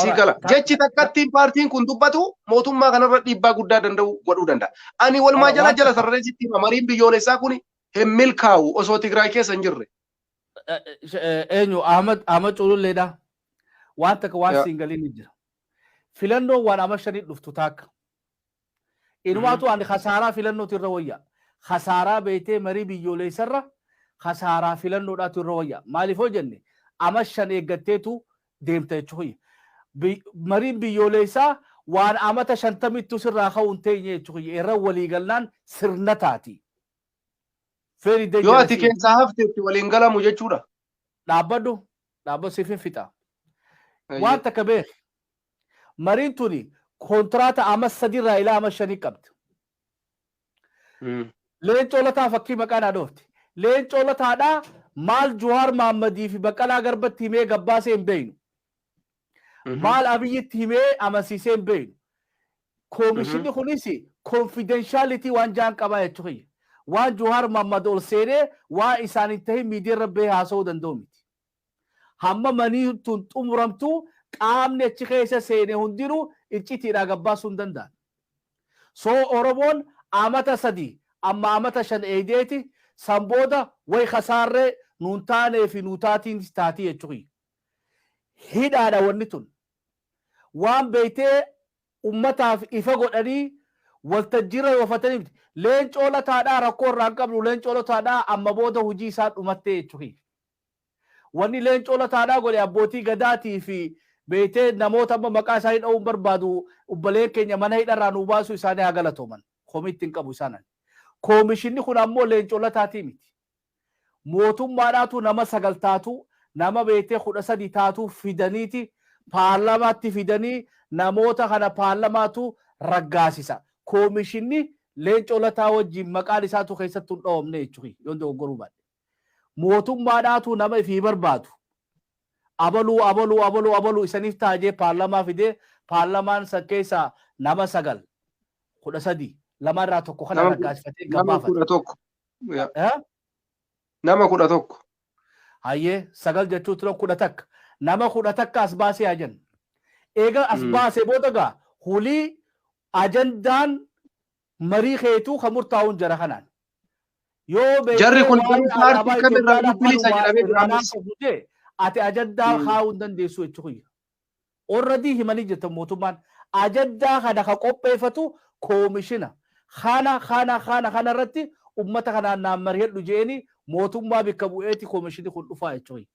[SPEAKER 3] Si gala. Jechi takkattiin paartiin kun dubbatu mootummaa kanarra dhiibbaa guddaa danda'u godhuu danda'a. Ani walumaa jala jala sararee sitti hima, mariin biyyoolessaa kun hin milkaa'u osoo Tigraay keessa hin jirre.
[SPEAKER 2] Eenyu, Ahmad Cululleedha. Waan takka waan siin galiin hin jira. Filannoon waan amma shanii dhuftu taakka. Inumaatu ani khasaaraa filannooti irra wayya. Khasaaraa beetee marii biyyoolessarra khasaaraa filannoodhaatu irra wayya. Maaliif hoo jenne, ama 5 eeggatteetu deemta jechuudha. Mariin biyyoolessaa waan amata 50ttu sirraa ka'uu hin teenye jechuudha. Irra waliigalnaan sirna taati.
[SPEAKER 3] Very Yoo ati dangerous. keessaa hafte itti waliin galamu jechuudha.
[SPEAKER 2] Dhaabbadhu. Dhaabbadhu, siif hin fixa. Waan takka beeki. Mariin tuni kontiraata ama 3rraa ilaa ama 5 qabdi. Leencoo Lataa fakkii maqaa naa dhoofte. Leencoo Lataadhaa maal Juwaar Maammadii fi Baqqalaa Garbatti himee gabbaasee hin beeynu. Maal Abiyyitti himee amansiisee hin beeynu. Koomishinni kunis confidentiality waan jaan qabaa jechuu kiyya. Waan Juwaar Maammad ol seenee waan isaan hin tahin miidiyaa irra bahee haasa'uu danda'u miti. Hamma manii tun xumuramtu qaamni achi keessa seene hundinuu iccitiidhaa gabbaasuu hin danda'an. So Oromoon amata 3 amma amata 5 eeydeeti san booda way kasaarree nuun taanee fi nuu taatiin taatii jechuu kiyya. Hidhaadha wanni tun. Waan beeytee ummataaf ifa godhanii waltajjiirra yoofatanii miti. Leencoo Lataadhaa rakkoo irraa hin qabnu, Leencoo Lataadhaa amma booda hojii isaa dhumattee jechuu kiyya. Wanni Leencoo Lataadhaa godhe abbootii gadaatii fi beeytee namoota amma maqaa isaanii dha'uu hin barbaadu, obboleen keenya mana hidharraa nuu baasuu isaanii haa galatooman. Komiitti hin qabu isaanan. Koomishinni kun ammoo Leencoo Lataatii miti. Mootummaadhaatu nama 9 taatu, nama beeytee 13 taatu fidaniiti paarlamaatti fidanii namoota kana paarlamaatu raggaasisa. Koomishinni Leencoo Lataa wajjin maqaan isaatu keessattuu hin dhawamne jechuudha yoon dogoggoruu baadhe. Mootummaadhaatu nama ifii barbaadu. Abaluu abaluu abaluu abaluu isaniif ta'a jee paarlamaa fidee paarlamaan san keessaa nama 9, 13, lama irraa tokko kana raggaasifatee
[SPEAKER 3] Nama gabbaafate. 11. Nama 11.
[SPEAKER 2] Hayyee, 9 jechuu ture, 11. Nama 11 as baasee haa jennu. Eega as baasee booda gaa hulii ajandaan marii keetuu kan murtaa'uun jara kanaan. Yoo beektee
[SPEAKER 3] Jarri kun
[SPEAKER 2] waa'ee
[SPEAKER 3] garuu paartii
[SPEAKER 2] alaabaa
[SPEAKER 3] kamirraa
[SPEAKER 2] Itoophiyaadhaa
[SPEAKER 3] bilisa
[SPEAKER 2] kanuma
[SPEAKER 3] jedhamee
[SPEAKER 2] irraa
[SPEAKER 3] jira.
[SPEAKER 2] qabdu jee ati ajandaa kaa'uu hin dandeessu jechuu kiyya. Already himanii jirtan, mootummaan ajandaa kana ka qopheeffatu koomishina. Kana kana kana kana irratti ummata kanaan naan mari'adhu jeeni mootummaa bikka bu'eeti koomishinni kun dhufaa jechuu kiyya.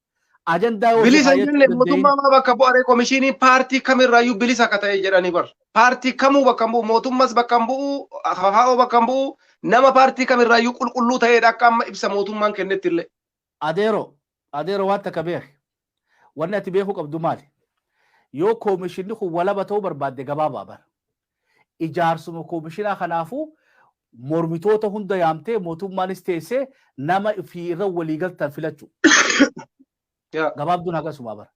[SPEAKER 2] Ajandaa yoo
[SPEAKER 3] Bilisa hin
[SPEAKER 2] kaayyachuu
[SPEAKER 3] jenne
[SPEAKER 2] dandeenye.
[SPEAKER 3] mootummaa maa bakka bu'aree, komishinii paartii kamirraayyuu bilisa akka ta'e jedhanii bar. Paartii kamuu bakka hin bu'u, mootummas bakka hin bu'u, KFO bakka hin bu'u, nama paartii kamirraayyuu qulqulluu ta'edha akka amma ibsa mootummaan kennetti illee.
[SPEAKER 2] Adeero, adeero, waan takka beeki. Wanni ati beekuu qabdu maali? Yoo koomishinni kun walaba ta'uu barbaadde gabaabaa bara. Ijaarsuma koomishinaa kanaafuu mormitoota hunda yaamtee mootummaanis teessee nama ofii irra waliigaltan filachuu. Gabaabduun hagasuma bara.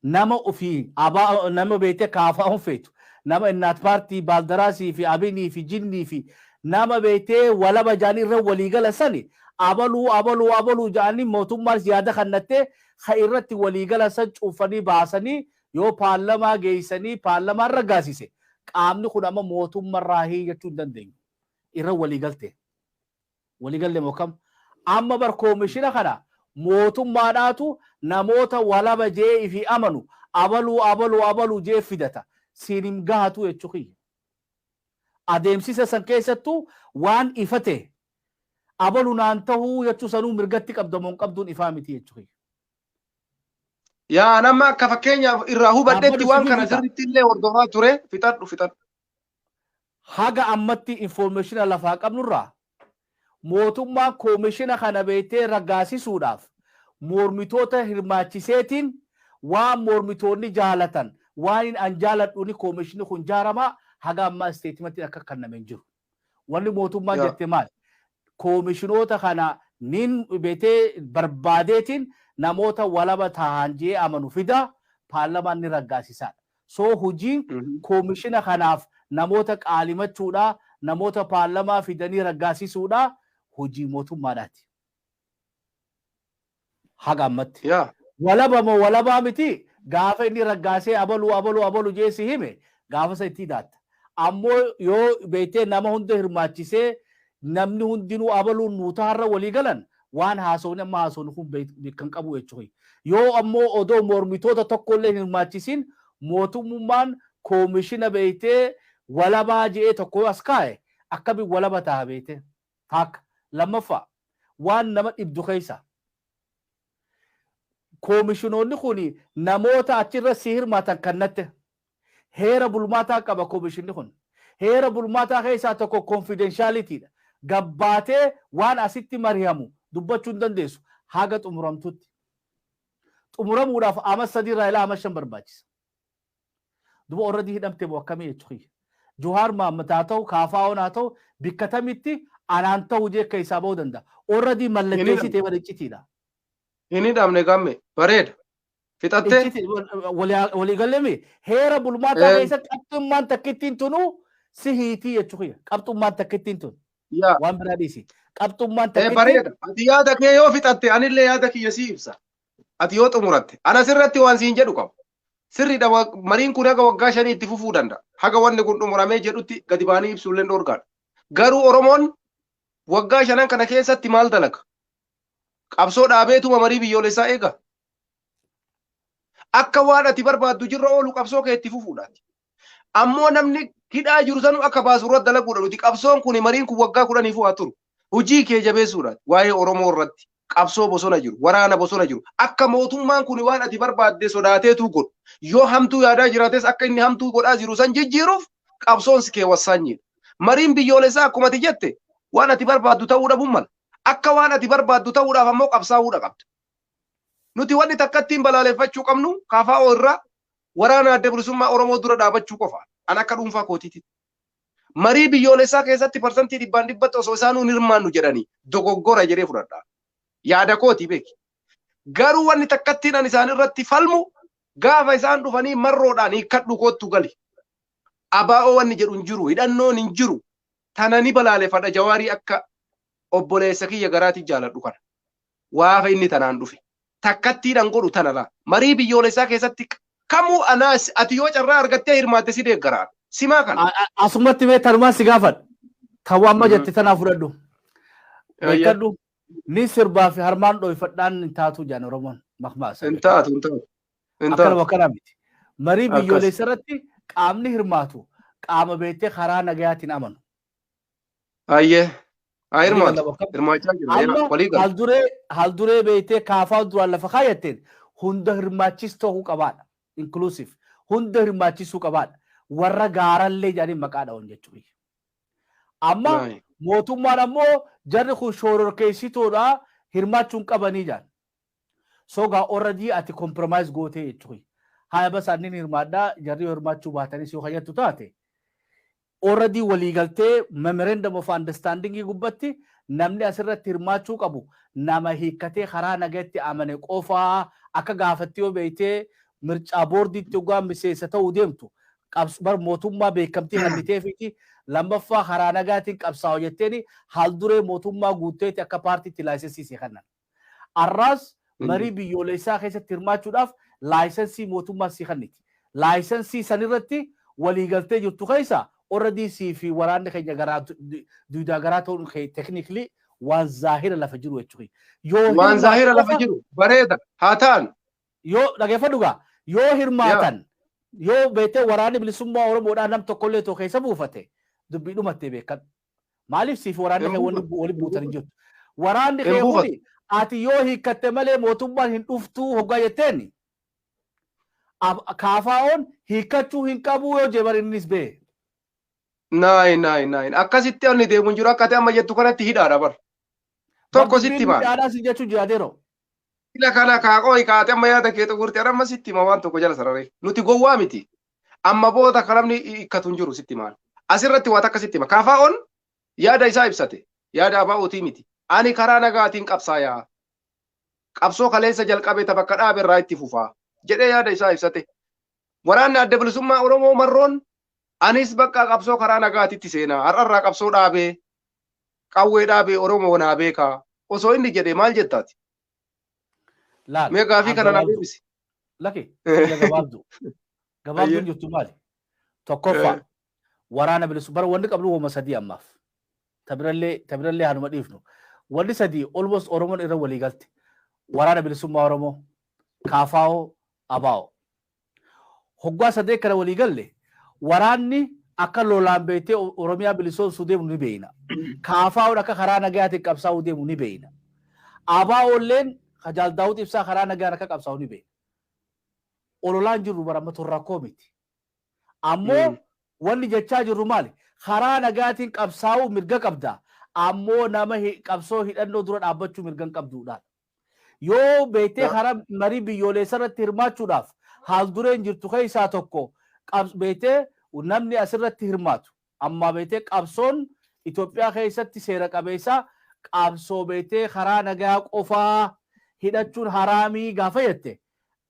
[SPEAKER 2] Nama ofii abaa nama beektee kaafaa feetu, nama Innaat Paartii Baaldaraasii fi Abinii fi Jinnii fi nama beektee walaba jaanii irra waliigala sani. Abaluu abaluu abaluu jedhanii mootummaan yaada kannattee ha irratti waliigala san cuunfanii baasanii yoo paarlamaa geessanii paarlamaan raggaasise, qaamni kun amma mootummarraa jechuu hin dandeenyu. Irra waliigalte. Waliigalle moo kam? Amma bar koomishina kana mootummaadhaatu namoota walaba jee fi amanu abaluu abaluu abaluu jee fidata. Siin hin gahatu jechuu kiyya. Adeemsisa san keessattuu waan ifate abalu naan tahuu jechuu sanuu mirgatti qabdamoo hin qabduun ifaa miti jechuu kiyya.
[SPEAKER 3] Yaa, nama akka fakkeenyaaf irraa hubadhetti
[SPEAKER 2] Dhaabbatu
[SPEAKER 3] waan kana
[SPEAKER 2] sibiilita.
[SPEAKER 3] sirriitti illee hordofaa ture. Fixadhu, fixadhu.
[SPEAKER 2] Haga ammatti information lafaa qabnurraa, mootummaan koomishina kana beektee raggaasisuudhaaf mormitoota hirmaachiseetiin waan mormitoonni jaalatan waan hin an jaaladhuuni koomishinni kun jaaramaa haga ammaa statementiin akka kenname hin jiru. Wanni mootummaan jette maal? Koomishinoota kana nin beetee barbaadeetiin namoota walaba tahan jee amanu fida, paarlamaan ni raggaasisaadha. So hojiin koomishina kanaaf namoota qaalimachuudha, namoota paarlamaa fidanii raggaasisuudha, hojii mootummaadhaati. Haga ammatti. Walaba moo walabaa miti, gaafa inni raggaasee abaluu abaluu abaluu jeesi hime gaafa isa itti hidhaatta. Ammoo yoo beektee nama hunda hirmaachisee namni hundinuu abaluun nuutaarra walii galan, waan haasofni amma haasofni kun kan qabu jechuudha. Yoo ammoo odoo mormitoota tokkollee hin hirmaachisiin mootummaan koomishina beektee walabaa je'ee tokko as kaa'e, akkamiin walaba ta'a beektee? Takka. Lammaffaa, waan nama dhibdu keessa, koomishinoonni kun namoota achirra si hirmaatan kannatte heera bulmaataa qaba koomishinni kun. Heera bulmaataa keessaa tokko confidentialitydha. Gabbaatee waan asitti mari'amu dubbachuu hin dandeessu haga xumuramtutti. Xumuramuudhaaf ama 3 irraa ilaa ama 5 barbaachisa. Duba already hidhamte moo akkamii jechuudha. Jawaar Mahammad haa ta'u, Kaafaa'oon haa ta'u, bikka tamitti anaan ta'u jee keessaa bahuu danda'a? Already mallatteessitee bara iccitiidha.
[SPEAKER 3] Hin hidhamne, gamme bareeda. Fixattee?
[SPEAKER 2] Waliigallee heera bulmaataa keessa qabxummaan takkittiin tunuu si hiitii jechuudha. Qabxummaan takkittiin tun. Waan biraa dhiisi. Qabxummaan takkittiin.
[SPEAKER 3] Bareeda. Ati yaada kee yoo fixatte, anillee yaada kiyya sii ibsa. Ati yoo xumuratte. Ana sirratti waan siin jedhu qabu. Sirriidha, mariin kun haga waggaa 5 itti fufuu danda'a. Haga wanni kun xumuramee jedhutti gadi baanii ibsuullee dhoorgaadha. Garuu Oromoon waggaa 5n kana keessatti maal dalaga? Qabsoo dhaabeetuma marii biyyoolessaa eega. Akka waan ati barbaaddu jirra oolu qabsoo kee itti fufuudhaati. Ammoo namni hidhaa jiru sanu akka baasu irratti dalaguudha. Nuti qabsoon kun, mariin kun waggaa 10f haa turu. Hojii kee jabeessuudhaati. Waa'ee Oromoo irratti qabsoo bosona jiru, waraana bosona jiru. Akka mootummaan kun waan ati barbaadde sodaateetu godhu. Yoo hamtuu yaadaa jiraates, akka inni hamtuu godhaa jiru san jijjiiruuf qabsoon si kee wassaanyiidha. Mariin biyyoolessaa akkuma ati jette waan ati barbaaddu ta'uu dhabuun mala. Akka waan ati barbaaddu ta'uudhaaf ammoo qabsaa'uudha qabda. Nuti wanni takkattiin balaaleffachuu qabnu KFO irraa waraana Adda Bilisummaa Oromoo dura dhaabachuu qofa. An akka dhuunfaa kootiiti. Marii biyyoolessaa keessatti 100% osoo isaanuu hin hirmaannu jedhanii dogoggora jedhee fudhadha. Yaada kooti beeki. Garuu wanni takkattiin an isaan irratti falmu, gaafa isaan dhufanii marroodhaan hiikkadhu koottu gali. Abaa'oo wanni jedhu hin jiru, hidhannoon hin jiru. Tana ni balaaleffadha. Jawaarii akka obboleessa kiyya garaatti jaaladhu kana. Waafa inni tanaan dhufe. Takkattiidhaan godhu tana laa. Marii biyyoolessaa keessatti kamuu anaas ati yoo carraa argattee hirmaatte si deeggaraan. Simaa kana.
[SPEAKER 2] Asumatti mee tanumaan si gaafadha. Ta'uu amma jette tanaa fudhadhu. Beekadhu. Ni sirbaa fi harmaan dhoyfadhaan hin taatu jaan Oromoon makmaasa.
[SPEAKER 3] Hin taatu, hin taatu. Hin
[SPEAKER 2] Akkana
[SPEAKER 3] taatu.
[SPEAKER 2] akkana miti. Marii
[SPEAKER 3] Akkas.
[SPEAKER 2] biyyoolessa irratti qaamni hirmaatu qaama beektee karaa nagayaatiin amanu.
[SPEAKER 3] Ayyee. Haa hirmaatu.
[SPEAKER 2] Walii gala.
[SPEAKER 3] Hirmaachaa jira.
[SPEAKER 2] Amma
[SPEAKER 3] Walii gala.
[SPEAKER 2] haal duree beektee kaafaa duraan lafa kaayatteen hunda hirmaachis ta'uu qabaadha. Inclusive. Hunda hirmaachisuu qabaadha. Warra gaarallee jedhanii maqaa dha'uun jechuudha. Amma mootummaan ammoo jarri kun shororkeessitoodha, hirmaachuun qabanii jedhan. So gaa already ati compromise gootee jechuudha. Haa bas annin hirmaadhaa, jarri yoo hirmaachuu baatanis yoo kayyattu taate, already waliigaltee memorandum of understanding gubbatti namni asirratti hirmaachuu qabu nama hiikkatee karaa nagatti amane qofaa. Akka gaafatti yoo beektee mircaa boordiitti dhugaa miseensa ta'uu deemtu bar mootummaa beekamtii kenniteefiiti. Lammaffaa karaa nagaatiin qabsaa'u jetteeni haal duree mootummaa guutteeti akka paartiitti laayisensii si kennan. Arraas marii biyyoolessaa keessatti hirmaachuudhaaf laayisensii mootummaa si kenniti. Laayisensii sanirratti waliigaltee jirtu keessa already sii fi waraanni keenya garaa duudaa garaa ta'uun technically waan zaahira lafa jiru jechuudha.
[SPEAKER 3] Yoo waan zaahira lafa jiru bareeda haa ta'an.
[SPEAKER 2] Yoo dhageeffadhu gaa, yoo hirmaatan, yoo beektee waraanni bilisummaa Oromoodhaa nam tokkollee too keessa buufate, dubbii dhumattee beekan. Maaliif siif waraanni kee waliin buutan hin jirtu. Waraanni kee kuni ati yoo hiikkatte malee mootummaan hin dhuftuu hoggaa jetteen, kaafaa'oon hiikkachuu hin qabu yoo jee, innis bee.
[SPEAKER 3] Naayin, naayin, naayin. Akkasitti inni deemu hin jiru. Akka ati amma jettu kanatti hidhaadha bar. Tokko sitti himaan.
[SPEAKER 2] Hidhaadhaa si jechuun jiraateero.
[SPEAKER 3] Ila kana kaaqoo kaate amma yaada kee xumurte, amma sitti hima waan tokko jala sararee. Nuti gowwaa miti. Amma booda kan namni hiikkatu hin jiru, sitti himaan. Asirratti waan akka sitti hima. Kaafaa'oon yaada isaa ibsate. Yaada abaa'ootii miti. Ani karaa nagaatiin qabsaayaa. Qabsoo kaleessa jalqabee ta bakka dhaabe irraa itti fufaa jedhee yaada isaa ibsate. Waraanni Adda Bilisummaa Oromoo marroon anis bakka qabsoo karaa nagaatitti seenaa. Har'arraa qabsoo dhaabee, qawwee dhaabee, Oromoo naa beekaa. Osoo inni jedhee maal jettaati?
[SPEAKER 2] Laal.
[SPEAKER 3] Mee gaafii kana naa deebisi.
[SPEAKER 2] Laki, gabaabduu. Gabaabduun jirtu maali? Tokkoffaa, waraana bilisummaa bara wanni qabnu wama sadii ammaaf. Tabirallee hanuma dhiifnu. Wanni sadii almost Oromoon irra walii galte. Waraana Bilisummaa Oromoo, KFO, ABO. Hoggaa sadee kana walii galle, waraanni akka lolaan beektee Oromiyaa bilisoomsuu deemu ni beeyna. KFO'n akka karaa nagayaatiin qabsaa'uu deemu ni beeyna. ABOlleen Jaal Daawud Ibsaa karaa nagaan akka qabsaa'u ni beeyna. Ololaan jirru bara amma rakkoo miti. Ammoo wanni jechaa jirru maali? Karaa nagaatiin qabsaa'uu mirga qabda. Ammoo nama qabsoo hidhannoo dura dhaabbachuu mirga hin qabduudha. Yoo beektee karaa marii biyyoolessa irratti hirmaachuudhaaf haal dureen jirtu keessaa tokko beektee namni asirratti hirmaatu. Amma beektee qabsoon Itoophiyaa keessatti seera qabeessa qabsoo beektee karaa nagaa qofaa, hidhachuun haraamii gaafa jette,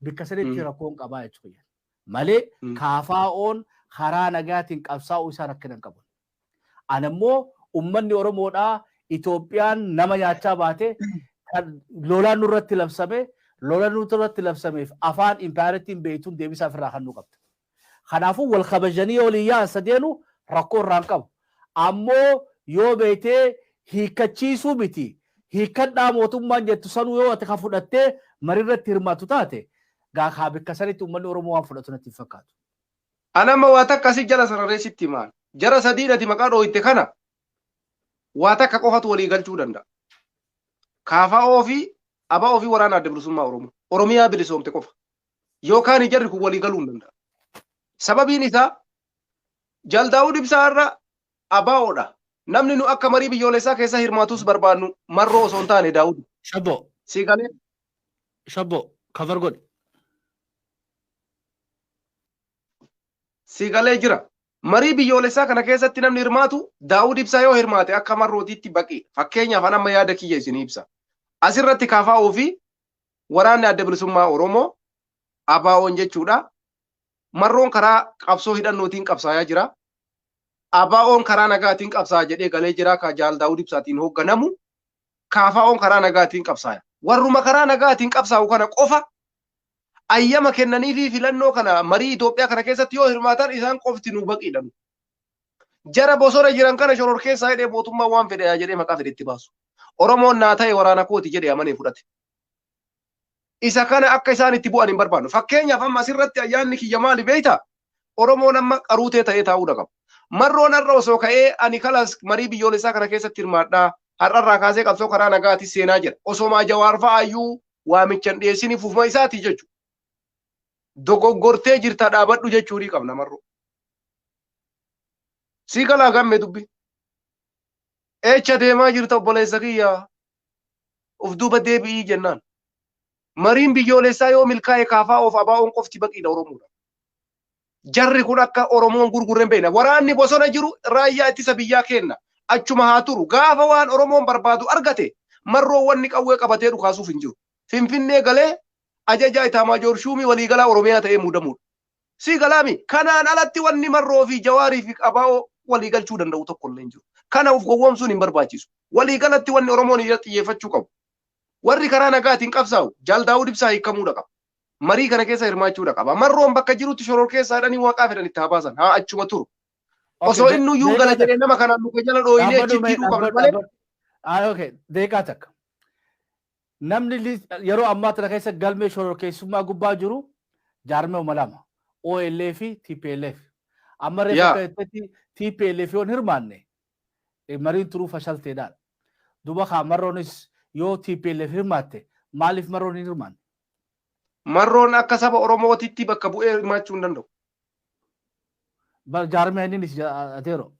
[SPEAKER 2] bikka sanitti rakkoon qabaa jechuudha. Malee kaafaa'oon karaa nagaatiin qabsaa'uu isaa rakkina hin qabu. Ani immoo uummanni Oromoodhaa Itoophiyaan nama nyaachaa baate, lolaan nurratti labsame, lola nurratti labsameef afaan impaayarittiin beektuun deebisaa ofirraa kennuu qabda. Kanaafuu wal kabajanii olii yaa'an sadeenu rakkoo irraa hin qabu. Ammoo yoo beektee hiikkachiisuu miti, hiikkadhaa mootummaan jettu sanuu yoo ati ka fudhattee marirratti hirmaattu taate, gaa bikka sanitti uummanni Oromoo waan fudhatu natti hin fakkaatu.
[SPEAKER 3] Anamma waa takka asii jala sararee sitti himaan. Jara sadiin ati maqaa dhooyte kana waa takka qofatu walii galchuu danda'a. KFO fi ABO fi waraana Adda Bilisummaa Oromoo. Oromiyaa bilisoomte qofa. Yookaan jarri kun walii galuu hin danda'a. Sababiin isaa Jaal Daawud Ibsaa irra ABOdha. Namni nu akka marii biyyoolessaa keessa hirmaatus barbaannu marroo osoo hin taane Daawud.
[SPEAKER 2] Shabbo.
[SPEAKER 3] Si galee?
[SPEAKER 2] Shabbo, cover godhi.
[SPEAKER 3] Si galee jira. Marii biyyoolessaa kana keessatti namni hirmaatu Daawud Ibsaa yoo hirmaate akka marrootiitti baqi. Fakkeenyaaf an amma yaada kiyya isinii ibsa. Asirratti KFO fi waraanni Adda Bilisummaa Oromoo, ABO'n jechuudha. Marroon karaa qabsoo hidhannootiin qabsaayaa jira. ABO'n karaa nagaatiin qabsaaya jedhee galee jira ka Jaal Daawud Ibsaatiin hoogganamu. KFO'n karaa nagaatiin qabsaaya. Warruma karaa nagaatiin qabsaa'u kana qofa ayyama kennanii fi filannoo kana, marii Itoophiyaa kana keessatti yoo hirmaatan, isaan qofti nu baqiidha. Jara bosona jiran kana shoror keessaa jedhee mootummaa waan fedhe jedhee maqaa fedhe itti baasu. Oromoon naa ta'e, waraana kooti jedhee amanee fudhate. Isa kana akka isaan itti bu'an hin barbaannu. Fakkeenyaaf amma asirratti ayyaanni kiyya maali beektaa? Oromoon amma qaruutee ta'ee taa'uu qaba. Marroon har'a osoo ka'ee ani kalas marii biyyoolessaa kana keessatti hirmaadhaa, har'arraa kaasee qabsoo karaa nagaati seenaa jira. Osoo Jawaar fa'aayyuu waamichan dhiyeessini fufuma isaati jechuudha. Dogoggortee jirta, dhaabadhu jechuu ni qabna marroo. Sii galaa gamme dubbi? Echa deemaa jirta obboleessa kiyya? Uf duuba deebi'ii jennaan. Mariin biyyoolessaa yoo milkaa'e KFO fi ABO'n qofti baqiidha Oromoodha. Jarri kun akka Oromoon gurgurre hin beekna. Waraanni bosona jiru raayyaa ittisa biyyaa kenna. Achuma haa turu. Gaafa waan Oromoon barbaadu argate, marroo wanni qawwee qabatee dhukaasuuf hin jiru. Finfinnee galee ajajaa Itaamaajoor Shuumii waliigalaa Oromiyaa ta'ee muudamuudha. Si galaami? Kanaan alatti wanni marroo fi Jawaarii fi ABO walii galchuu danda'u tokko illee hin jiru. Kana of gowwoomsuun hin barbaachisu. Walii galatti wanni Oromoon irratti xiyyeeffachuu qabu. Warri karaa nagaatiin qabsaa'u Jaal Daawud Ibsaa hiikamuudha qaba. Marii kana keessa hirmaachuudha qaba. Marroon bakka jirutti shoror keessaa jedhanii waaqaa fedhan itti haa baasan. Haa achuma turu. Osoo inni iyyuu gala jedhee nama kanaan luka jala dhooyinee achitti hidhuu qabna malee.
[SPEAKER 2] Okay, deeqaa takka. Namni yeroo ammaa tana keessa galmee shororkeessummaa gubbaa jiru jaarmee lama. OLA fi TPLF. Amma reefa akka jettetti TPLF yoo hin hirmaanne mariin turuu fashalteedha. Duba kaa marroonis yoo TPLF hirmaatte maaliif marroon hin hirmaanne?
[SPEAKER 3] Marroon akka saba Oromootitti bakka bu'ee hirmaachuu hin danda'u.
[SPEAKER 2] Jaarmiyaa inni ateero.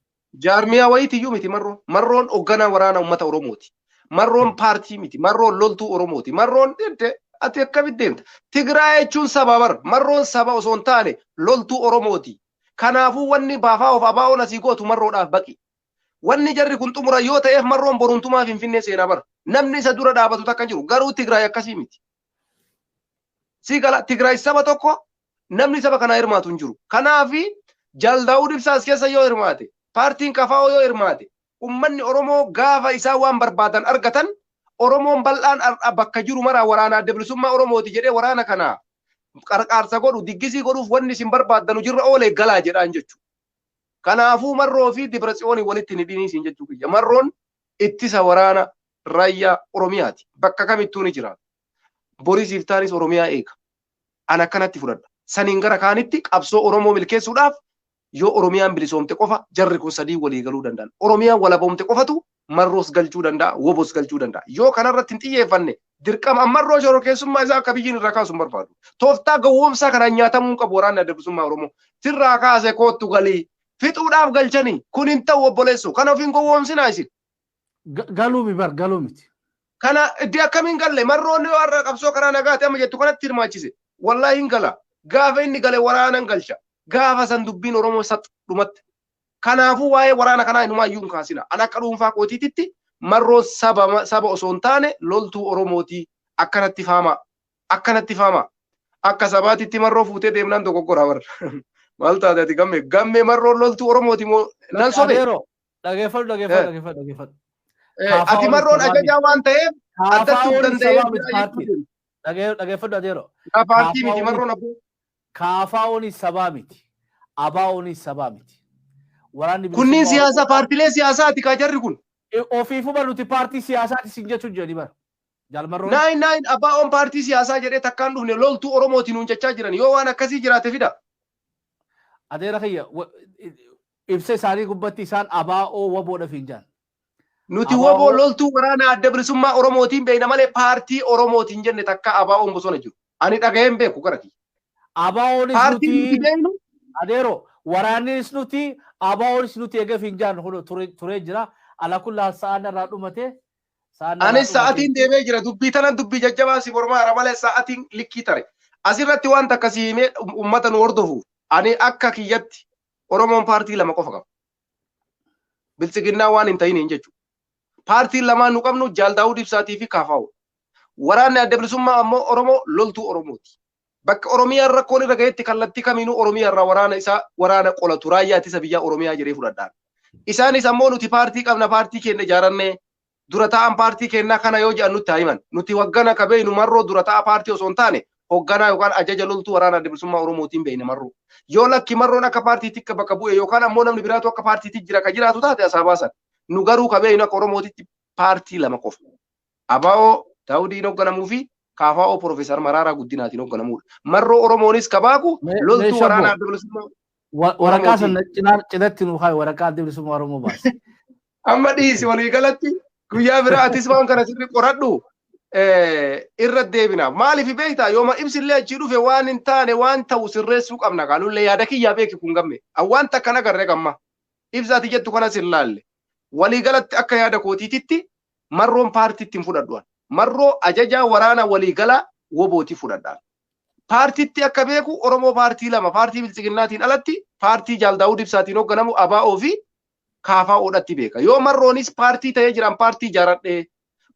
[SPEAKER 3] Jaarmiyaa wayiitiyyuu miti marroon. Marroon hoogganaa waraana uummata Oromooti. Marroon paartii miti. Marroon loltuu Oromooti. Marroon ati akkamitti deemta? Tigraay jechuun saba bar. Marroon saba osoo hin taane loltuu Oromooti. Kanaafuu wanni baafaa of abaa'oon asii gootu marroodhaaf baqi. Wanni jarri kun xumura yoo ta'eef marroon borumtumaa Finfinnee seenaa bara. Namni isa dura dhaabatu takka jiru. Garuu Tigraay akkasii miti. Si gala Tigraay saba tokko namni saba kanaa hirmaatu hin jiru. Kanaafi Jaal Daawud Ibsaas keessa yoo hirmaate, paartiin KFO yoo hirmaate, ummanni Oromoo gaafa isaan waan barbaadan argatan Oromoon bal'aan bakka jiru maraa waraana adda bilisummaa Oromooti jedhee waraana kana qarqaarsa godhu diggisii godhuuf wanni isin barbaaddanu jirra oolee galaa jedhaan jechuudha. Kanaafuu Marroo fi Dibra Tsiyoonii walitti hin hidhinii siin jechuu kiyya. Marroon ittisa waraana raayyaa Oromiyaati. Bakka kamittuu ni jiraata. Boris iftaanis Oromiyaa eega. An akkanatti fudhadha. Saniin gara kaanitti qabsoo Oromoo milkeessuudhaaf yoo Oromiyaan bilisoomte qofa jarri kun sadii walii galuu danda'an. Oromiyaan walaboomte qofatu marroos galchuu danda'a, wobos galchuu danda'a. Yoo kanarratti hin xiyyeeffanne dirqama marroo shororkeessummaa isaa akka biyyiin irraa kaasu hin barbaadu. Tooftaa gowwoomsaa kanaan nyaatamuu hin qabu waraanni adda bilisummaa Oromoo. Sirraa kaase koottu galii. Fixuudhaaf galchanii kun hin ta'u obboleessu. Kana ofiin gowwoomsinaa isin.
[SPEAKER 2] Galuu bar galuu miti.
[SPEAKER 3] Kana iddoo akkamiin galle marroon yoo har'a qabsoo karaa nagaati amma jettu kanatti hirmaachise. Wallaahi hin gala. Gaafa inni gale waraanan galcha. Gaafa san dubbiin Oromoo sat dhumatti. Kanaafuu waa'ee waraana kanaa inumaayyuu hin kaasina. An akka dhuunfaa kootiititti marroon saba saba osoo hin taane loltuu Oromooti. Akkanatti faama. Akkanatti faama. Akka sabaatitti marroo fuutee deemnaan dogoggora bara. Maal taate ati gamme? Gamme marroon loltuu Oromooti moo nan sobe?
[SPEAKER 2] Adeero dhageeffadhu dhageeffadhu dhageeffadhu dhageeffadhu.
[SPEAKER 3] Ati marroon ajajaa waan ta'eef addatti of danda'ee
[SPEAKER 2] Dhageeffadhu adeero.
[SPEAKER 3] Paartii miti marroon abboo.
[SPEAKER 2] KFO'n sabaa miti. ABO'nis sabaa miti. Waraanni
[SPEAKER 3] Kunniin siyaasa paartilee siyaasaati kaa jarri kun.
[SPEAKER 2] Ofiifuma nuti paartii siyaasaati sin jechuun jedhani bara. Jaalmarroon.
[SPEAKER 3] Naayin naayin ABO'n paartii siyaasaa jedhee takkaan dhufne loltuu Oromooti nuun jechaa jiran yoo waan akkasii jiraate fida.
[SPEAKER 2] Adeera kiyya ibsa isaanii gubbatti isaan ABO waboodhaaf hin jaan.
[SPEAKER 3] Nuti woboo loltuu waraana adda bilisummaa Oromootiin beekna malee paartii Oromootiin jenne takka ABO'n bosona jiru. Ani dhaga'een beeku gara kiyya.
[SPEAKER 2] ABO'nis
[SPEAKER 3] Paartiin nuti
[SPEAKER 2] nuti
[SPEAKER 3] beeknu
[SPEAKER 2] adeero waraannis nuti ABO'nis nuti eegaf hin jaan turee jira. Ala kullaa sa'aan irraa dhumate.
[SPEAKER 3] Anis sa'aatiin deemee jira. Dubbii tanan dubbii jajjabaa si mormaa malee sa'aatiin likkii tare. Asirratti wanta akkasii himee uummata nu hordofu ani akka kiyyatti Oromoon paartii lama qofa qaba. Biltsiginnaa waan hin ta'in hin jechuudha. Paartiin lamaan nu qabnu Jaal Daawud Ibsaatii fi KFO. Waraanni adda bilisummaa ammoo Oromoo loltuu Oromooti. Bakka Oromiyaan rakkoon irra gahetti kallattii kamiinuu Oromiyaa irraa waraana isaa waraana qolatu raayyaa ittisa biyyaa Oromiyaa jedhee fudhadhaan. Isaanis ammoo nuti paartii qabna paartii keenya ijaarannee dura taa'an paartii keenyaa kana yoo jedhan nutti haa himan. Nuti hoggana ka beeknu marroo dura taa'a paartii osoo hin taane hogganaa yookaan ajaja loltuu waraana adda bilisummaa Oromootiin beekna marroo. Yoo lakki marroon akka paartiitti bakka bu'e yookaan ammoo namni biraatu akka paartiitti jira ka jiraatu taate asaa baasan. Nu garuu ka beeknu akka Oromootitti paartii lama qofa. ABO Daawudiin hoogganamuu fi KFO Profeesar Maraaraa Guddinaatiin hoogganamuudha. Marroo Oromoonis ka baaku loltuu waraana adda bilisummaa
[SPEAKER 2] Waraqaa sana cinatti nu kaa'i waraqaa adda bilisummaa Oromoo baase.
[SPEAKER 3] Amma dhiisi waliigalatti guyyaa biraa atis waan kana sirri qoradhu irra deebina. Maaliif beektaa yooma ibsillee achii dhufe waan hin taane waan ta'u sirreessuu qabna kaanullee yaada kiyyaa beeki kun gamme. Waan takka agarre gamma. Ibsa ati jettu kanas hin laalle. Waliigalatti akka yaada kootiititti marroon paartiitti hin fudhadhu. Marroo ajajaa waraana waliigalaa wobooti fudhadhaan. Paartiitti akka beeku Oromoo paartii lama paartii biltsiginnaatiin alatti paartii Jaal Daawud Ibsaatiin hoogganamu ABO fi KFO'dhatti beeka. Yoo marroonis paartii ta'ee jiran paartii ijaaradhee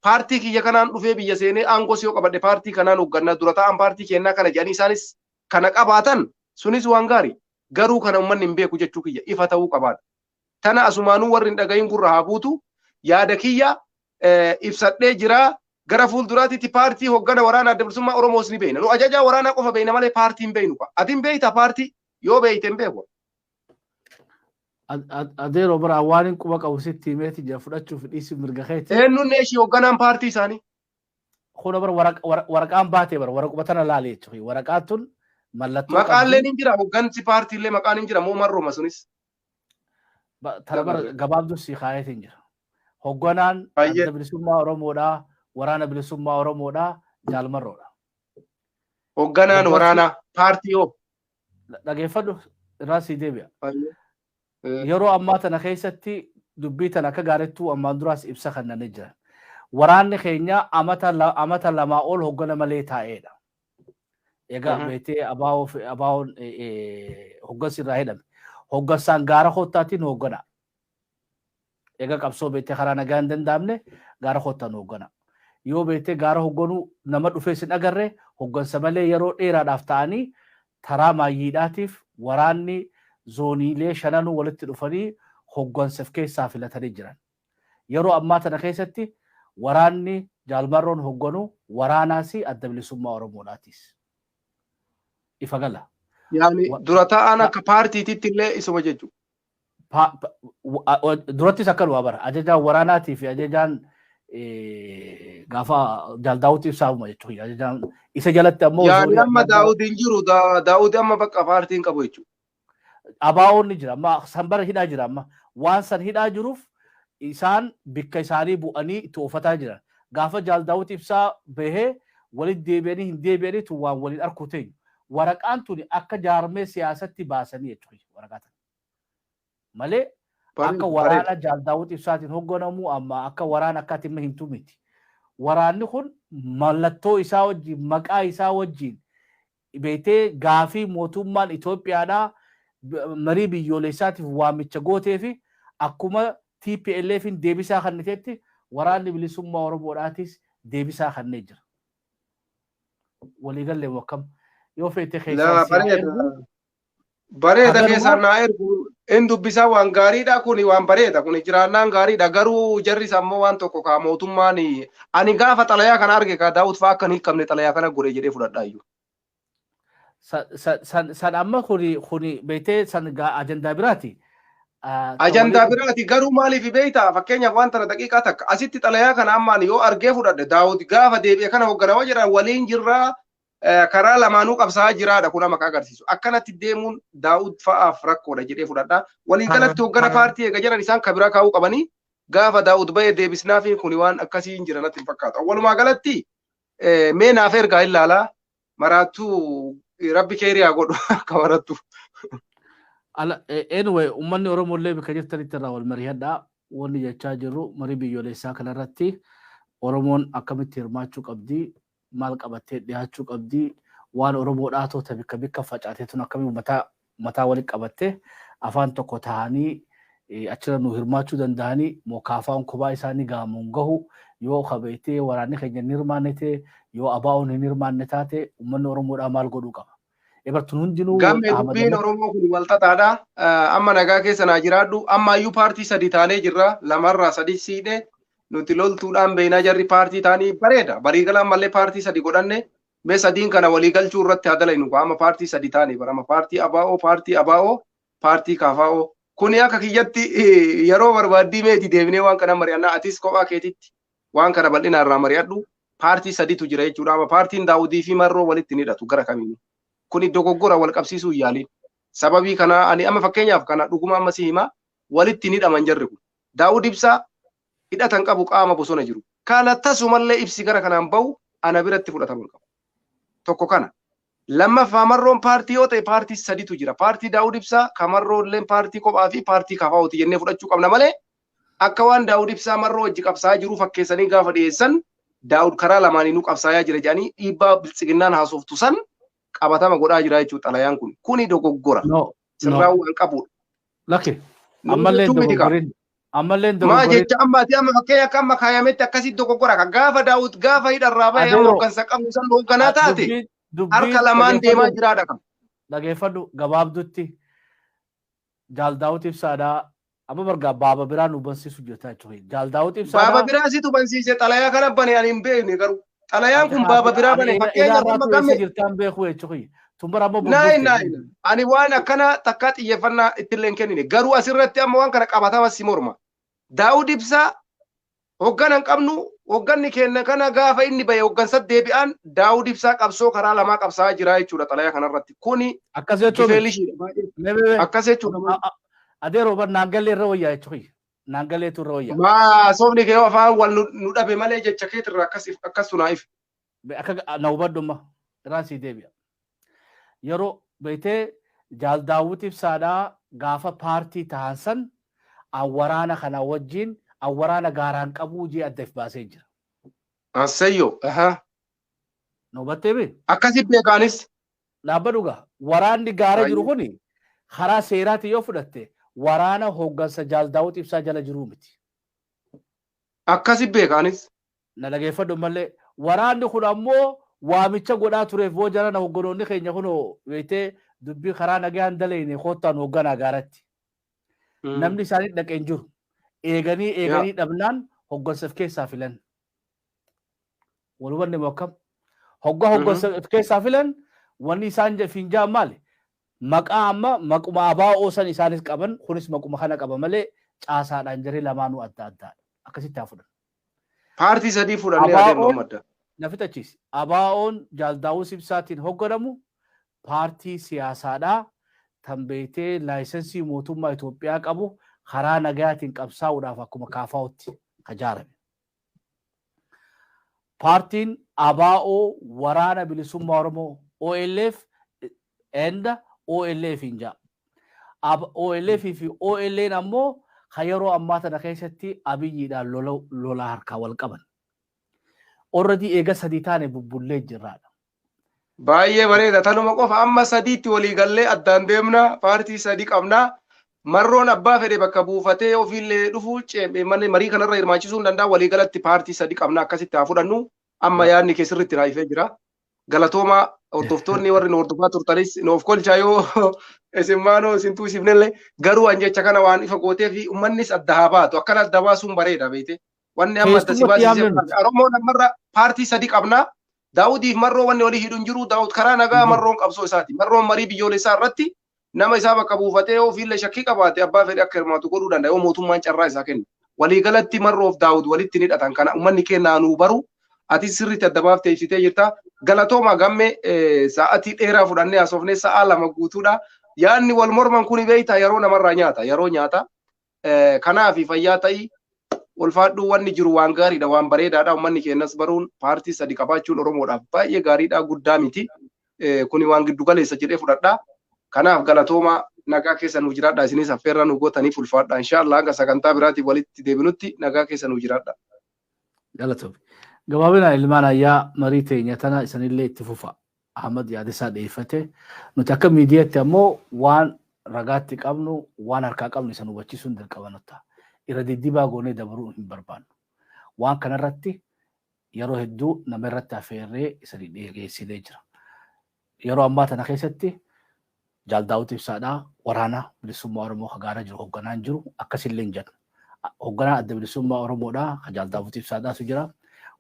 [SPEAKER 3] paartii kiyya kanaan dhufee biyya seenee aangoo yoo qabadhe paartii kanaan hooggannaa dura ta'an paartii kennaa kana jedhanii isaanis kana qabaatan sunis waan gaarii. Garuu kana uummanni hin beeku jechuu kiyya ifa ta'uu qabaadha. Tana asumaanuu warri hin dhagahin gurra haa buutu. Yaada kiyya ibsadhee jira. Gara fuulduraatitti paartii hoggana waraana Adda Bilisummaa Oromoos ni beekna. Nu ajajaa waraanaa qofa beekna malee paartii hin beeknu. Ati hin beektaa paartii? Yoo beekte hin beeku.
[SPEAKER 2] Adeeroo bara waan hin quba qabu sitti himeeti jira, fudhachuuf dhiisuu mirga keeti.
[SPEAKER 3] Eenyuun ishii hogganaan paartii isaanii?
[SPEAKER 2] Kuna bara waraqaan baatee bara waraquma tana laale jechuudha. Waraqaan tun mallattoo
[SPEAKER 3] Maqaalleen hin jira, hoggansi paartiillee maqaan hin jira moo marrooma sunis?
[SPEAKER 2] Tana bara gabaabduu si kaayeetiin jira. Hogganaan Adda Bilisummaa Oromoodhaa, Waraana Bilisummaa Oromoodhaa, Jaalmarroodha.
[SPEAKER 3] Hogganaan waraanaa paartii hoo?
[SPEAKER 2] Dhageeffadhu, irraa sii deebi'a. Yeroo ammaa tana keessatti dubbii tana akka gaarittuu ammaan duraas ibsa kennanii jiran. Waraanni keenya amata 2 ol hoggana malee taa'eedha. Egaa beektee abaawoon hoggansi irraa hidhame. Hoggansaan gaara kottaatiin hoggana. Egaa qabsoo beektee karaa nagaa hin danda'amne gaara kottaan hoggana. Yoo beektee gaara hogganuu nama dhufee sin agarre, hoggansa malee yeroo dheeraadhaaf ta'anii, taraa maayyiidhaatiif waraanni zooniilee shananuu walitti dhufanii hoggansaaf keessaa filatanii jiran. Yeroo ammaa tana keessatti waraanni Jaalmarroon hogganu waraanaas Adda Bilisummaa Oromoodhaatis. Ifa gala.
[SPEAKER 3] Yaani dura taa'aan akka paartiititti illee isuma jechuudha.
[SPEAKER 2] Durattis akkanuma bara ajajaan waraanaatii fi ajajaan gaafa Jaal Daawud Ibsaafuma jechuudha. Ajajaan isa jalatti ammoo.
[SPEAKER 3] Yaani amma Daawud hin jiru, Daawud amma bakka paartiin qabu jechuudha.
[SPEAKER 2] Abaa'oon ni jira, amma san bara hidhaa jira, amma waan san hidhaa jiruuf isaan bikka isaanii bu'anii itti oofataa jiran. Gaafa Jaal Daawud Ibsaa bahee walitti deebi'anii hin deebi'anii tun waan waliin arkuu teenyu. Waraqaan tuni akka jaarmee siyaasatti baasanii jechuudha waraqaa tana. Malee akka waraana Jaal Daawud Ibsaatiin hoogganamu amma akka waraana akka ati himtu miti. Waraanni kun mallattoo isaa wajjin, maqaa isaa wajjin beektee gaafii mootummaan Itoophiyaadhaa marii biyyoolessaatiif waamicha gootee fi akkuma TPLFin deebisaa kenniteetti Waraanni Bilisummaa Oromoodhaatis deebisaa kennee jira. Waliigallee akkam yoo feete keessaan si ergu.
[SPEAKER 3] Bareeda, keessaan naa ergu, in dubbisaa. Waan gaariidha kuni, waan bareeda kuni, jiraannaan gaariidha. Garuu jarris ammoo waan tokko kaa mootummaan ani gaafa xalayaa kana arge kaa Daawud fa'aa akka hin hiikamne xalayaa kana godhe jedhee fudhadhaa iyyuu.
[SPEAKER 2] San amma kuni beektee san ajandaa biraati.
[SPEAKER 3] Ajandaa biraati, garuu maaliif beektaa? Fakkeenyaaf waan tana daqiiqaa takka asitti xalayaa kana ammaan yoo argee fudhadhe, Daawud gaafa deebi'e kana hoogganaa jedhan waliin jirraa, karaa lamaanuu qabsaa'aa jiraadha. Kun amma agarsiisu akkanatti deemuun Daawud fa'aaf rakkoodha jedhee fudhadha. Walii galatti hoggana paartii eega jedhan isaan kabiraa kaa'uu qabanii, gaafa Daawud ba'ee deebisnaa fi kuni waan akkasii hin jira natti hin fakkaatu. Walumaa galatti mee naaf ergaa ilaalaa, maraattuu rabbi keeriyaa godhu akka marattu.
[SPEAKER 2] Anyway, uummanni Oromoo illee bakka jirtanitti irraa wal mari'adhaa. Wanni jechaa jirru marii biyyoolessaa kanarratti Oromoon akkamitti hirmaachuu qabdi, maal qabattee dhiyaachuu qabdi, waan Oromoodhaa toota bikka bikka facaatee tun akkamii mataa mataa walitti qabattee afaan tokko ta'anii achirra nu hirmaachuu danda'anii, mokaafaan kophaa isaanii gaamuun gahu yoo kabeetee waraanni keenya hin hirmaanne ta'e, yoo abaa'oon hin hirmaanne taate, uummanni Oromoodhaa maal godhuu qaba? Ebartuun hundinuu.
[SPEAKER 3] Gammee, dubbiin Oromoo kun wal xaxaadha. Amma nagaa keessa naa jiraadhu. Amma iyyuu paartii sadi taanee jirra. Lamarraa sadi siidhe. Nuti loltuudhaan beeknaa, jarri paartii taanii bareeda. Bariigala ammallee paartii sadi godhanne. Mee sadiin kana walii galchuu irratti haa dalaynu. Amma paartii sadi taane bara. Amma paartii ABO, paartii ABO, paartii KFO. Kuni akka kiyyatti yeroo barbaaddii meeti deebinee waan kana mari'annaa. Atis kophaa keetitti waan kana bal'inaan irraa mari'adhu. Paartii saditu jira jechuudha. Amma paartiin Daawudii fi Marroo walitti ni hidhatu gara kamiinuu. Kuni dogoggora, wal qabsiisuu hin yaaliin. Sababii kanaa ani amma fakkeenyaaf kana dhuguma amma si himaa, walitti hin hidhaman jarri kun. Daawud Ibsaa hidhatan qabu qaama bosona jiru. Kana tasumallee ibsi gara kanaan bahu ana biratti fudhatama hin qabu. Tokko kana. Lammaffaa, Marroon paartii yoo ta'e paartii saditu jira. Paartii Daawud Ibsaa, Kamarroo illee paartii kophaa fi paartii KFOti jennee fudhachuu qabna malee akka waan Daawud Ibsaa Marroo wajji qabsaa'aa jiru fakkeessanii gaafa dhiyeessan, Daawud karaa lamaaniinuu qabsaayaa jira jedhanii dhiibbaa biltsiginnaan haasoftu san qabatama godhaa jira jechuudha xalayaan kun. Kuni dogoggora. Sirraa waan qabudha.
[SPEAKER 2] Lakki. Ammallee dogoggorin. Ammallee
[SPEAKER 3] Maa dogoggorin. Jecha amma ati amma fakkeenya akka amma kaayametti akkasitti dogoggora. Ka gaafa Daawud gaafa hidharraa bahee amma hooggansa qabnu san hoogganaa taate harka lamaan deemaa jiraadha kan.
[SPEAKER 2] Dhageeffadhu, gabaabdutti Jaal Daawud Ibsaadhaa. Amma bargaa baaba biraa nu bansiisu jirta jechuudha. Jaal Daawud
[SPEAKER 3] Baaba
[SPEAKER 2] Ibsaadhaa.
[SPEAKER 3] biraa situ bansiise, xalayaa kana bane ani hin beekne garuu. Xalayaan kun baaba biraa bane, fakkeenyaaf amma
[SPEAKER 2] Ilaarraatu
[SPEAKER 3] gamme
[SPEAKER 2] eessa jirtaan beeku jechuudha. Tun bara amma
[SPEAKER 3] naayin
[SPEAKER 2] bubbulti.
[SPEAKER 3] Naayin ani waan akkana takkaa xiyyeeffannaa ittillee hin kennine, garuu asirratti amma waan kana qabatama si morma. Daawud Ibsaa hoggana hin qabnu, hogganni keenya kana gaafa inni bahe hoggansa deebi'aan Daawud Ibsaa qabsoo karaa lamaa qabsaa'aa jira jechuudha xalayaa kanarratti. Kuni
[SPEAKER 2] Akkas jechuun miti.
[SPEAKER 3] gifeelishiidha baay'ee.
[SPEAKER 2] Mee mee mee.
[SPEAKER 3] Akkas jechuudha.
[SPEAKER 2] Adeeroo bar naangallee irra wayyaa jechuudha. Naangalleetu irra wayyaa.
[SPEAKER 3] Maa sobni kee afaan wal nu dhabe malee jecha keetirraa akkas akkas sunaa ife.
[SPEAKER 2] Akka na hubadhumma irraan sii deebi'a. Yeroo beektee Jaal Daawud Ibsaadhaa gaafa paartii tahan san an waraana kana wajjin an waraana gaaraan qabuu jee adda if baasee jira.
[SPEAKER 3] Asseyyoo.
[SPEAKER 2] Na hubattee bee?
[SPEAKER 3] Akkasi beekaanis.
[SPEAKER 2] Dhaabba dhugaa. Waraanni gaara jiru
[SPEAKER 3] Baay'ee.
[SPEAKER 2] kuni karaa seeraatiin yoo fudhatte waraana hooggansa Jaal Daawud Ibsaa jala jiruu miti.
[SPEAKER 3] Akkasi beekaanis.
[SPEAKER 2] Na dhageeffadhu malee, waraanni kun ammoo waamicha godhaa tureef boo jarana hogganoonni keenya kunoo beektee dubbii karaa nagaan daleyne koottaan hoogganaa gaaratti. Namni isaanii dhaqee hin jiru. Eeganii eeganii dhabnaan hoggansa of keessaa filan. Wal hubanne moo akkam? Hoggaa hoggansa of keessaa filan, wanni isaan finjaan maali? Maqaa amma maquma ABO san isaanis qaban, kunis maquma kana qaba malee caasaadhaan jaree lamaanuu adda addaadha. Akkasitti haa fudhan.
[SPEAKER 3] Paartii sadii fudhannee adeemnu
[SPEAKER 2] ABO'n
[SPEAKER 3] amma adda.
[SPEAKER 2] Na fixachiisi. ABO'n Jaal Daawud Ibsaatiin hoogganamu paartii siyaasaadhaa tan beektee laayisensii mootummaa Itoophiyaa qabu, karaa nagayaatiin qabsaa'uudhaaf akkuma KFO'tti ijaarame. Paartiin ABO Waraana Bilisummaa Oromoo OLF and OLF hin jaa. OLF fi OLN ammoo kan yeroo ammaa tana keessatti Abiyyiidhaan lola harkaa wal qaban. Already eega sadii taane bubbullee jirraadha.
[SPEAKER 3] Baay'ee bareeda. Tanuma qofa, amma sadiitti walii gallee addaan deemna. Paartii sadii qabna. Marroon abbaa fedhe bakka buufatee ofiillee dhufu manni marii kanarra hirmaachisuu hin danda'a. Walii galatti paartii sadii qabna, akkasitti haa fudhannu. Amma yaadni kee sirriitti raayifee jira. Galatooma, hordoftoonni warri nu hordofaa turtanis nuuf kolchaa yoo isin maanoo isin tuusifnellee, garuu an jecha kana waan ifa gootee fi uummannis adda haa baatu. Akkana adda baasuun bareeda beekte. Wanni amma adda si
[SPEAKER 2] Keessumatti
[SPEAKER 3] baasisee
[SPEAKER 2] yaamne nuti.
[SPEAKER 3] Oromoon ammarra paartii sadii qabna. Daawudiif Marroo wanni walii hidhu hin jiru. Daawud karaa nagaa,
[SPEAKER 2] Hin jiru.
[SPEAKER 3] Marroon qabsoo isaati. Marroon marii biyyoolessaa irratti nama isaa bakka buufatee ofiillee shakkii qabaate abbaa fedhe akka hirmaatu godhuu danda'a yoo mootummaan carraa isaa kennu. Waliigalatti Marroof Daawud walitti ni hidhatan, kana uummanni keenya nuu baru. Ati sirriitti adda baaftee ibsitee jirta. Galatooma gamme, sa'atii dheeraa fudhannee haasofnee, sa'a 2 guutuudha. Yaadni wal morman kuni beektaa yeroo namarraa nyaata, yeroo nyaata. Kanaaf fayyaa ta'ii, ulfaadhuu. Wanni jiru waan gaariidha, waan bareedaadha. Uummanni keenyas baruun paartii sadi qabaachuun Oromoodhaaf baay'ee gaariidha, guddaa miti. Kuni waan giddu galeessa jedhee fudhadha. Kanaaf galatooma, nagaa keessa nu jiraadha. Isinis affeerraa nu gootaniif ulfaadha. Inshaallah hanga sagantaa biraatiif walitti deebinutti nagaa keessa nu jiraadha.
[SPEAKER 2] Galatoomi. Gabaabinaan ilmaan ayyaa, marii teenya tana isanillee itti fufa. Ahmad yaada isaa dhiyeeffate. Nuti akka miidiyaatti ammoo waan ragaatti qabnu, waan harkaa qabnu isan hubachiisuun dirqama nutti. Irra diddibaa goonee dabaruu hin barbaannu. Waan kanarratti yeroo hedduu nama irratti affeerree isanii dhiyeessinee jira. Yeroo ammaa tana keessatti Jaal Daawud Ibsaadhaa Waraana Bilisummaa Oromoo ka gaara jiru hoogganaan jiru akkasillee hin jennu. Hoogganaa Adda Bilisummaa Oromoodhaa ka Jaal Daawud Ibsaadhaatu jira.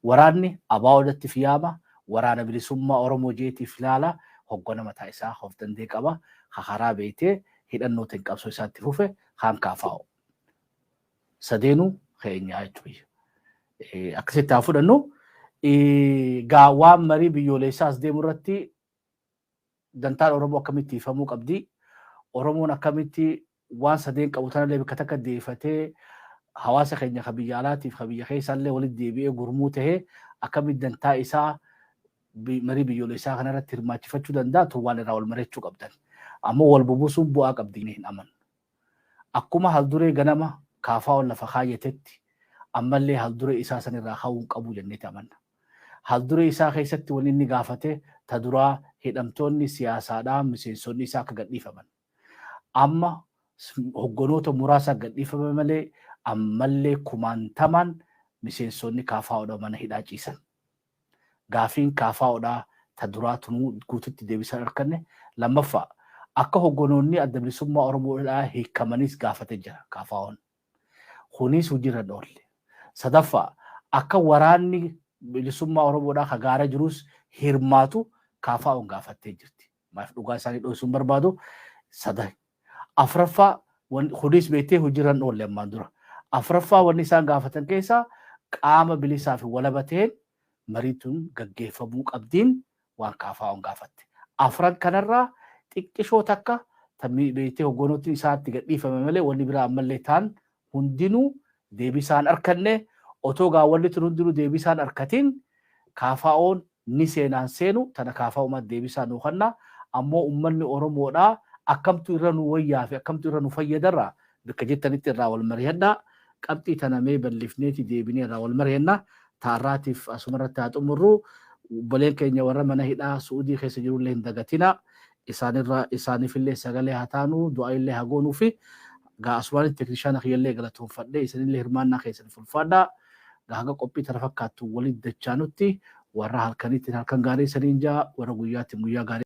[SPEAKER 2] Waraanni ABO'datti fiyaama, Waraana Bilisummaa Oromoo jeetiif ilaala, hoggana mataa isaa of danda'e qaba. Ka karaa beektee hidhannootiin qabsoo isaatti fufe kaan KFO. Sadeenuu keenyaa jechuudha. Akkasitti haa fudhannu. Gaa waan marii biyyoolessaa as deemu irratti dantaan Oromoo akkamitti hiifamuu qabdi? Oromoon akkamitti waan sadeen qabu tanallee bakka takka deeffatee hawaasa keenya ka biyya alaatiif ka biyya keessaallee walitti deebi'ee gurmuu tahee akkamitti dantaa isaa marii biyyoolessaa kanarratti hirmaachifachuu danda'a, tun waan irraa wal mari'achuu qabdan. Ammoo wal bubuusuun bu'aa qabdi hin amanu. Akkuma halduree ganama KFO'n lafa kaayyatetti ammallee halduree isaa sanirraa ka'uu hin qabu jenneeti amanna. Halduree isaa keessatti wanni inni gaafate ta duraa hidhamtoonni siyaasaadhaa miseensonni isaa akka gadhiifaman. Amma hogganoota muraasa gadhiifame malee ammallee kumaantamaan miseensonni KFO'dha mana hidhaa ciisan. Gaafiin KFO'dhaa ta duraa tunuu guututti deebisan arganne. Lammaffaa, Akka hogganoonni Adda Bilisummaa Oromoodhaa hiikkamanis gaafate jira KFO'n. Kunis hojiirra hin oolle. Sadaffaa, akka waraanni bilisummaa Oromoodhaa ka gaara jirus hirmaatu KFO'n gaafattee jirti. Maaf dhugaa isaanii dho'isuun barbaadu sada. Afraffaa, kunis beektee hojiirra hin oolle ammaan dura. Afraffaa, wanni isaan gaafatan keessaa qaama bilisaa fi walaba ta'een mariituun gaggeeffamuu qabdiin waan KFO'n gaafatte. Afran kanarraa xiqqishoo takka beektee hogganootni isaatti gadhiifame malee wanni biraa ammallee ta'an hundinuu deebii isaan arkanne. Otoo gaawwanni tun hundinuu deebii isaan arkatiin KFO'n ni seenaan seenu tana KFO'uma deebii isaan nuu kenna. Ammoo uummanni Oromoodhaa akkamtu irra nu wayyaa fi akkamtu irra nu fayyadarraa bakka jettanitti irraa wal mari'adhaa. Qabxii tana mee bal'ifneeti deebinee irraa wal mari'anna. Taarraatiif asumarratti haa xumurru. Obboleen keenya warra mana hidhaa Su'uudii keessa jirullee hin dagatina. Isaanirra isaaniifillee sagalee haa taanu, du'aa illee haa goonuu fi gaa asumaan teeknishaana kiyyallee galatoonfadhee isinillee hirmaannaa keessan fulfaadhaa. Gaa haga qophii tana fakkaattu walitti dachaanutti warra halkaniitti halkan gaarii saniin jaa, warra guyyaatti guyyaa gaarii.